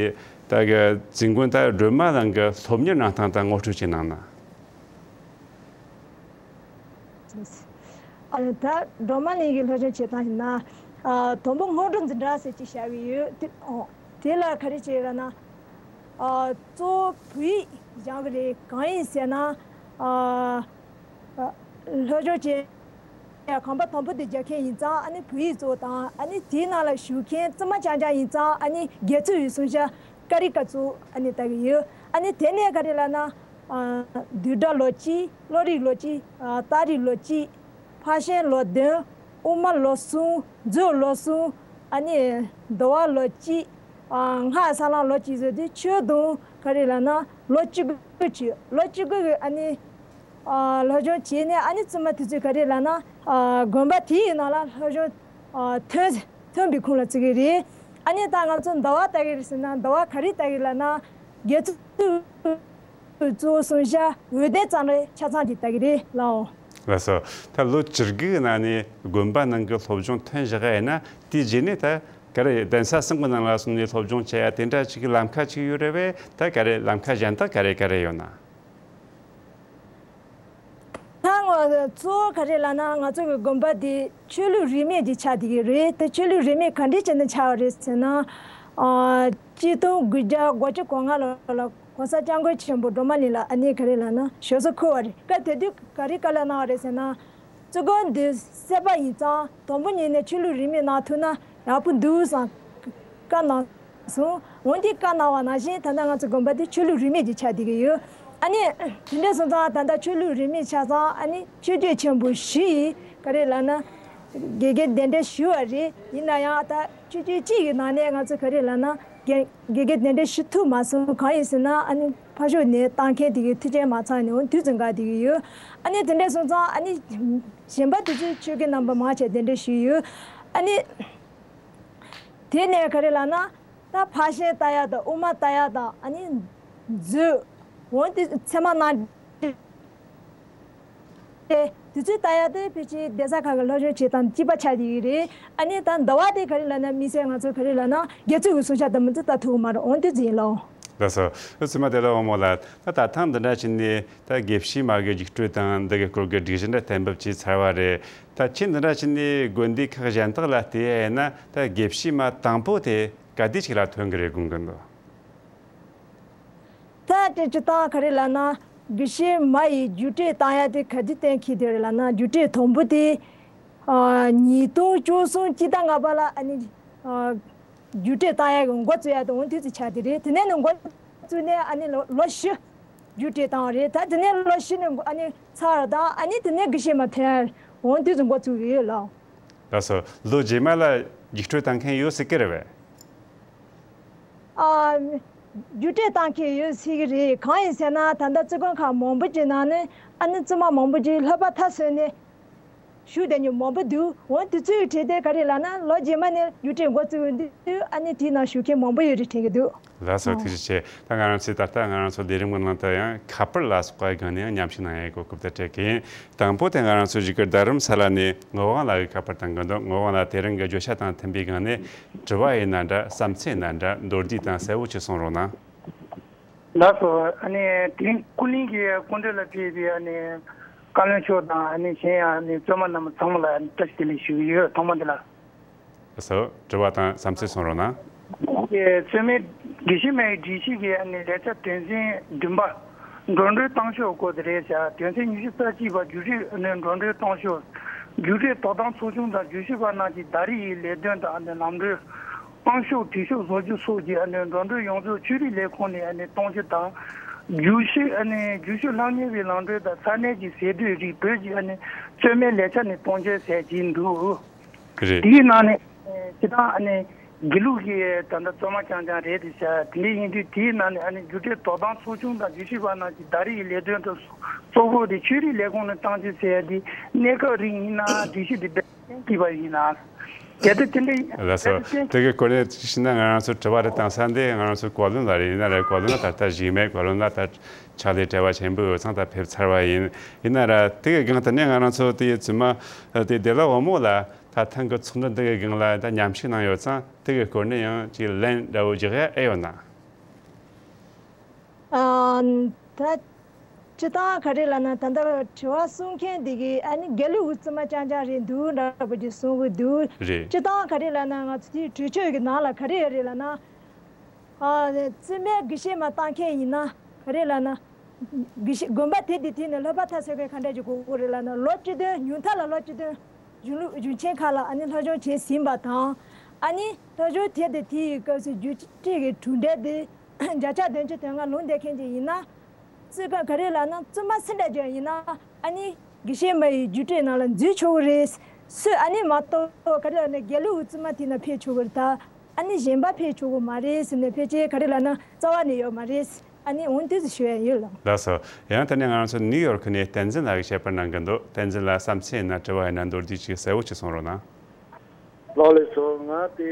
ད་གི་བཙུན་དགོན་ད་སྒྲོལ་མ་གླིང་གི་སློབ་གཉེར་གནང་སྟངས་དང་ངོ་སྤྲོད་ཅིག་གནང་ན། ཨ་ད་སྒྲོལ་མ་གླིང་གི་སློབ་སྦྱོང་བྱེད་སྟངས་ཡིན་ན། ཨ་དང་པོ་སྔོན་འགྲོ་འཛིན་གྲྭ་ཟེར་ཅིག་བྱ་གི་ཡོད། དེ་ཨོ་དེ་ལ་ག་རེ་བྱེད་ལབ་ན། ཨ་གཙོ་བོ་བོད་ཡིག་སྦྱང་གི་རེད། གང་ཡིན་ཟེར་ན། ཨ་ཨ་སློབ་སྦྱོང་བྱེད་ཡ་གོམ་པ་དང་པོ་དེ་རྒྱག་མཁན་ཡིན་ཙང་། ཨ་ནི་བོད་ཡིག་གཙོ་བོ་དང་། ཨ་ནི་དེའི་ནང་ལ་ཞུགས་མཁན་བཙུན་མ་རྐྱང་རྐྱང་ཡིན་ཙང་། ཨ་ནི་དགེ་ཚུལ་གྱི་བསྲུང་བྱ་ཀ་རི་ཀ་གཙོ་བོ་ཨ་ནི་ལྟ་གི་ཡོད། ཨ་ནི་དེ་ནས་ག་རེ་ལབ་ན། ཨ་བསྡུས་གྲྭ་ལོ་གཅིག། བློ་རིག་ལོ་གཅིག། ཨ་རྟགས་རིགས་ལོ་གཅིག། ཕར་ཕྱིན་ལོ་བདུན། དབུ་མ་ལོ་གསུམ། མཛོད་ལོ་གསུམ། ཨ་ནི་འདུལ་བ་ལོ་གཅིག། ཨ་སྔགས་ས་ལམ་ལོ་གཅིག་བཟོས་དུས་ཆོས་དུང་ག་རེ་ལབ་ན་ལོ་བཅུ་དགུ་བྱས། ལོ་བཅུ་དགུ་གི་ཨ་ནི་ཨ་སློབ་སྦྱོང་བྱས་ནས། ཨ་ནི་བཙུན་མ་དེ་ཚོས་ག་རེ་ལབ་ན། ཨ་དགོན་པ་དེའི་ནང་ལ་སློབ་སྦྱོང་ཨ་ཐོན་ཐོན་པའི་ཁོངས་ལ་བརྩི་གི་རེད། ཨ་ནི་ད་ང་ཚོ་འདུལ་བ་ལྟ་གི་རེད་ཟེར་ན། འདུལ་བ་ག་རེ་ལྟ་གི་ལབ་ན། དགེ་ཚུལ་གཙོ་བོ་བསྲུང་བྱ་འོད་ལྡན་རྩ་འགྲེལ་ཆ་ཚང་དེ་ལྟ་གི་རེད་ལགས། ལགས་སོ། ད་ལོ་བཅུ་དགུའི་ནང་ནས་དགོན་པ་ནང་གི་སློབ་སྦྱོང་ཐོན་བཞག་ཡིན་ན། དེའི་རྗེས་ནས་ད་ག་རེ་གདན་ས་གསུམ་གྱི་ནང་ལ་སོང་ནས་སློབ་སྦྱོང་བྱེད་ཡ་དེ་འདྲ་ཅིག་གི་ལམ་ཁ་ཅིག་ཡོད་རེད་པས། ད་ག་རེ་ལམ་ཁ་གཞན་དག་ག་རེ་ག་རེ་ཡོད་ན། ད་ང་གཙོ་བོ་ག་རེ་ལབ་ན། ང་ཚོ་གི་དགོན་པ་འདི་ཆོས་ལུགས་རིས་མེད་ཅིག་ཆགས་བསྡད་ཀྱི་རེད། དེ་ཆོས་ལུགས་རིས་མེད་ག་འདྲས་བྱས་ནས་ཆགས་པ་རེད་ཟེར་ན། ཨ་གཅིག་སྟོང་དགུ་བརྒྱ་དགུ་བཅུ་གོ་ལྔ་ལོ་ལ་༸གོང་ས་༸སྐྱབས་མགོན་ཆེན་པོ་སྒྲོལ་མ་གླིང་ལ་ཨ་ནི་ག་རེ་ལབ་ན་ཞབས་སོར་འཁོད་པ་རེད། སྐབས་དེ་དུས་ག་རེ་བཀའ་སློབ་གནང་བ་རེད་ཟེར་ན། བཙུན་དགོན་འདི་བསད་པ་ཡིན་ཙང་། དང་པོ་ཉིད་ནས་ཆོས་ལུགས་རིས་མེད་གནང་ཐུབ་ན་ཡག་པོ་འདུག་བསམ་བཀའ་གནང་སོང་། འོན་ཏེ་བཀའ་གནང་བ་ནང་བཞིན་ད་ལྟ་ང་ཚོ་དགོན་པ་འདི་ཆོས་ལུགས་རིས་མེད་ཅིག་ཆགས་བསྡད་ཀྱི་ཡོད། ཨ་ནི་དེ་འདྲ་སོང་ཙང་། ད་ལྟ་ཆོས་ལུགས་རིས་མེད་ཆགས་ཙང་། ཨ་ནི་ཆོས་བརྒྱུད་ཆེན་པོ་བཞི་ཡིས་ག་རེ་ལབ་ན་དགེ་རྒན་གདན་འདྲེན་ཞུས་པ་རེད། ཡིན་ན་ཡང་ད་ཆོས་བརྒྱུད་གཅིག་གི་ནང་ནས་ང་ཚོ་ག་རེ་ལབ་ན། དགེ་དགེ་རྒན་གདན་འདྲེན་ཞུ་ཐུབ་མ་སོང་། གང་ཡིན་ཟེར་ན་ཨ་ནི་ཕར་ཕྱོགས་ནས་བཏང་མཁན་དེ་གི་མཐུན་རྐྱེན་མ་ཚང་ནས་འོ་དུས་ཙམ་འགག་དེ་གི་ཡོད། ཨ་ནི་དེ་འདྲ་སོང་ཙང་ཨ་ནི་གཞན་པ་དེ་ཚོའི་ཆོས་དགེ་རྣམ་པ་མང་ཆེ་གདན་འདྲེན་ཞུས་ཡོད། ཨ་ནི་དེ་ནས་ག་རེ་ལབ་ན། ད་ཕར་ཕྱིན་ལྟ་ཡ་དང་དབུ་མ་ལྟ་ཡ་དང་ཨ་ནི་མཛོད། འོ་དེ་ཚད་མ་རྣམ་འགྲེལ། དེ་དུས་ཚོད་ལྟ་ཡ་དེ་ཕལ་ཆེར་གདན་ས་ཁག་གི་སློབ་སྦྱོང་བྱེད་སྟངས་གཅིག་པ་ཆགས་ཀྱི་ཡོད་རེད། ཨ་ནི་ད་ཟླ་བ་དེ་ག་རེ་ལབ་ན། དམིགས་བསལ་ང་ཚོ་ག་རེ་ལབ་ན་དགེ་ཚུལ་གྱི་གསུང་ཆོས་དེ་མི་ཚོ་ལྟ་ཐུབ་ཀྱི་མ་རེད། འོ་དེ་ཙམ་ཡིན་ལགས། ལགས་སོ། ཨོ་ཚུལ་མ་དེ་ལ་དབང་མོ་ལགས། ད་ད་ཐེངས་འདི་འདྲ་བྱས་ནས་ད་དགེ་བཤེས་མ་གི་རྒྱུགས་སྤྲོད་དང་འདི་གི་སྐོར་གྱི་སྒྲིག་གཞི་འདྲ་གཏན་འབེབས་བྱས་ཚར་བ་རེད། ད་ཁྱེད་འདི་འདྲ་བྱས་ནས་དགོན་སྡེ་ཁག་གཞན་དག་ལ་བལྟས་ཡ་ཡིན་ན། ད་དགེ་བཤེས་མ་དང་པོ་དེ་ག་དུས་ཅིག་ལ་ཐོན་གི་རེད་དགོངས་ཀྱི་འདུག་ད་དེ་སྤྱིར་བཏང་ག་རེ་ལབ་ན། དགེ་བཤེས་མ་ཡི་རྒྱུགས་སྤྲོད་བཏང་ཡ་དེ་ག་དུས་གཏན་འཁེལ་དེ་རེད་ལབ་ན། རྒྱུགས་སྤྲོད་དང་པོ་དེ་ཨ་ཉིས་སྟོང་བཅུ་གསུམ་སྤྱི་ཟླ་ལྔ་པ་ལ་ཨ་ནི་ཨ་རྒྱུགས་སྤྲོད་བཏང་ཡ་གི་འགོ་བཙུགས་ཡ་དེ་འོ་དུས་ཚོད་ཆགས་དེ་རེད། དེ་ནས་ནི་འགོ་བཙུགས་ནས་ཨ་ནི་ལོ་ལོ་བཞི་རྒྱུགས་སྤྲོད་བཏང་བ་རེད། ད་དེ་ནས་ལོ་བཞི་ནས་ཨ་ནི་ཚར་བ་དང་ཨ་ནི་དེ་ནས་དགེ་བཤེས་མ་ཐོན་ཡ་འོ་དུས་ཚོད་འགོ་བཙུགས་ཡོད་ལགས། ལགས་སོ། ལོ་རྗེས་མ་ལ་རྒྱུགས་སྤྲོད་བཏང་མཁན་ཡོད་སྲིད་ཀྱི་རེད་པས། ཨ། རྒྱུགས་སྤྲོད་བཏང་མཁན་ཡོད་སྲིད་ཀྱི་རེད། གང་ཡིན་ཟེར་ན་ད་ལྟ་བཙུན་དགོན་ཁག་མང་པོ་ཅིག་ནང་ནས་ཨ་ནི་བཙུན་མ་མང་པོ་ཅིག་ལྷག་པ་མཐའ་སོན་ནས་བཞུགས་བསྡད་མཁན་མང་པོ་འདུག་འོ་དེ་ཚོའི་གྲས་དེ་ག་རེ་ལབ་ན། ལོ་རྗེས་མ་ནས་རྒྱུགས་སྤྲོད་འགོ་བཙུགས་ཡོང་དུས་ཨ་ནི་དེའི་ནང་ཞུགས་མཁན་མང་པོ་ཡོད་རེད་དྲན་གྱི་འདུག་ལགས་སོ། ཨ། ཐུགས་རྗེ་ཆེ། ད་ང་རང་ཚོས་ད་ལྟ་ང་རང་ཚོ་ལས་རིམ་གྱི་ནང་དུ་ཡང་ཁ་པར་ལ་སོགས་པའི་སྒང་ནས་ཡང་མཉམ་ཞུགས་གནང་ཡའི་གོ་སྐབས་དེ་སྤྲད་ཀྱི་ཡིན། དང་པོ་དེ་ང་རང་ཚོ་བཞུགས་སྒར་རྡ་རམ་ས་ལ་ནས་ངག་དབང་ལགས་ཀྱིས་ཁ་པར་བཏང་གི་འདུག་ངག་དབང་ལགས། དེ་རིང་གི་བརྗོད་བྱ་དང་མཐུན་པའི་སྒང་ནས་དྲི་བ་ཡིན་ན་འདྲ། བསམ་ཚུལ་ཡིན་ན་འདྲ། མདོར་བསྡུས་དང་གསལ་བོ་ཅིག་གསུང་རོགས་གནང་། ལགས་སོ། ཨ་ནི་དེ་རིང་ཀུན་གླེང་གི་སྐུ་མགྲོན་ལ་ཕེབས་པའི་ཨ་ནི་བཀའ་བློན་མཆོག་དང་ཨ་ནི་གཞན་ཡང་ཨ་ནི་བཙུན་མ་རྣམས་ཚང་མ་ལ་ཨ་ནི་བཀྲ་ཤིས་བདེ་ལེགས་ཞུ་གི་ཡོད། ཐོག་མ་འདི་ལ། ལགས་སོ། དྲི་བ་དང་བསམ་ཚུལ་གསུང་རོགས་གནང་། ཀྱི་བཙུན་མའི་དགེ་བཤེས་མའི་སྒྲིག་གཞི་གི་ཨ་ནི་ལས་འཆར་དོན་ཚན་བདུན་པ། འགྲོ་གྲོན་གཏོང་ཕྱོགས་སྐོར་དེ་རེད་བྱ། དོན་ཚན་ཉི་ཤུ་རྩ་གཅིག་པ། རྒྱུགས་སྤྲོད་ཨ་ནི་འགྲོ་གྲོན་གཏོང་ཕྱོགས། རྒྱུགས་སྤྲོད་དོ་དམ་ཚོགས་ཆུང་དང་རྒྱུགས་སྤྲོད་པ་རྣམས་ཀྱི་ཟླ་རེའི་ལས་དོན་དང་ཨ་ནི་ལམ་གྲོན། དབང་ཤུགས་དྲི་ཤོག་བཟོ་རྒྱུ་སོགས་ཀྱི་ཨ་ནི་འགྲོ་གྲོན་ཡོངས་རྫོགས་ཆོས་རིག་ལས་ཁུངས་ནས་ཨ་ནི་གཏོང་རྒྱུ་དང་། རྒྱུགས་སྤྲོད་ཨ་ནི་རྒྱུགས་སྤྲོད་ལྷང་ཉེ་བའི་ལམ་གྲོན་དང་ས་གནས་ཀྱི་ཟས་དུས་རིགས་བོད་ཀྱི་ཨ་ནི་བཙུན་མའི་ལས་འཆར་ནས་གཏོང་རྒྱུ་ཟེར་གྱི་འདུག་རེད། དེའི་ནང་ནས་སྤྱིར་བཏང་ཨ་ནི་དགེ་ལུགས་ཀྱི་ད་ལྟ་བཙུན་མ་རྐྱང་རྐྱང་རེད་དེ་བྱ། དེ་འདྲ་ཡིན་དུས་དེའི་ནང་ནས་ཨ་ནི་རྒྱུགས་སྤྲོད་དོ་དམ་ཚོགས་ཆུང་དང་རྒྱུགས་སྤྲོད་པ་རྣམས་ཀྱི་ཟླ་རེའི་ལས་དོན་དུ་གཙོ་བོ་དེ་ཆོས་རིག་ལས་ཁུངས་ནས་གཏོང་རྒྱུ་ཟེར་ཡ་དེ་གནས་སྐབས་རིང་ཡིན་ན་སྒྲིག་གཞི་དེ་འབད་བརྩོན་བྱས་པ་ཡིན་ན། གལ་ཏེ་དེ་འདྲ་ཡིན། ལགས་སོ། གལ་ཏེ་དེ་གི་སྐོར་ནས་ཞུས་ན་ང་རང་ཚོ་དྲི་བ་རེ་བཏང་ས་འདི་ང་རང་ཚོ་བཀའ་བློན་ལགས་རེད། ཡིན་ན་རེད། བཀའ་བློན་ལགས་ད་ལྟ་གཞིས་མེད། བཀའ་བློན་ལགས་ད་ཕྱག་ལས་བྲེལ་བ་ཆེན་པོ་ཡོད་ཙང་ད་ཕེབས་ཚར་བ་ཡིན། ཡིན་ན་ར་དེ་གི་སྒང་དེ་ནས་ང་རང་ཚོ་དེ་བཙུན་མ་དེ་བདེ་ལེགས་དབང་མོ་ལགས་ད་ཐེངས་གི་ཚོགས་འདུ་འདི་གི་སྒང་ལ་ད་མཉམ་ཞུགས་གནང་ཡོད་ཙང་དེ་གི་སྐོར་ནས་ཡང་ཅིག་ལན་འདྲ་བོ་རྒྱག་ཡ་ཨེ་ཡོད་ན། ཨ། ད་སྤྱིར་བཏང་ག་རེ་ལབ་ན། ད་ལྟ་དྲི་བ་གསུང་མཁན་འདི་གིས་ཨ་ནི་དགེ་ལུགས་ཀྱི་བཙུན་མ་རྐྱང་རྐྱང་རེད་འདུག་འདྲ་པོ་ཅིག་གསུང་གི་འདུག་རེད། སྤྱིར་བཏང་ག་རེ་ལབ་ན། ང་ཚོ་དེའི་གྲོས་ཆོད་ཀྱི་ནང་ལ་ག་རེ་ཡོད་རེད་ལབ་ན། ཨ། བཙུན་མའི་དགེ་བཤེས་མ་བཏང་མཁན་ཡིན་ན་ག་རེ་ལབ་ན། དགེ་བཤེས་དགོན་པ་དེ་དེ་དེ་ནས་ལྷག་པར་མཐའ་སོན་མཁན་ག་འདྲ་ཅིག་དགོས་ཀྱི་རེད་ལབ་ན། ལོ་བཅུ་བདུན། ཉུང་མཐའ་ལ་ལོ་བཅུ་བདུན་གཞུང་ལུགས་གཞུང་ཆེན་ཁག་ལ་ཨ་ནི་སློབ་སྦྱོང་བྱས་ཟིན་པ་དང་། ཨ་ནི་སློབ་སྦྱོང་དེ་དང་དེའི་སྐབས་སུ་རྒྱུགས་སྤྲོད་ཀྱི་གྲུབ་འབྲས་དེ་བརྒྱ་ཆ་བདུན་ཅུ་དོན་ལྔ་ལོན་བསྡད་མཁན་ཅིག་ཡིན་ན། བཙུན་མ་ག་རེ་ལབ་ན། བཙུན་མ་སུ་འདྲ་ཅིག་ཡིན་ན་ཨ་ནི་དགེ་བཤེས་མ་ཡི་རྒྱུགས་སྤྲོད་ནང་ལ་འཛུལ་ཆོག་གི་རེད། སུ་ཨ་ནི་མ་གཏོགས་ག་རེ་ལབ་ན། དགེ་ལུགས་བཙུན་མ་དེ་ན་ཕེབས་ཆོག་གི་རེད། ད་ཨ་ནི་གཞན་པ་ཕེབས་ཆོག་གི་མ་རེད་ཟེར་ནས་ཕལ་ཆེར་ག་རེ་ལབ་ན་རྩ་བ་ནས་ཡོད་མ་རེད། ཨ་ནི་འོ་དེ་ཚོ་ཞུ་ཡ་ཡོད་ལགས། ལགས་སོ། ཡང་དེ་ནས་ང་རང་ཚོ་ནིའུ་ཡོག་ནས་བསྟན་འཛིན་ལགས་ཀྱིས་བཤད་པ་གནང་གི་འདུག་བསྟན་འཛིན་ལགས། བསམ་ཚུལ་ཡིན་ན་དྲི་བ་ཡིན་ན་མདོར་བསྡུས་ཅིག་གསལ་བོ་ཅིག་གསུང་རོགས་གནང་། ལགས་ལགས་སོ། ང་དེ་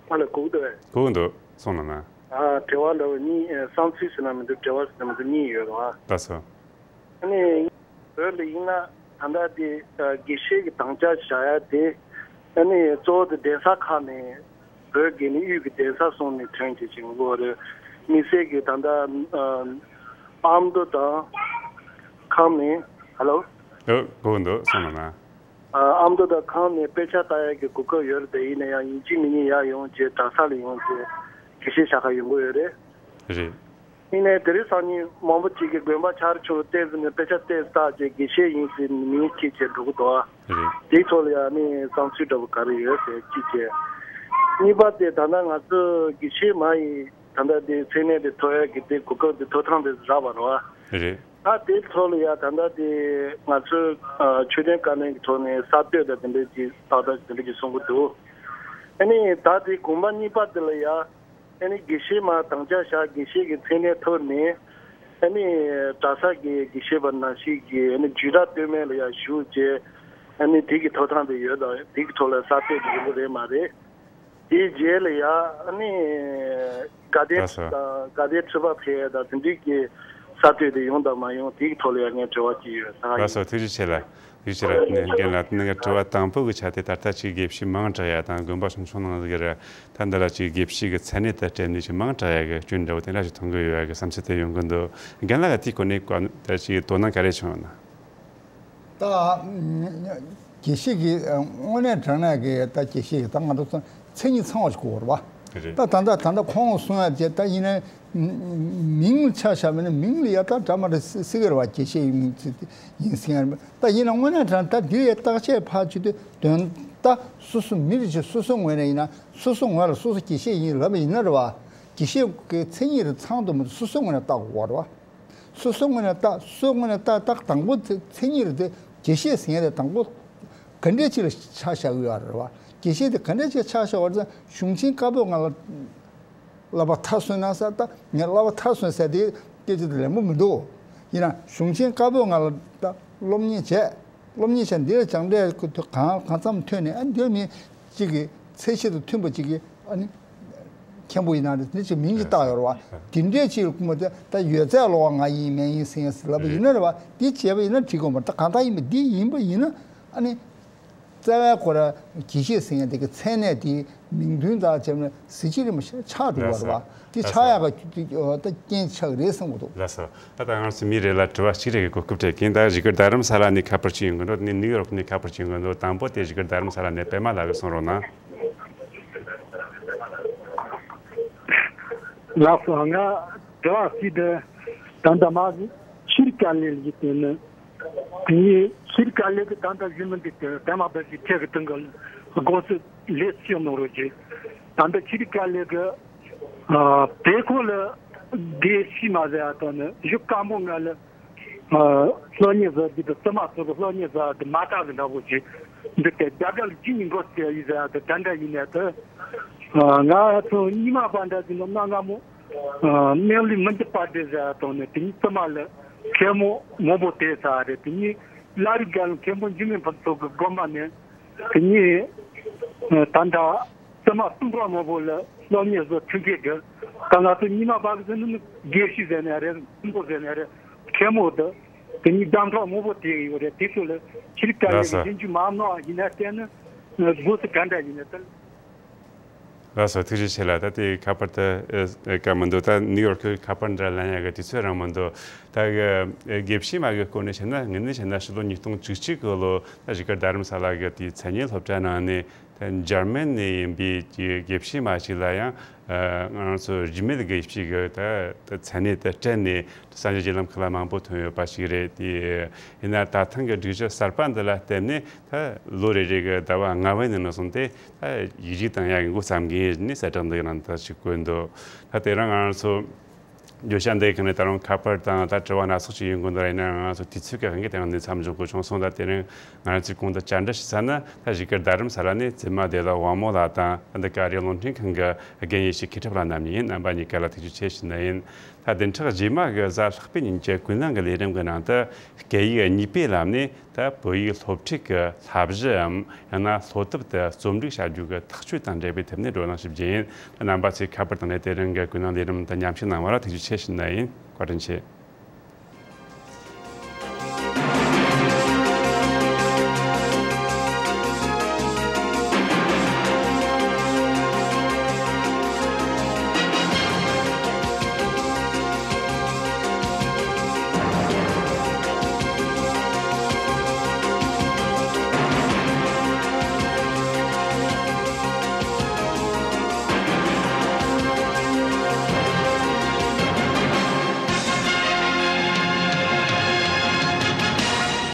ཕ་ལ་གུག་འདུག་གས། གུག་འདུག་གསུང་གནང་ན། ཨ། དྲི་བ་འདྲ་བོ་གཉིས། ཨ། བསམ་ཚུལ་ཟེར་ན་མི་འདུག་དྲི་བ་ཟེར་ན་མི་འདུག་གཉིས་ཡོད་རེད་བ། ལགས་སོ། ཨ་ནི་བོད་ལ་ཡིན་ན་ད་ལྟ་དེ་དགེ་བཤེས་ཀྱི་དམ་བཅའ་བཞག་ཡ་དེ། ཨ་ནི་གཙོ་བོ་དེ་གདན་ས་ཁག་ནས། བོད་དགེ་ལྡན་དབུས་ཀྱི་གདན་ས་གསུམ་ནས་ཐོན་བྱས་ཀྱི་ཡོད་རེད། དམིགས་བསལ་གྱི་ད་ལྟ་ཨ་ཨ་མདོ་དང་ཁམས་ནས། ཧ་ལོ། ཨོ། གོ་འདུག་གསུང་རོགས་གནང་། ཨ་མདོ་དང་ཁམས་ནས་དཔེ་ཆ་ལྟ་ཡ་གི་གོ་སྐབས་ཡོད་རེད་དེ། ཡིན་ན་ཡང་ཡིན་གཅིག་མིན་གཉིས་ཡར་ཡོང་བྱས། གྲྭ་ས་ལ་ཡོང་བྱས་དགེ་བཤེས་བྱ་ག་ཡོང་གི་ཡོད་རེད། རེད། ཡིན་ནའི་དེ་རིང་སང་ཉིན་མང་པོ་ཅིག་གིས་དགོན་པ་ཆ་རེ་ཆུང་རུ་བལྟས་ཟིན་ནས་དཔེ་ཆ་བལྟས་བལྟས་བྱས་དགེ་བཤེས་ཡིན་ཟེར་མིང་ཁྱེར་བྱས་འགྲོ་གི་འདུག་ཨ། རེད། དེའི་ཐོག་ལ་ཡང་ནི་བསམ་ཚུལ་འདྲ་པོ་ག་རེ་ཡོད་ཟེར་གཅིག་བྱས། གཉིས་པ་དེ་ད་ལྟ་ང་ཚོ་དགེ་བཤེས་མ་ཡིན་ད་ལྟ་དེ་མཚན་གནས་དེ་ཐོབ་ཡ་གི་དེ་གོ་སྐབས་དེ་ཐོབ་ཐང་དེ་རག་པ་རེད་བ། རེད། ད་དེའི་ཐོག་ལ་ཡ་ད་ལྟ་དེ་ང་ཚོའི་ཨ་ཆོས་ལྡན་བཀའ་བློན་གྱི་ཐོག་ནས་གསར་གཏོད་དང་དེ་འདྲ་ཅིག་ཏག་ཏག་དེ་འདྲ་ཅིག་གསུང་གི་འདུག་ཨ་ནི་ད་དེ་དགོན་པ་གཉིས་པ་དེ་ལ་ཡ། ཨ་ནི་དགེ་བཤེས་མར་དམ་བཅའ་བཞག་དགེ་བཤེས་ཀྱི་མཚན་གནས་ཐོབ་ནས། ཨ་ནི་གྲྭ་ས་གི་དགེ་བཤེས་པ་ནང་བཞིན་གྱི་ཨ་ནི་རྒྱུད་གྲྭ་སྟོད་སྨད་ལ་ཡར་ཞུགས་བྱས། ཨ་ནི་དེ་གི་ཐོབ་ཐང་དེ་ཡོད་དང་། དེ་གི་ཐོག་ལ་གསར་གཏོད་དེ་ཡོང་གི་རེད་མ་རེད། དེའི་རྗེས་ལ་ཡ་ཨ་ནི་དགའ་ལྡན་ལགས་སོ། དང་དགའ་ལྡན་ཁྲི་པ་ཕེབས་དང་དེ་འདྲའི་གི་གསར་གཏོད་དེ་ཡོང་དང་མ་ཡོང་། དེ་གི་ཐོག་ལ་ཡ་ངས་དྲི་བ་ཅིག་ཡོད་ཟེར་བ་ཡིན། ལགས་སོ། ཐུགས་རྗེ་ཆེ་ལགས། ཐུགས་རྗེ་ཆེ་ལགས། ནས་རྒན་ལགས། དེ་ནས་དྲི་བ་དང་པོ་གི་ཆ་དེ་ད་ལྟ་ཅིག་དགེ་བཤེས་མང་དྲགས་ཡ་དང་དགོན་པ་ཆུང་ཆུང་ནང་ཟིག་རེད། ད་འདི་ལ་ཅིག་དགེ་བཤེས་ཀྱི་མཚན་གནས་དང་འབྲེལ་ནས་ཅིག་མང་དྲགས་ཡ་གི་སྐྱོན་འདྲ་བོ་དེ་འདྲ་ཞིག་མཐོང་གི་ཡོད་ཡ་གི་བསམ་ཚུལ་དེ་ཡོང་གི་འདུག་རྒན་ལགས་ཀྱིས་དེའི་སྐོར་ནས་བཀའ་ད་ཅིག་དོ་སྣང་ག་རེ་བྱུང་ཡོད་ན། ད་དགེ་བཤེས་ཀྱི་དངོས་གནས་དྲང་གནས་ཀྱི་ད་དགེ་བཤེས་ཀྱི་ད་ང་ཚོ་མཚན་ཉིད་ཚང་བ་ཞིག་དགོས་རེད་བ། རེད། ད་ད་ད་ད་ད་ཁོང་གསུང་ཡ་དེ་ད་ཡིན་ན་མིང་ཆ་བཞག་པ་ཡིན་ན་མིང་ལ་ཡ་ད་འདྲ་མ་འདྲ་སྲིད་སྲིད་ཀྱི་རེད་བ། དགེ་བཤེས་ཡིན་ཡིན་ཟེར་ཡ་རེད། ད་ཡིན་ན་དངོས་གནས་དྲང་ད་འདི་ཡ་བརྟག་དཔྱད་ཕར་བྱེད་དུས་དོན་ད་སོ་སོ་མི་རིགས་ཀྱི་སོ་སོ་ངོས་ནས་ཡིན་ན་སོ་སོ་ངོས་ལ་སོ་སོ་དགེ་བཤེས་ཡིན་ལབ་པ་ཡིན་ན་རེད་བ། དགེ་བཤེས་ཀྱི་མཚན་ཉིད་རེ་ཚང་དུ་མ་སོ་སོ་ངོས་ནས་བལྟ་དགོས་རེད་བ། སོ་སོ་ངོས་ནས་བལྟ། སོ་སོ་ངོས་ནས་བལྟ། ད་དང་པོ་མཚན་ཉིད་རེ་དེ་དགེ་བཤེས་ཟེར་ཡ་དེ་དང་པོ་ག་འདྲས་ཅིག་ལ་ཆ་བཞག་གི་ཡོད་རེད་བ། དགེ་བཤེས་དེ་ག་འདྲས་ཅིག་ཆ་བཞག་པ་རེད་ཟེར་ན་གཞུང་ཆེན་བཀའ་པོད་ལྔ་ལ་བསླབ་པ་མཐར་སོན་གནང་ས། ད་ངས་བསླབ་པ་མཐར་སོན་ཟེར་དེ་སྐད་ཆ་དེ་ལན་པོ་མི་འདུག་ཡིན་ན་གཞུང་ཆེན་བཀའ་པོད་ལྔ་ལ་ད་སློབ་གཉེར་བྱས། སློབ་གཉེར་བྱས་འདིར་སྦྱངས་འབྲས་ཀྱི་ཐོག་གང་གང་འཚམ་ཐོན་ནས། ཨ་འདིར་མི་གཅིག་གི་ཚད་གཞི་དང་མཐུན་པ་གཅིག་གི་ཨ་ནི་མཁན་པོ་ཡིན་ན་རེད། འདི་ཅིག་མིང་ཅིག་བཏགས་ཡོད་རེད་བ། དེ་འདྲས་ཅིག་ལ་སྐུལ་མ་དེ་ད་ཡོད་ཚད་ལོགས་ང་ཡིན་མིན་ཡིན་ཟེར་ཡ་ཟེར་ལབ་པ་ཡིན་ན་རེད་བ། འདི་བྱས་པ་ཡིན་ན་འགྲིག་གི་མ་རེད། ད་གང་ལྟར་ཡིན་པ་འདི་ཡིན་པ་ཡིན་ན་ཨ་ནི་རྩ་བའི་སྐོར་དགེ་བཤེས་ཟེར་ཡ་དེ་གི་མཚན་གནས་དེ་མིང་དོན་དག་བྱས་ན་གཟི་བརྗིད་རིན་པོ་ཆེ་ཆགས་འགྲོ་བ་རེད་བ། ལགས་སོ། དེ་ཆགས་ཡག་གི་ད་རྐྱེན་ཆགས་ཀྱི་རེད་བསམ་གྱི་འདུག་ལགས་སོ། ད་ལྟ་ང་ཚོ་མི་རེ་ལ་དྲི་བ་གཅིག་རེ་གི་གོ་སྐབས་སྤྲད་གིན། ད་བཞུགས་སྒར་རྡ་རམ་ས་ལ་ནས་ཁ་པར་ཅིག་ཡོང་གི་འདུག་ནས་ནིའུ་ཡོག་ནས་ཁ་པར་ཅིག་ཡོང་གི་འདུག་དང་པོ་དེ་བཞུགས་སྒར་རྡ་རམ་ས་ལ་ནས་པད་མ་ལགས་ཀྱིས་གསུང་རོགས་གནང་། ལགས་སོ། ང་དྲི་བ་གཅིག་དེ་ད་ལྟ་མ་གཞི་ཤྲི་ཀ་ལི་ལ་ཡིན་དེ་ནི། དེ་ནས་ཤྲི་ཀ་ལི་གི་ད་ལྟ་བཞུགས་མི་འདུག་དེ་པད་མ་བདག་གིས་ཁྱེད་ཀྱི་དྲུང་གི་སྒོ་སུ་ལས་ཤོག་གནང་རོགས་གྱིས། ད་ལྟ་ཤྲི་ཀ་ལི་གི་ཨ་དེ་ཁོ་ལ་དགེ་བཤེས་མ་ཟེར་ཡ་དང་ནི་བཞུགས་སྒར་མོ་ང་ལ་ཨ་སློབ་གཉེར་བཟོ་རྒྱུ་དང་བཙུན་མ་ཚོ་གི་སློབ་གཉེར་བཟོ་ཡ་དེ་མ་དག་གི་འདྲ་པོ་ཞིག་འདུག་དེ་རྒྱ་གར་ལ་ཅི་ཡིན་དགོས་ཟེར་ཡ་ཡིན་ཟེར་ཡ་དེ་ད་འདྲ་ཡིན་ནས་དེ་ཨ་ང་ཚོ་རྙིང་མ་པ་འདྲ་ཞིག་ལ་གནའ་སྔ་མོ་ཨ་སྨན་བླའི་མི་འགྱུར་བ་འདྲ་ཟེར་ཡ་དང་ནི་དེ་ཉིད་བཙུན་མ་ལ་མཁན་མོ་མང་པོ་བསྡད་ས་རེད། དེ་ཉིད་བླ་རི་སྒར་ལ་མཁན་པོ་འཇིགས་མེད་ཕུན་ཚོགས་ཀྱི་དགོན་པ་ནས་དེ་ཉིད་ཨ་ད་ལྟ་བཙུན་མ་སུམ་སྟོང་མང་པོ་ལ་སློབ་གཉེར་བཟོ་ཐུབ་མཁན་གྱི། ད་ང་ཚོ་རྙིང་མ་པ་གི་ཟེར་ན་ནི་དགེ་བཤེས་ཟེར་ནའི་རེད། མཁན་པོ་ཟེར་ནའི་རེད། མཁན་མོ་དང་དེ་ཉིད་ཟླ་གྲོགས་མང་པོ་བསྡད་ཡོད་རེད། དེ་ཚོ་ལ་ཤྲི་ཀ་ལི་གི་ལགས་སོ། ཞིབ་འཇུག་མ་གནང་བ་ཡིན་ན་བལྟས་ན་སྒོ་སུ་ག་འདྲ་ཡིན་ན་ལྟར། ལགས་སོ། ཐུགས་རྗེ་ཆེ་ལགས། ད་ལྟའི་ཁ་པར་དེ་ཨེ་ཨེ་བཀའ་མི་འདུག་ད་ནིའུ་ཡོག་གི་ཁ་པར་འདྲ་ལེན་ཡག་གི་དུས་ཚོད་རག་མི་འདུག་ད་གི་ཨེ་དགེ་བཤེས་མ་གི་སྐོར་ནས་བཤད་ན། དངོས་གནས་བཤད་ན་ཕྱི་ལོ་ཉིས་སྟོང་བཅུ་གཅིག་གི་ལོ་ད་བཞུགས་སྒར་རྡ་རམ་ས་ལ་གི་དེའི་མཚན་སྙན་སློབ་གྲྭ་ནང་ནས་ད་འཇར་མན་ནས་ཡིན་པའི་དགེ་བཤེས་མ་ཞིག་ལ་ཡང་ཨ་ང་རང་ཚོ་རིས་མེད་དགེ་བཤེས་ཀྱི་ད་ད་མཚན་གནས་དེ་སྤྲད་ནས་གསར་འགྱུར་བརྒྱུད་ལམ་ཁག་ལ་མང་པོ་ཐོན་ཡོད་པ་ཞིག་རེད། དེ་ཡིན་ན་ད་ཐེངས་ཀྱི་སྒྲིག་གཞི་གསར་པ་འདི་ལ་བརྟེན་ནས་ད་ལོ་རེ་རེ་གི་ཟླ་བ་ལྔ་པའི་ནང་ནས་བཟུང་སྟེ་ད་ཡིག་རྒྱུགས་བཏང་ཡག་གི་འགོ་བརྩམས་གི་ཡིན་ནས་གསལ་བསྒྲགས་འདི་གི་ནང་དུ་ཞིག་བཀོད་འདུག་ད་དེ་རིང་ང་རང་ཚོ་བརྗོད་བྱ་འདི་གི་ནས་ད་རུང་ཁ་པར་དང་ད་དྲི་བ་སྣ་ཚོགས་ཅིག་ཡོང་གི་འདུག་ཡིན་ན་ང་ཚོ་དུས་ཚོད་ཀྱི་དབང་གིས་དེ་རིང་འདི་མཚམས་འཇོག་དགོས་བྱུང་སོང་། ད་དེ་རིང་ང་རང་ཚོས་གོང་དུ་བཅར་འདྲི་ཞུས་ཚར་ན། ད་བཞུགས་སྒར་རྡ་རམ་ས་ལ་ནས་བཙུན་མ་བདེ་ལེགས་དབང་མོ་ལགས་དང་། ད་འདི་ག་རེ་རླུང་འཕྲིན་ཁང་གི་རྒན་ཡེ་ཤེས་མཁས་གྲུབ་ལགས་རྣམ་གཉིས་ཡིན། རྣམ་པ་གཉིས་ཀ་ལ་ཐུགས་རྗེ་ཆེ་ཞུ་ནི་ཡིན། ད་བདུན་ཕྲག་རྗེས་མ་གི་གཟའ་ལྷག་པའི་ཉིན་གྱི་ཀུན་གླེང་གི་ལས་རིམ་གྱི་ནང་དུ་སྐད་ཡིག་གཉིས་པའི་ལམ་ནས་ད་བོད་ཡིག་སློབ་ཁྲིད་ཀྱི་བསླབ་གཞིའམ་ཡང་ན་སློབ་དེབ་དེ་རྩོམ་སྒྲིག་བྱ་རྒྱུ་གི་ཐག་གཅོད་དང་འབྲེལ་བའི་ཐད་ནས་བགྲོ་གླེང་ཞིག་བྱེད་ཀྱི་ཡིན། ད་རྣམ་པ་ཚོས་ཁ་པར་བཏང་ནས་དེ་རིང་གི་ཀུན་གླེང་ལས་རིམ་དང་མཉམ་ཞུགས་གནང་བ་ལ་ཐུགས་རྗེ་ཆེ་ཞུ་ནི་ཡིན། བཀའ་དྲིན་ཆེ།